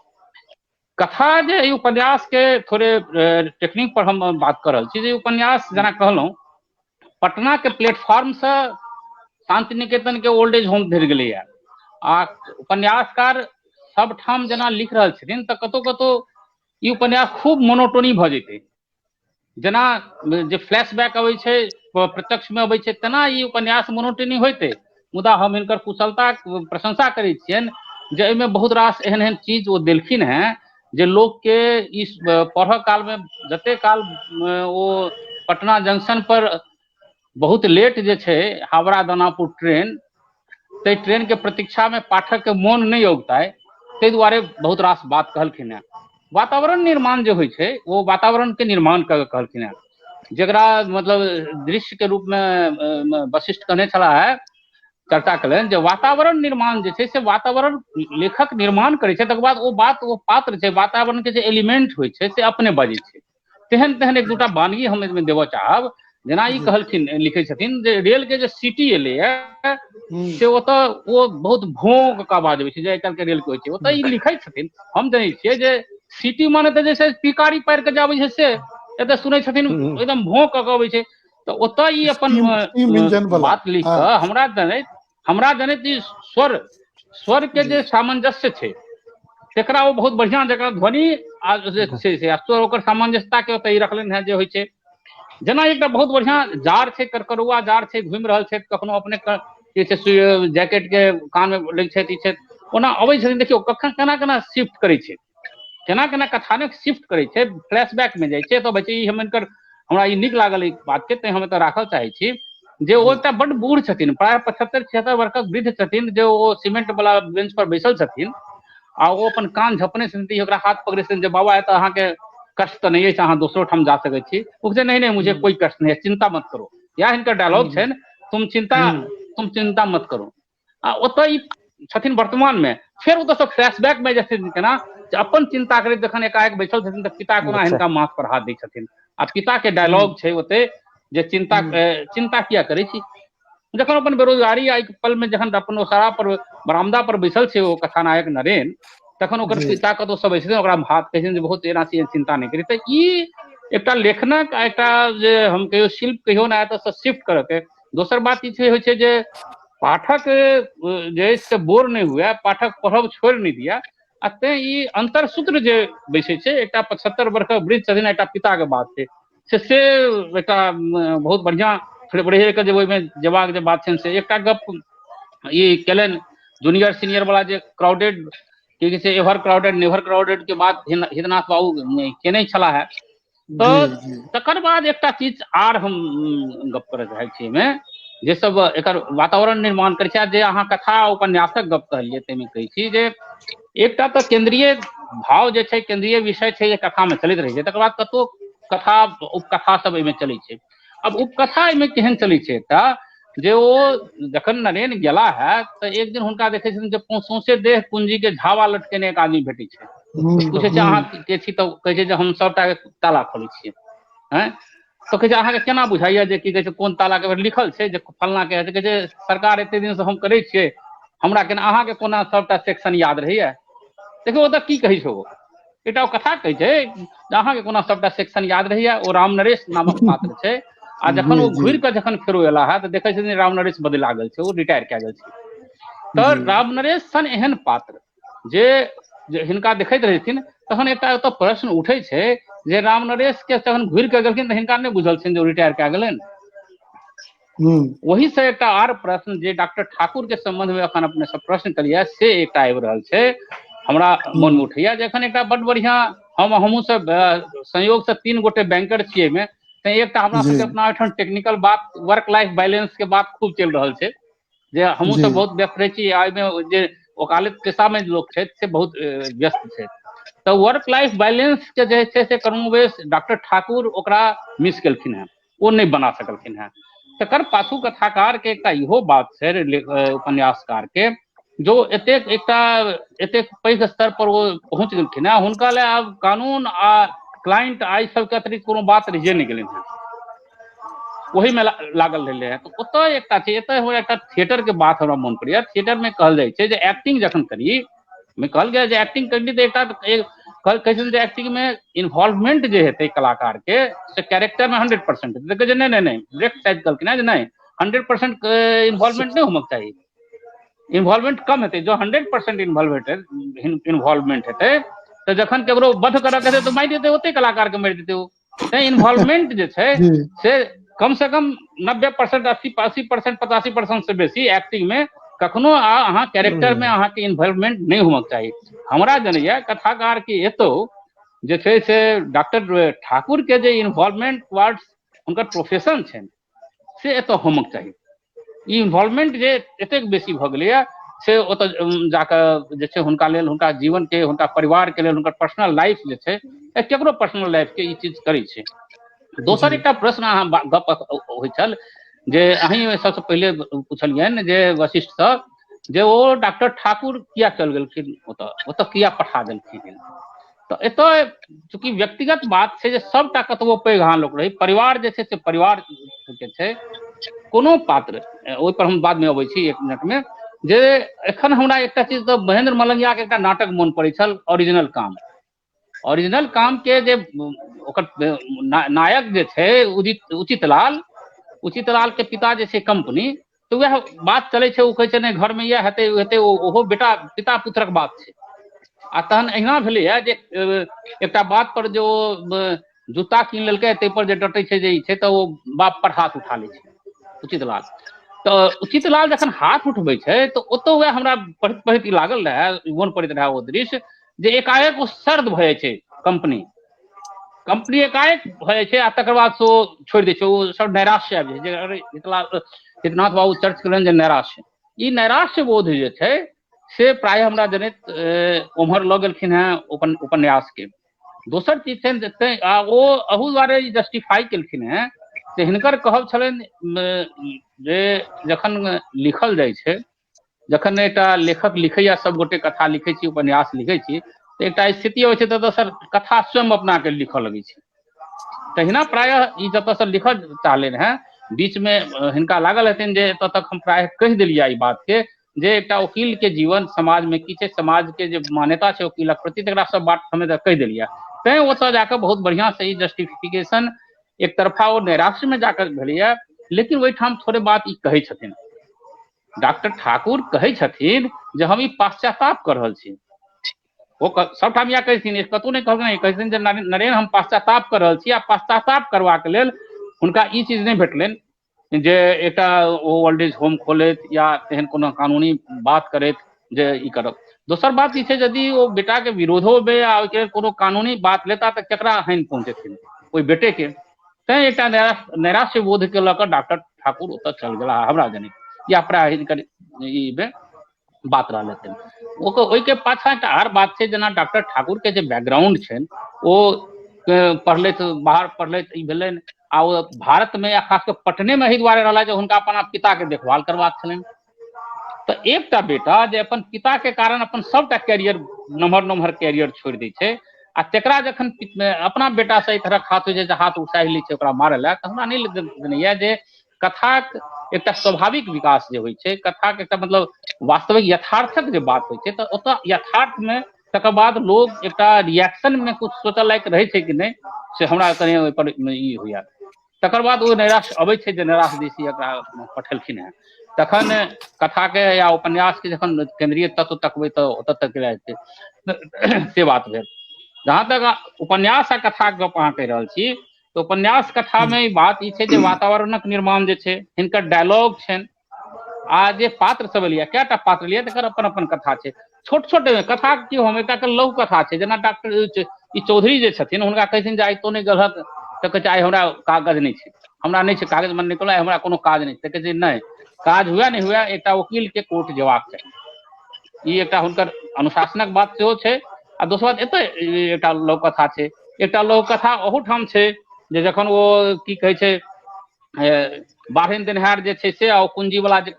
S4: कथा जे एहि उपन्यासके थोड़े टेक्निक पर हम बात कऽ रहल छी, जे उपन्यास जेना कहलहुँ पटनाके प्लेटफॉर्मसँ शान्ति निकेतनके ओल्ड एज होम धरि गेलैए, आ उपन्यासकार सब ठाम जेना लिख रहल छथिन तऽ कतहु कतहु ई उपन्यास खूब मोनोटोनी भऽ जेतै। जेना जे फ्लैशबैक अबै छै, प्रत्यक्षमे अबै छै, तेना ई उपन्यास मोनोटोनी होइतै। मुदा हम हिनकर कुशलताक प्रशंसा करै छियनि जे एहिमे बहुत रास एहन एहन चीज ओ देलखिन हेँ जे लोकके ई पढ़ऽ कालमे जते काल ओ पटना जंक्शन पर बहुत लेट जे छै हावड़ा दानापुर ट्रेन, ताहि ट्रेनके प्रतीक्षामे पाठकके मोन नहि औगताइ, ताहि दुआरे बहुत रास बात कहलखिन हेँ। वातावरण निर्माण जे होइ छै ओ वातावरणके निर्माण कऽ कहलखिन हेँ, जकरा मतलब दृश्यके रूपमे वशिष्ठ कहने छलाह हे, चर्चा केलनि जे वातावरण निर्माण जे छै से वातावरण लेखक निर्माण करै छै, तकर बाद ओ बात ओ पात्र छै वातावरणके जे एलिमेंट होइ छै से अपने बजै छै। तेहन तेहन एक दूटा बानगी हम एहिमे देबऽ चाहब। जेना ई कहलखिन, लिखै छथिन जे रेल के जे सीटी एलैए से ओतऽ ओ बहुत भोंक के आवाज अबै छै, जे आइ काल्हि के रेल के होइ छै। ओतऽ ई लिखै छथिन, हम जनै छियै जे सीटी माने तऽ जे छै पिकारी पारि के जे अबै छै से, एतऽ सुनै छथिन एकदम भोंक कऽ के अबै छै। तऽ ओतऽ ई अपन बात लिख कऽ हमरा जनैत ई स्वर स्वर के जे सामंजस्य छै तेकरा ओ बहुत बढ़िआँ जकाँ ध्वनि आ जे छै से स्वर ओकर सामंजस्यता के ओतऽ ई रखलनि हेँ जे होइ छै। जेना एकटा बहुत बढ़िआँ जाड़ छै, करकरुआ जाड़ छै, घुमि रहल छथि, कखनो अपने जे छै जैकेट के कानमे लै छथि, ई छथि, ओना अबै छथिन। देखियौ कखन केना केना शिफ्ट करै छै, केना केना कथानक शिफ्ट करै छै, फ्लैशबैक मे जाइ छै। तऽ बच्चे ई हम हिनकर हमरा ई नीक लागल ई बात के, तैं हम एतऽ राखल चाहै छी जे ओ एकटा बड्ड बूढ़ छथिन, प्रायः 75-76 वर्षक वृद्ध छथिन, जे ओ सीमेंट वाला बेंच पर बैसल छथिन आ ओ अपन कान झपने छथिन। तऽ ओकरा हाथ पकड़ै छथिन जे बाबा एतऽ अहाँके कष्ट तऽ नहि अछि, अहाँ दोसरो ठाम जा सकै छी। ओ कहै छै नहीं नहीं, मुझे कोई कष्ट नहीं है, चिंता मत करो। इएह हिनकर डायलॉग छनि, तुम चिंता मत करो। आ ओतऽ ई छथिन वर्तमानमे, फेर ओतऽसँ फ्लैशबैक मे छथिन केना जे अपन चिंता करैत जखन एकाएक बैसल छथिन तऽ पिता कोना हिनका माथ पर हाथ दै छथिन आ पिता के डायलॉग छै ओते जे चिंता चिंता किया करै छी। जखन अपन बेरोजगारी आ पल मे जखन अपन ओसारा पर बरामदा पर बैसल छै ओ कथानायक नरेन, तखन ओकर पिता कतौ सब छथिन, ओकरा हाथ कहै छथिन जे बहुत एना चिंता नहि करी। तऽ ई एकटा लेखनक आ एकटा जे हम कहियो शिल्प कहियो ने एतऽ शिफ्ट करऽ के। दोसर बात ई छै होइ छै जे पाठक जे से बोर नहि हुए, पाठक पढ़ब छोड़ि नहि दिया, आ तें ई अंतरसूत्र जे बैसै छै, एकटा 75 वर्षक वृद्ध छथिन, एकटा पिताके बात छै, से से एकटा बहुत बढ़िआँ बढ़े के जे ओहिमे जेबाक जे बात छनि से एकटा गप ई केलनि। जूनियर सीनियर वाला जे क्राउडेड की कहै छै, एवर क्राउडेड नेवर क्राउडेड के बात हितनाथ बाबू केने छलाह है। तऽ तकर बाद एकटा चीज आर हम गप करऽ चाहै छी एहिमे, जे सब एकर वातावरण निर्माण करै छै, जे अहाँ कथा उपन्यासक गप कहलियै ताहिमे कहै छी जे एकटा तऽ केन्द्रीय भाव जे छै, केन्द्रीय विषय छै जे कथामे चलैत रहै छै, तकर बाद कतहु कथा उपकथा सब एहिमे चलै छै। आब उपकथा एहिमे केहन चलै छै, एकटा जे ओ जखन नरेन गेला है तऽ एक दिन हुनका देखै छथिन जे सौंसे देह कुंजी के झावा लटकेने एक आदमी भेटै छै। पूछै छै अहाँ के छी, तऽ कहै छै जे हम सबटा के ताला खोलै छियै। आँय, तऽ कहै छै अहाँके केना बुझाइया जे की कहै छै कोन ताला के लिखल छै जे फलना के? कहै छै सरकार एते दिन से हम करै छियै, हमरा केना अहाँके कोना सबटा सेक्शन याद रहैया? देखियौ ओतऽ की कहै छै, ओ एकटा ओ कथा कहै छै जे अहाँके कोना सबटा सेक्शन याद रहैया। ओ राम नरेश नामक पात्र छै, आ जखन ओ घुरि कऽ जखन फेरो एला है तऽ देखै छथिन राम नरेश बदला गेल छै, ओ रिटायर कए गेल छै। तऽ राम नरेश सन एहन पात्र जे जे हिनका देखैत रहथिन, तखन एकटा ओतऽ प्रश्न उठै छै जे राम नरेश के जखन घुरि कऽ गेलखिन तऽ हिनका नहि बुझल छनि जे ओ रिटायर कए गेलनि? ओहि से एकटा आर प्रश्न जे डॉक्टर ठाकुर के संबंध में अखन अपने सब प्रश्न करिए से एकटा आबि रहल छै, हमरा मन मे उठैया जे एखन एकटा बड बढ़िया हमहूँ सब संयोग से 3 गोटे बैंकर छियै एहिमे, तैं एकटा हमरा सबके अपना ओहिठाम टेक्निकल बात वर्क लाइफ बैलेंस के बात खूब चलि रहल छै जे हमहूँ सब बहुत व्यस्त रहै छी, एहिमे जे वकालत पेशामे लोक छथि से बहुत व्यस्त छथि। तऽ वर्क लाइफ बैलेंस के जे छै से कमोबेश डॉक्टर ठाकुर ओकरा मिस केलखिन हेँ, ओ नहि बना सकलखिन हेँ। तकर पाछू कथाकार के एकटा इहो बात छै, उपन्यासकार के जो एतेक एकटा एतेक पैघ स्तर पर ओ पहुँच गेलखिन हेँ, हुनका लए आब कानून आ क्लाइंट आ सबके अतिरिक्त कोनो बात रहिए नहि गेलनि हेँ, ओहिमे लागल रहलै हेँ। तऽ ओतऽ एकटा छै, एतऽ हमरा एकटा थिएटरके बात हमरा मोन पड़ैए। थिएटरमे कहल जाइ छै जे एक्टिंग जखन करी, मे कहल गेल जे एक्टिंग करी तऽ एकटा कहै छै जे एक्टिंगमे इन्वॉल्वमेंट जे हेतै कलाकारके से कैरेक्टरमे 100% हेतै। कहै छै नहि नहि नहि, ब्रेक शायद कहलखिन हेँ जे नहि 100% इन्वॉल्वमेंट नहि होमक चाही, इन्वॉल्वमेंट कम हेतै। जो 100% इन्वॉल्वमेंट हेतै तऽ जखन केकरो वध करऽ के हेतै तऽ मारि देतै, ओते कलाकारके मारि देतै ओ। तैं इन्वॉल्वमेंट जे छै से कम से कम 90%, 80%, 85% से बेसी एक्टिंग में कखनो अहाँ कैरेक्टर में अहाँके इन्वॉल्वमेंट नहि होमक चाही। हमरा जनैया कथाकार के एतौ जे छै से डॉक्टर ठाकुर के जे इन्वॉल्वमेंट टुवर्ड्स हुनकर प्रोफेशन छनि से एतऽ होमक चाही। ई इन्वॉल्वमेंट जे एतेक बेसी भऽ गेलैया से ओतऽ जाकऽ जे छै हुनका लेल, हुनका जीवन के, हुनका परिवार के लेल, हुनकर पर्सनल लाइफ जे छै, केकरो पर्सनल लाइफ के ई चीज करै छै। दोसर एकटा प्रश्न अहाँ गप होइ छल जे अहीं सबसँ पहिले पुछलियनि जे वशिष्ठ सर जे ओ डॉक्टर ठाकुर किया चल गेलखिन ओतऽ, ओतऽ किया पठा देलखिन। तऽ एतऽ चूँकि व्यक्तिगत बात छै जे सबटा कतबो पैघ अहाँ लोक रही, परिवार जे छै से परिवार के छै। कोनो पात्र ओहिपर हम बादमे अबै छी एक मिनटमे। जे एखन हमरा एकटा चीज तऽ महेंद्र मलंगियाके एकटा नाटक मोन पड़ै छल, ओरिजिनल काम। ओरिजिनल काम के जे ओकर नायक जे छै उचित लाल, उचित लाल के पिता जे छै कंपनी, तऽ वएह बात चलै छै। ओ कहै छै नहि घरमे इएह हेतै ओ हेतै, ओहो बेटा पिता पुत्रक बात छै। आ तहन एहिना भेलैए जे एकटा बात पर जे ओ जूता कीन लेलकै ताहि पर जे डटै छै जे ई छै, तऽ ओ बाप पर हाथ उठा लै छै उचित लाल। तऽ उचित लाल जखन हाथ उठबै छै तऽ ओतौ वएह हमरा पढ़ैत पढ़ैत ई लागल रहए, मोन पड़ैत रहए ओ दृश्य जे एकाएक ओ सर्द भऽ जाइ छै, कंपनी कंपनी एकाएक भऽ जाइ छै आ तकर बाद से ओ छोड़ि दै छै, ओ सब नैराश्य आबि जाइ छै। अरे हितनाथ बाबू चर्च केलनि जे नैराश्य, ई नैराश्य बोध जे छै से प्रायः हमरा जनैत ओम्हर लऽ गेलखिन हेँ उपन्यासके। दोसर चीज छनि जे आ ओ अहू दुआरे जस्टिफाई केलखिन हेँ से हिनकर कहब छलनि जे जखन लिखल जाइ छै, जखन एकटा लेखक लिखैया, सब गोटे कथा लिखै छी, उपन्यास लिखै छी, तऽ एकटा स्थिति अबै छै ततऽ सर कथा स्वयं अपनाके लिखऽ लगै छै। तहिना प्रायः ई जतऽसँ लिखऽ चाहलनि हेँ, बीचमे हिनका लागल हेतनि जे एतऽ तक हम प्रायः कहि देलियै ई बातके जे एकटा वकीलके जीवन समाजमे की छै, समाजके जे मान्यता छै वकीलक प्रति, तकरा सब बात हमे कहि देलियै। तैँ ओतऽ जाकऽ बहुत बढ़िआँसँ ई जस्टिफिकेशन एक तरफा ओ नैराश्यमे जाकऽ भेलैया। लेकिन ओहिठाम थोड़े बात ई कहै छथिन डॉक्टर ठाकुर, कहै छथिन जे हम ई पश्चाताप कऽ रहल छी। ओ सबठाम इएह कहै छथिन, कतहु नहि कहलखिन, कहै छथिन जे नरेन हम पश्चाताप कऽ रहल छी। आ पश्चाताप करबाक लेल हुनका ई चीज नहि भेटलनि जे एकटा ओ ओल्ड एज होम खोलैत या एहन कोनो कानूनी बात करैत जे ई करब। दोसर बात ई छै यदि ओ बेटाके विरोधोमे आ ओहिके लेल कोनो कानूनी बात लेता तऽ केकरा हानि पहुँचेथिन, ओहि बेटेके। तैँ एकटा नैराश्य बोधके लऽ कऽ डॉक्टर ठाकुर ओतऽ चल गेला हमरा जनैत, या प्रायः हिनकर ई बात रहल हेतनि। ओकर ओहिके पाछाँ एकटा आर बात छै, जेना डॉक्टर ठाकुरके जे बैकग्राउंड छनि ओ पढ़लथि, बाहर पढ़लथि, ई भेलनि आ ओ भारतमे या खास कऽ पटनेमे एहि दुआरे रहला जे हुनका अपना पिताके देखभाल करबाक छलनि। तऽ एकटा बेटा जे अपन पिताके कारण अपन सबटा कैरियर, नम्हर नम्हर कैरियर छोड़ि दै छै आ तकरा जखन अपना बेटासँ एहि तरहक हाथ होइ छै जे हाथ उठा लै छै ओकरा मारय लए, तऽ हमरा नहि जनैया जे कथाक एकटा स्वाभाविक विकास जे होइ छै, कथाक एकटा मतलब वास्तविक यथार्थक जे बात होइ छै, तऽ ओतऽ यथार्थमे तकर बाद लोग एकटा रिएक्शनमे कुछ सोचऽ लायक रहै छै कि नहि, से हमरा कनि ओहिपर ई होइया। तकर बाद ओ नैराश्य अबै छै जे नैराश्य दिस एकरा पठेलखिन हेँ। तखन कथाके या उपन्यासके जखन केन्द्रीय तत्व तकबै तऽ ओतऽ तक जेतै, से बात भेल। जहाँ तक उपन्यास आ कथाके गप अहाँ कहि रहल छी, तऽ उपन्यास कथामे ई बात ई छै जे वातावरणक निर्माण जे छै, हिनकर डायलॉग छनि आ जे पात्र सब एलैया, कएटा पात्र एलैया, तकर अपन अपन कथा छै। छोट छोट कथा की हम एकटा लघु कथा छै, जेना डॉक्टर ई चौधरी जे छथिन हुनका कहै छथिन जे आइ तो नहि गेलहक तऽ कहै छै आइ हमरा कागज नहि छै, हमरा नहि छै कागज, मन निकल हमरा कोनो काज नहि छै। तऽ कहै छै नहि, काज हुए नहि हुए एकटा वकील के कोर्ट जेबाक चाही। ई एकटा हुनकर अनुशासनक बात सेहो छै। आ दोसर बात एतऽ एकटा लघु कथा छै, एकटा लघु कथा ओहूठाम छै जे जखन ओ की कहै छै बाढ़नि देनिहार जे छै से आ ओ कुंजीवला जे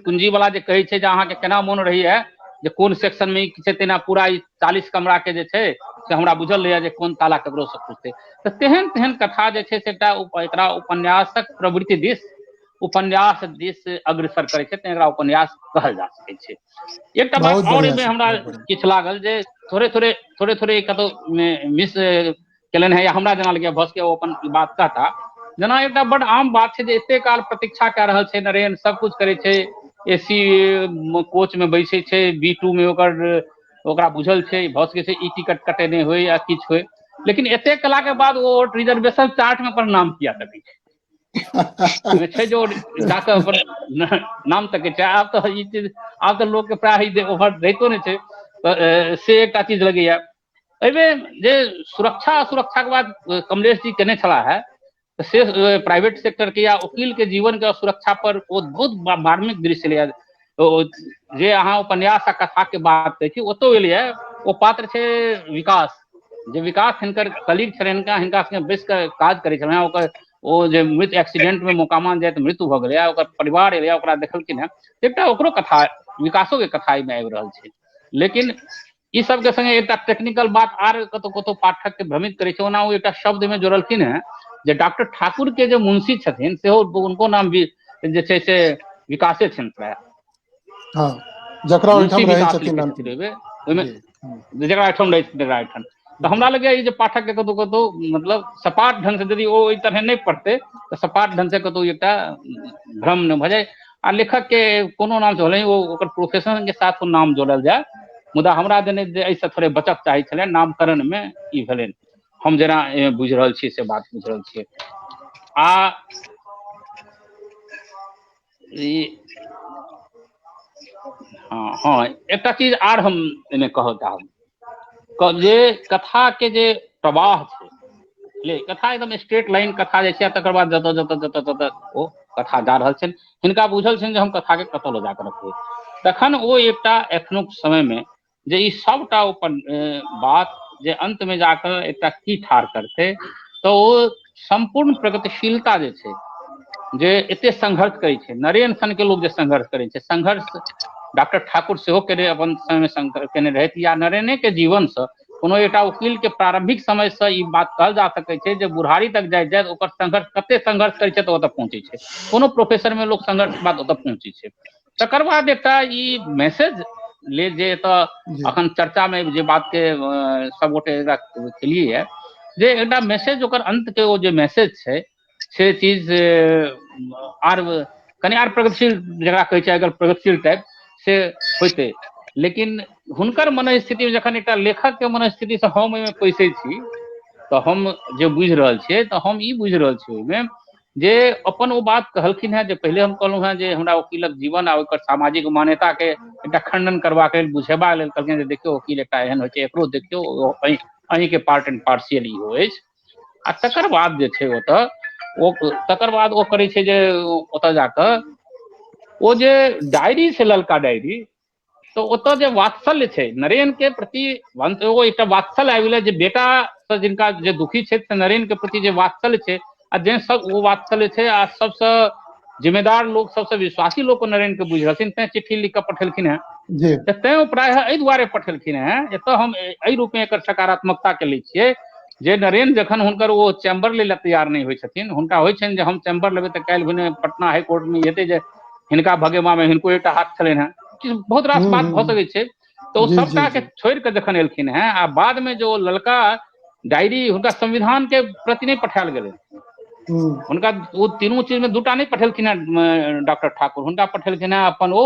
S4: कुंजीवला जे कहै छै जे अहाँके केना मोन रहैया जे कोन सेक्शन मे ई छै, तेना पूरा ई 40 कमरा के जे छै से हमरा बुझल रहैया जे कोन ताला ककरो से खुजतै। तऽ तेहन तेहन कथा जे छै से एकटा एकरा उपन्यासक प्रवृत्ति दिस, उपन्यास दिस अग्रसर करै छै, तें एकरा उपन्यास कहल जा सकै छै। एकटा बात और एहिमे हमरा किछु लागल जे थोड़े थोड़े थोड़े थोड़े कतौ मिस केलनि हेँ, या हमरा जेना लगैया भऽ सकैए ओ अपन बात कहता। जेना एकटा बड्ड आम बात छै जे एते काल प्रतीक्षा कए रहल छै नरेन, सब कुछ करै छै, ए सी कोच मे बैसै छै, B2 मे ओकर ओकरा बुझल छै, भऽ सकै छै ई टिकट कटेने होय या किछु होय, लेकिन एते कला के बाद ओ रिजर्वेशन चार्ट मे अपन नाम किया तकै छै? छै जे ओ जाकऽ अपन नाम तकै छै। आब तऽ ई चीज, आब तऽ लोकके प्राय ओम्हर रहितो नहि छै, तऽ से एकटा चीज लगैया एहिमे जे सुरक्षा असुरक्षाके बात कमलेश जी केने छलाह है, तऽ से प्राइवेट सेक्टरके या वकीलके जीवनके असुरक्षा पर ओ बहुत मार्मिक दृश्य एलैए। ओ जे अहाँ उपन्यास आ कथाके बात कहै छी ओतौ एलैए। ओ पात्र छै विकास, जे विकास हिनकर कलीग छलनि, हिनका हिनका संगे बैस कऽ काज करै छलनि, ओकर ओ जे मृत एक्सीडेंट मे मोकामा जाइत मृत्यु भऽ गेलै, ओकर परिवार एलैए, ओकरा देखलखिन हेँ, एकटा ओकरो कथा विकासोके कथा एहिमे आबि रहल छै। लेकिन ई सबके संगे एकटा टेक्निकल बात आर कतौ कतौ पाठक के भ्रमित करै छै। ओना ओ एकटा शब्द मे जोड़लखिन हेँ जे डॉक्टर ठाकुर के जे मुंशी छथिन सेहो उनको नाम भी जे छै से विकासे छनि प्रायः।
S1: हँ, जकरा
S4: मुंशी
S1: ओहिठाम रहै
S4: विकास
S1: छथिन
S4: लिखै
S1: अंतिम।
S4: छथिन ओहिमे ओहिमे
S1: जी।
S4: जकरा एहिठाम रहै छथिन तकरा एहिठाम। तऽ हमरा लगैए ई जे पाठक के कतौ कतौ मतलब सपाट ढंग से यदि ओ ओहि तरहे नहि पढ़तै तऽ सपाट ढंग से कतौ एकटा भ्रम नहि भऽ जाय। आ लेखक के कोनो नाम से भले ओ ओकर प्रोफेशन के साथ ओ नाम जोड़ल जाय, मुदा हमरा देने जे एहिसँ थोड़े बचत चाही छलै नामकरण मे ई भेलै, हम जेना बुझि रहल छियै से बात बुझि रहल छियै। आ ई हँ हँ एकटा चीज आर हम एहिमे कहऽ चाहब जे कथा के जे प्रवाह छै, बुझलियै, कथा एकदम स्ट्रेट लाइन कथा जे छै, तकर बाद जतऽ जतऽ जतऽ जतऽ ओ कथा जा रहल छनि, हिनका बुझल छनि जे हम कथा के कतऽ लऽ जाकऽ रखबै। तखन ओ एकटा एखनुक समय मे जे ई सबटा अपन बात जे अंत मे जाकऽ एकटा की ठाढ़ करतै, तऽ ओ सम्पूर्ण प्रगतिशीलता जे छै, जे एते संघर्ष करै छै, नरेन सन के लोक जे संघर्ष करै छै, संघर्ष डॉक्टर ठाकुर सेहो केने अपन समय मे संघर्ष केने रहथि, या नरेने के जीवनसँ कोनो एकटा वकील के प्रारंभिक समय से ई बात कहल जा सकै छै जे बुढ़ारी तक जाइत जाइत ओकर संघर्ष कते संघर्ष करै छै तऽ ओतऽ पहुँचै छै। कोनो प्रोफेशन मे लोक संघर्ष के बाद ओतऽ पहुँचै छै। तकर बाद एकटा ई मैसेज ले जे एतऽ अखन चर्चा मे जे बात के सब गोटे एकरा केलिए जे एकटा मैसेज ओकर अंत के ओ जे मैसेज छै से चीज आर कनि आर प्रगतिशील जकरा कहै छै अगर प्रगतिशील टाइप से होइतै। लेकिन हुनकर मनस्थिति जखन एकटा लेखक के मनस्थिति से हम ओहिमे पैसै छी तऽ हम जे बुझि रहल छियै तऽ हम ई बुझि रहल छियै ओहिमे जे अपन ओ बात कहलखिन हेँ जे पहिले हम कहलहुँ हेँ जे हमरा वकीलक जीवन आ ओकर सामाजिक मान्यता के एकटा खंडन करबाक लेल बुझेबाक लेल कहलखिन जे देखियौ वकील एकटा एहन होइ छै, एकरो देखियौ अहींके पार्ट एंड पार्शियल इहो अछि। आ तकर बाद जे छै ओतऽ ओ तकर बाद ओ करै छै जे ओतऽ जाकऽ ओ जे डायरी छै ललका डायरी, तऽ ओतऽ जे वात्सल्य छै नरेन के प्रति, ओ एकटा वात्सल्य आबि गेलै जे बेटा से जिनका जे दुखी छै से नरेन के प्रति जे वात्सल्य छै, आ जे सब ओ वात्सल्य छै आ सबसँ जिम्मेदार लोक सबसँ विश्वासी लोक नरेन के बुझि रहलखिन, तैं चिट्ठी लिख कऽ पठेलखिन हेँ। तऽ तैं ओ प्रायः एहि दुआरे पठेलखिन हेँ, एतऽ हम एहि रूपमे एकर सकारात्मकता के लै छियै जे नरेन जखन हुनकर ओ चैम्बर लै लए तैयार नहि होइ छथिन, हुनका होइ छनि जे हम चैम्बर लेबै तऽ काल्हि भने पटना हाईकोर्ट मे हेतै जे हिनका भगेबा मे हिनको एकटा हाथ छलनि हेँ, किछु बहुत रास बात भऽ सकै छै। तऽ ओ सबटा के छोड़ि कऽ जखन एलखिन हेँ आ बाद मे जे ओ ललका डायरी हुनका संविधान के प्रति नहि पठायल गेलै, हुनका ओ तीनू चीज मे दूटा नहि पठेलखिन हेँ डॉक्टर ठाकुर, हुनका पठेलखिन हेँ अपन ओ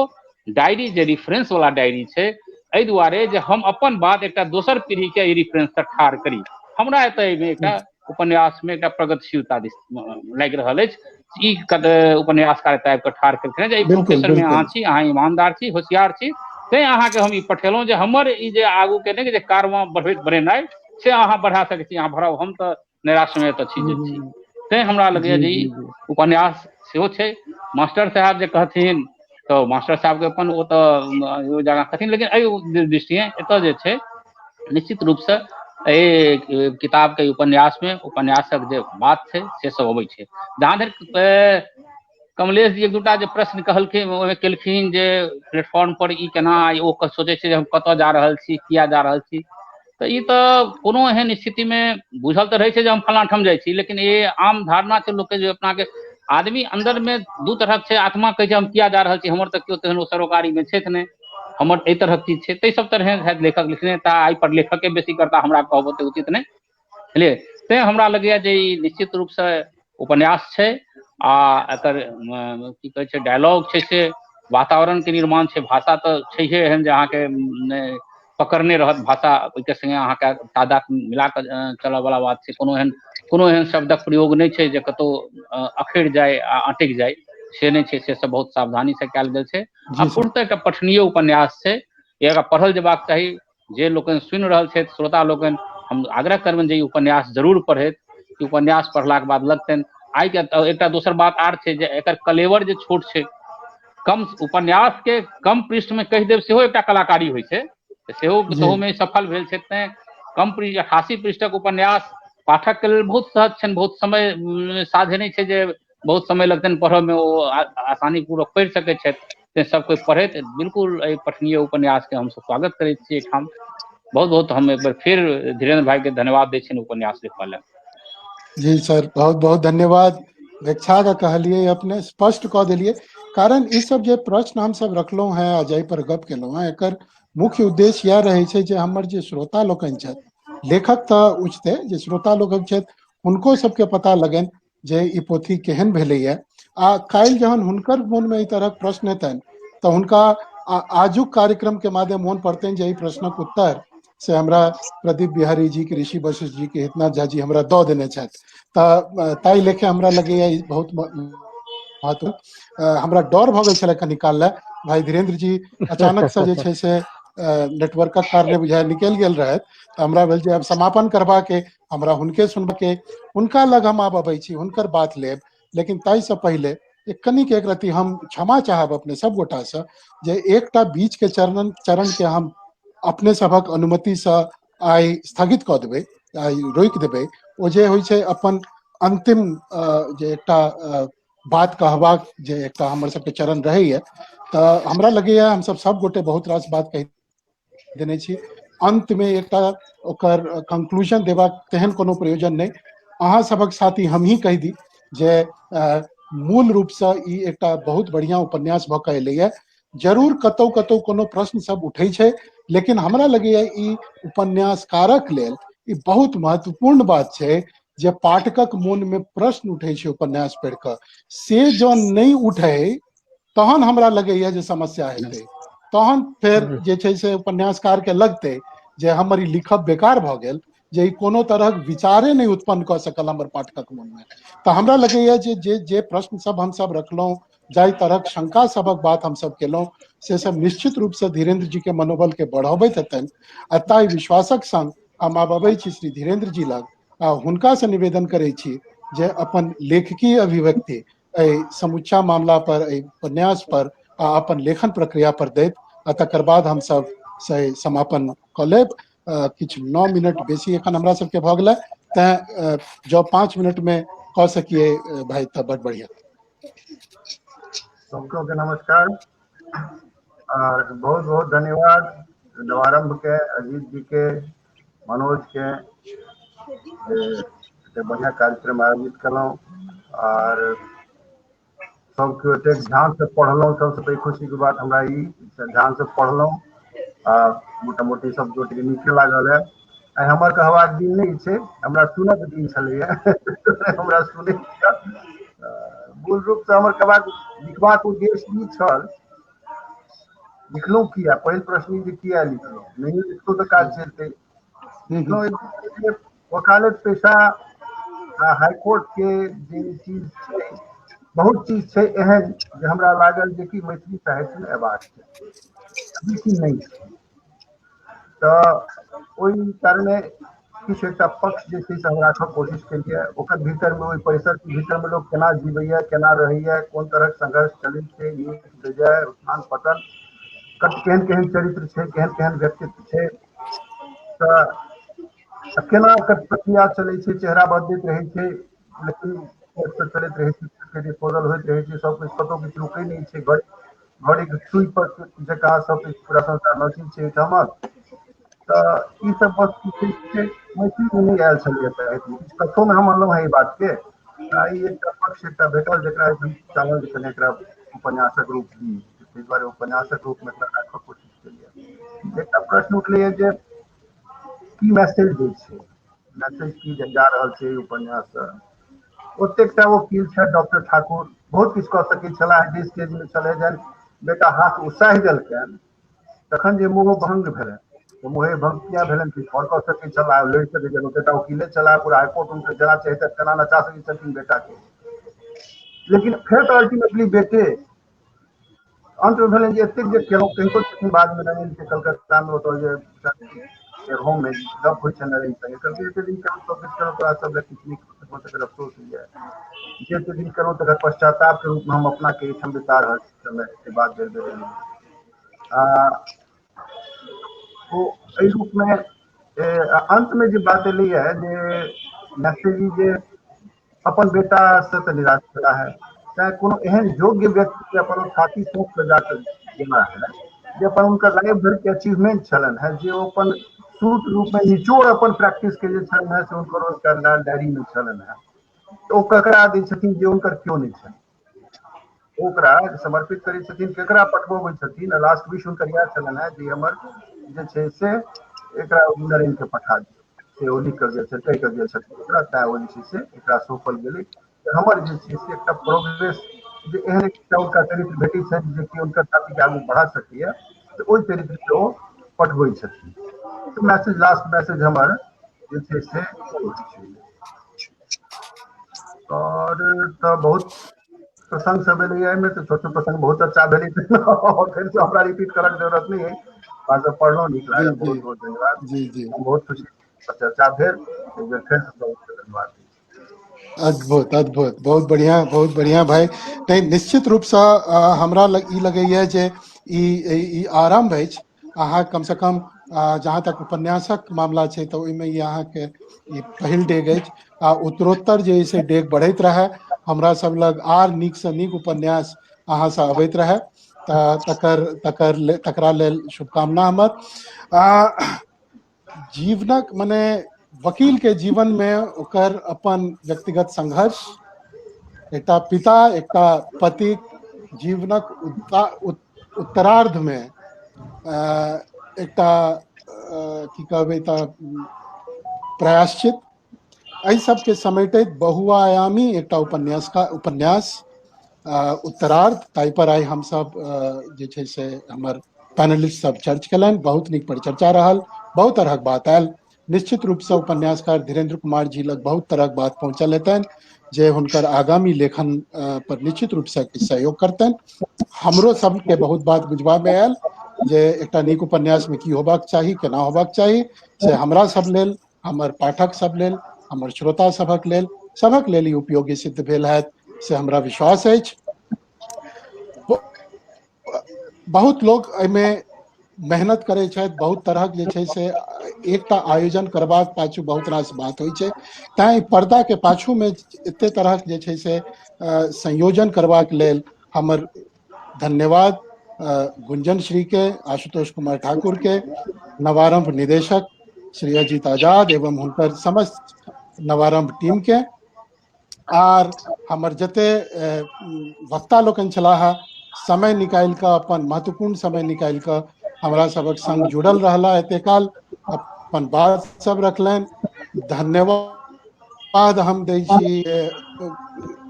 S4: डायरी जे रेफरेंस वाला डायरी छै, एहि दुआरे जे हम अपन बात एकटा दोसर पीढ़ी के एहि रेफरेंस से ठाढ़ करी। हमरा एतऽ एहिमे एकटा उपन्यास मे एकटा प्रगतिशीलता लागि रहल अछि। ई उपन्यासकार एतऽ आबि कऽ ठाढ़ केलखिन जे एहि प्रोफेशन मे अहाँ छी, अहाँ ईमानदार छी, होशियार छी, तैं अहाँके हम ई पठेलहुँ जे हमर ई जे आगू के नहि जे कारवां बढ़ेनाइ से अहाँ बढ़ा सकै छी, अहाँ बढ़ाउ, हम तऽ नैराश्य मे एतऽ छी जे छी। तैं हमरा लगैया
S3: जी
S4: जे ई
S3: जी जी
S4: उपन्यास सेहो छै। मास्टर साहेब जे कहथिन तऽ मास्टर साहबके अपन ओ तऽ ओहि जगह कहथिन, लेकिन एहि दृष्टिए एतय जे छै निश्चित रूपसँ एहि किताबके उपन्यासमे उपन्यासक जे बात छै से सब अबै छै। जहाँ धरि कमलेश जी एक दूटा जे प्रश्न कहलखिन, ओहिमे केलखिन जे प्लेटफॉर्म पर ई केना, ओ सोचै छै जे हम कतऽ जा रहल छी, किया जा रहल छी, तऽ ई तऽ कोनो एहन स्थितिमे बुझल तऽ रहै छै जे हम फलाँ ठाम जाइ छी, लेकिन ई आम धारणा छै लोकके जे अपनाके आदमी अन्दरमे दू तरहक छै, आत्मा कहै छै हम किया जा रहल छी, हमर तऽ केओ तेहन सरोकारीमे छथि नहि, हमर एहि तरहक चीज छै, ताहि सब तरहे शायद लेखक लिखने, तऽ एहि पर लेखके बेसी करता, हमरा कहब ओते उचित नहि, बुझलियै। तैँ हमरा लगैए जे ई निश्चित रूपसँ उपन्यास छै आ एकर की कहै छै डायलॉग छै से वातावरणके निर्माण छै, भाषा तऽ छैहे एहन जे अहाँके पकड़ने रहत भाषा, ओहिके सङ्गे अहाँके तादाद मिला कऽ चलऽवला बात छै। कोनो एहन शब्दक प्रयोग नहि छै जे कतहु अखरि जाय आ अटकि जाय, से नहि छै, से सब बहुत सावधानीसँ कयल गेल छै। आ
S1: जी सर।
S4: पूर्णतः एकटा पठनीय उपन्यास छै, एकरा पढ़ल जेबाक चाही। जे लोकनि सुनि रहल छथि, श्रोता लोकनि, हम आग्रह करबनि जे ई उपन्यास जरूर पढ़थि। ई उपन्यास पढ़लाके बाद लगतनि आइ के एकटा दोसर बात आर छै जे एकर कलेवर जे छोट छै, कम उपन्यास के कम पृष्ठ में कहि देब सेहो एकटा कलाकारी होइ छै, सेहो तहूमे सफल भेल छै। तैँ कम पृष्ठ 88 पृष्ठक उपन्यास पाठक के लेल बहुत सहज छनि, बहुत समय साधे नहि छै जे बहुत समय लगतनि पढ़यमे, ओ आसानी पूर्वक पढ़ि सकैत छथि। तैँ सब कोइ पढ़ैत, बिल्कुल एहि पठनीय उपन्यास के हमसब स्वागत करैत छी एहिठाम। बहुत बहुत हम एक बेर फिर धीरेन्द्र भाई के धन्यवाद दै छियनि उपन्यास लिखबा लेल।
S1: जी सर, बहुत बहुत धन्यवाद। व्याख्या के कहलियै, अपने स्पष्ट कऽ देलियै, कारण ई सब जे प्रश्न हमसब रखलहुँ हेँ आ जाहि पर गप केलहुँ हेँ, एकर मुख्य उद्देश्य इएह रहै छै जे हमर जे श्रोता लोकनि छथि, लेखक तऽ उठते, जे श्रोता लोकनि छथि हुनको सबके पता लगनि जे ई पोथी केहन भेलैया। आ काल्हि जहन हुनकर मोनमे एहि तरहक प्रश्न हेतनि तऽ हुनका आजुक कार्यक्रम के माध्यम मोन पड़तनि जे एहि प्रश्नक उत्तर से हमरा प्रदीप बिहारी जी के, ऋषि वशिष्ठ जी के, हितनाथ झा जी हमरा दऽ देने छथि। तऽ ताहि लेखे हमरा लगैया ई बहुत महत्व। हमरा डर भऽ गेल छलै कनि काल लए, भाई धीरेन्द्र जी अचानक से जे छै से नेटवर्कक कारणे बुझाय निकलि गेल रहथि, तऽ हमरा भेल जे आब समापन करबाके हमरा हुनके सुनबके, हुनका लग हम आब अबै छी, हुनकर बात लेब। लेकिन ताहिसँ पहिले एक कनिक एक रति हम क्षमा चाहब अपने सब गोटासँ जे एकटा बीच के चरण चरण के हम अपने सभक अनुमतिसँ आइ स्थगित कऽ देबै, आइ रोकि देबै। ओ जे होइ छै अपन अंतिम जे एकटा बात कहबाक जे एकटा हमर सबके चरण रहैया, तऽ हमरा लगैया हमसब सब गोटे बहुत रास बात कहि देने छी, अंतमे एकटा ओकर कंक्लूजन देबाक तेहन कोनो प्रयोजन नहि। अहाँ सभक साथी हमही कहि दी जे मूल रूपसँ ई एकटा बहुत बढ़िआँ उपन्यास भऽ कऽ एलैए। जरूर कतौ कतौ कोनो प्रश्न सब उठै छै, लेकिन हमरा लगैया ई उपन्यासकारक लेल ई बहुत महत्वपूर्ण बात छै जे पाठकक मोनमे प्रश्न उठै छै उपन्यास पढ़ि कऽ, से जँ नहि उठै तहन हमरा लगैया जे समस्या हेतै। तहन फेर जे छै से उपन्यासकार के लगतै जे हमर ई लिखब बेकार भऽ गेल, जे ई कोनो तरहक विचारे नहि उत्पन्न कऽ सकल हमर पाठकक मोनमे। तऽ हमरा लगैया जे जे जे प्रश्न सब हमसब रखलहुँ, जाहि तरहक शंका सभक बात हमसब केलहुँ, से सब निश्चित रूपसँ धीरेन्द्र जी के मनोबल के बढ़बैत हेतनि। आ ताहि विश्वासक संग हम आब अबै छी श्री धीरेन्द्र जी लग आ हुनकासँ निवेदन करै छी जे अपन लेखकीय अभिव्यक्ति एहि समुच्चा मामला पर, एहि उपन्यास पर आ अपन लेखन प्रक्रिया पर दैत, आ तकर बाद हमसब से समापन कऽ लेब। किछु 9 मिनट बेसी एखन हमरा सबके भऽ गेलै, तैँ जँ 5 मिनटमे कऽ सकिए भाइ तऽ बड बढ़िआँ।
S6: सबको के नमस्कार और बहुत बहुत धन्यवाद नवारंभ के, अजीत जी के, मनोज के, जे बढ़िया कार्यक्रम आयोजित केलहुँ और सब केओ एतेक ध्यान से पढ़लहुँ। सबसे पैघ खुशी के बात हमरा ई ध्यान से पढ़लहुँ आ मोटा मोटी सब गोटे के नीके लागल है। आइ हमर कहबाक दिन नहि छै, हमरा सुनक दिन छलैया, हमरा सुनै। मूल रूप से हमर कहबाक लिखबाक उद्देश्य ई छल, लिखलहुँ किया, पहिल प्रश्न जे किया लिखलहुँ, नहि लिखतो तऽ काज चलतै। लिखलहुँ वकालत पेशा आ हाईकोर्ट के जे चीज छै, बहुत चीज छै एहन जे हमरा लागल जे कि मैथिली साहित्यमे अयबाक छै, लेकिन नहि छै। तऽ ओहि कारणे किछु एकटा पक्ष जे छै से हम राखक कोशिश केलियै। ओकर भीतरमे, ओहि परिसरके भीतरमे लोक केना जीवैया, केना रहैया, कोन तरहक संघर्ष चलै छै, नीक बेजाय, उत्थान पतन, केहन केहन चरित्र छै, केहन केहन व्यक्तित्व छै, तऽ केना ओकर प्रक्रिया चलै छै, चेहरा बदलैत रहै छै लेकिन चलैत रहै छै, डिस्पोजल होइत रहै छै, सब किछु, कतहु किछु रुकै नहि छै, घड़ीके सुई पर जकाँ सब किछु पूरा संसार नचै छै एहिठामक। तऽ ई सब वस्तु छै मैथिलीमे नहि आयल छलैए साहित्यमे, किछु कथोमे हम अनलहुँ हेँ ई बातके। ई एकटा पक्ष एकटा भेटल जकरा हम चाहलहुँ जे कनि एकरा उपन्यासक रूप दी, ताहि दुआरे उपन्यासक रूपमे एकरा राखक कोशिश केलियै। एकटा प्रश्न उठलैए जे की मैसेज दै छै, मैसेज की जा रहल छै ई उपन्याससँ। ओतेकटा वकील छथि डॉक्टर ठाकुर, बहुत किछु कऽ सकैत छलाह, जे स्टेजमे छलै, जहन बेटा हाथ उसाहि देलकनि तखन जे मोह भंग भेलनि, तऽ मोहे भंग किया भेलनि, किछु आओर कऽ सकैत छलाह, लड़ि सकैत छलाह, ओतेटा वकीले छलाह, पूरा हाईकोर्ट हुनकर जेना चाहितथि तेना नचा सकैत छलखिन बेटाके। लेकिन फेर तऽ अल्टीमेटली बेटे अन्तमे भेलनि जे एतेक जे केलहुँ, कहितो छथिन बादमे नरेन के कलकत्तामे ओतऽ जे होममे गप होइ छै नरेन संगे, कहलकै एते दिन केलहुँ सब किछु केलहुँ, तोरा सब लए किछु नहि कऽ सकलहुँ, तकर अफसोस होइए, जे एते दिन केलहुँ तकर पश्चातापके रूपमे हम अपनाके एहिठाम बिता रहल छी समय, से बात बेर बेर एलै। ओ एहि रूपमे अन्तमे जे बात एलैए जे मैसेज जे अपन बेटासँ तऽ निराश छलाह है, चाहे कोनो एहन योग्य व्यक्तिके अपन छाती सौंप कऽ जाकऽ गेला है जे अपन हुनकर लाइफ भरिके अचीवमेंट छलनि हेँ, जे ओ अपन सूट रूपमे निचोड़ अपन प्रैक्टिसके जे छलनि हेँ से हुनकर ओहि डायरीमे छलनि हेँ, ओ ककरा दै छथिन जे हुनकर केओ नहि छनि, ओकरा समर्पित करै छथिन, केकरा पठबबै छथिन। लास्ट विश हुनकर इएह छलनि हेँ जे हमर जे छै से एकरा नरेन के पठा दियौ, से ओ लिख कऽ गेल छथिन, कहि कऽ गेल छथिन ओकरा, तैँ ओ जे छै से एकरा सौंपल गेलै। हमर जे छै से एकटा प्रोग्रेस जे एहन एकटा हुनका चरित्र भेटै छनि जे कि हुनकर साथीके आगू बढ़ा सकैए, तऽ ओहि चरित्रके ओ पठबै छथिन। तऽ मैसेज, लास्ट मैसेज हमर जे छै से ओ छै। और तऽ बहुत प्रसंग सब एलैए एहिमे, तऽ छोट छोट प्रसंग बहुत अच्छा भेलै, और फेर से हमरा रिपीट करऽके जरूरत नहि है। अहाँ सब पढ़लहुँ, नीक लागल, बहुत बहुत धन्यवाद।
S1: जी जी,
S6: बहुत खुशी चर्चा भेल, एक बेर फेर से बहुत धन्यवाद।
S1: अद्भुत अद्भुत, बहुत बढ़िया, बहुत बढ़िया भाई। नहि, निश्चित रूपसँ हमरा ई लगैए जे ई आरम्भ अछि। अहाँ कमसँ कम जहाँ तक उपन्यासक मामला छै तऽ ओहिमे ई अहाँके ई पहिल डेग अछि, आ उत्तरोत्तर जे से डेग बढ़ैत रहए, हमरा सब लग आर नीकसँ नीक उपन्यास अहाँसँ अबैत रहए, तऽ तकर तकर तकरा लेल शुभकामना हमर। जीवनक मने वकील के जीवन में ओकर अपन व्यक्तिगत संघर्ष, एकटा पिता एकटा पति जीवनक उत्तरार्ध में एकटा की कहबै तऽ प्रायश्चित, एहि सबके समेटैत बहुआयामी एकटा उपन्यास का उपन्यास उत्तरार्ध, ताहि पर आइ हमसब जे छै से हमर पैनलिस्ट सब चर्च केलनि। बहुत नीक परिचर्चा रहल, बहुत तरहक बात आयल। निश्चित रूपसँ उपन्यासकार धीरेन्द्र कुमार जी लग बहुत तरहक बात पहुँचल हेतनि जे हुनकर आगामी लेखन पर निश्चित रूपसँ सहयोग करतनि। हमरो सबके बहुत बात बुझबामे आयल जे एकटा नीक उपन्यासमे की होबाक चाही, केना होबाक चाही, से हमरा सब लेल, हमर पाठक सब लेल, हमर श्रोता सभक लेल, सभक लेल ई उपयोगी सिद्ध भेल हैत, से हमरा विश्वास अछि। बहुत लोक एहिमे मेहनत करै छथि, बहुत तरहक जे छै से एकटा आयोजन करबाक पाछू बहुत रास बात होइ छै, तैँ पर्दाके पाछूमे एते तरहक जे छै से संयोजन करबाक लेल हमर धन्यवाद गुंजन श्री के, आशुतोष कुमार ठाकुर के, नवारंभ निदेशक श्री अजीत आजाद एवं हुनकर समस्त नवारंभ टीम के, आर हमर जते वक्ता लोकनि छलाह, समय निकालि कऽ, अपन महत्वपूर्ण समय निकालि कऽ हमरा सबक संग जुड़ल रहला, एते काल अपन बात सब रखलनि। धन्यवाद हम दै छी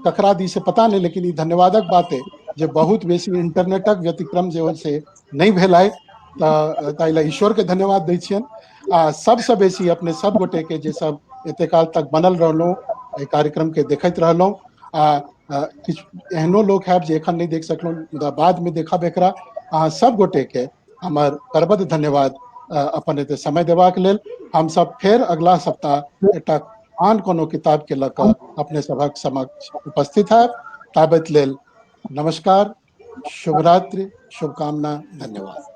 S1: ककरा दी से पता नहि, लेकिन ई धन्यवादक बात अइ जे बहुत बेसी इंटरनेटक व्यतिक्रम जे हो से नहि भेल आइ, तऽ ताहि लए ईश्वरके धन्यवाद दै छियनि। आ सबसँ बेसी अपने सब गोटेके जे सब एते काल तक बनल रहलहुँ, एहि कार्यक्रमके देखैत रहलहुँ, आ किछु एहनो लोक हैब जे एखन नहि देख सकलहुँ मुदा बादमे देखब एकरा, अहाँ सब गोटेके हमर करबद्ध धन्यवाद अपन एते समय देबाक लेल। हमसब फेर अगला सप्ताह एकटा आन कोनो किताब के लऽ कऽ अपने सभक समक्ष उपस्थित हैब। ताबत लेल नमस्कार, शुभरात्रि, शुभकामना, धन्यवाद।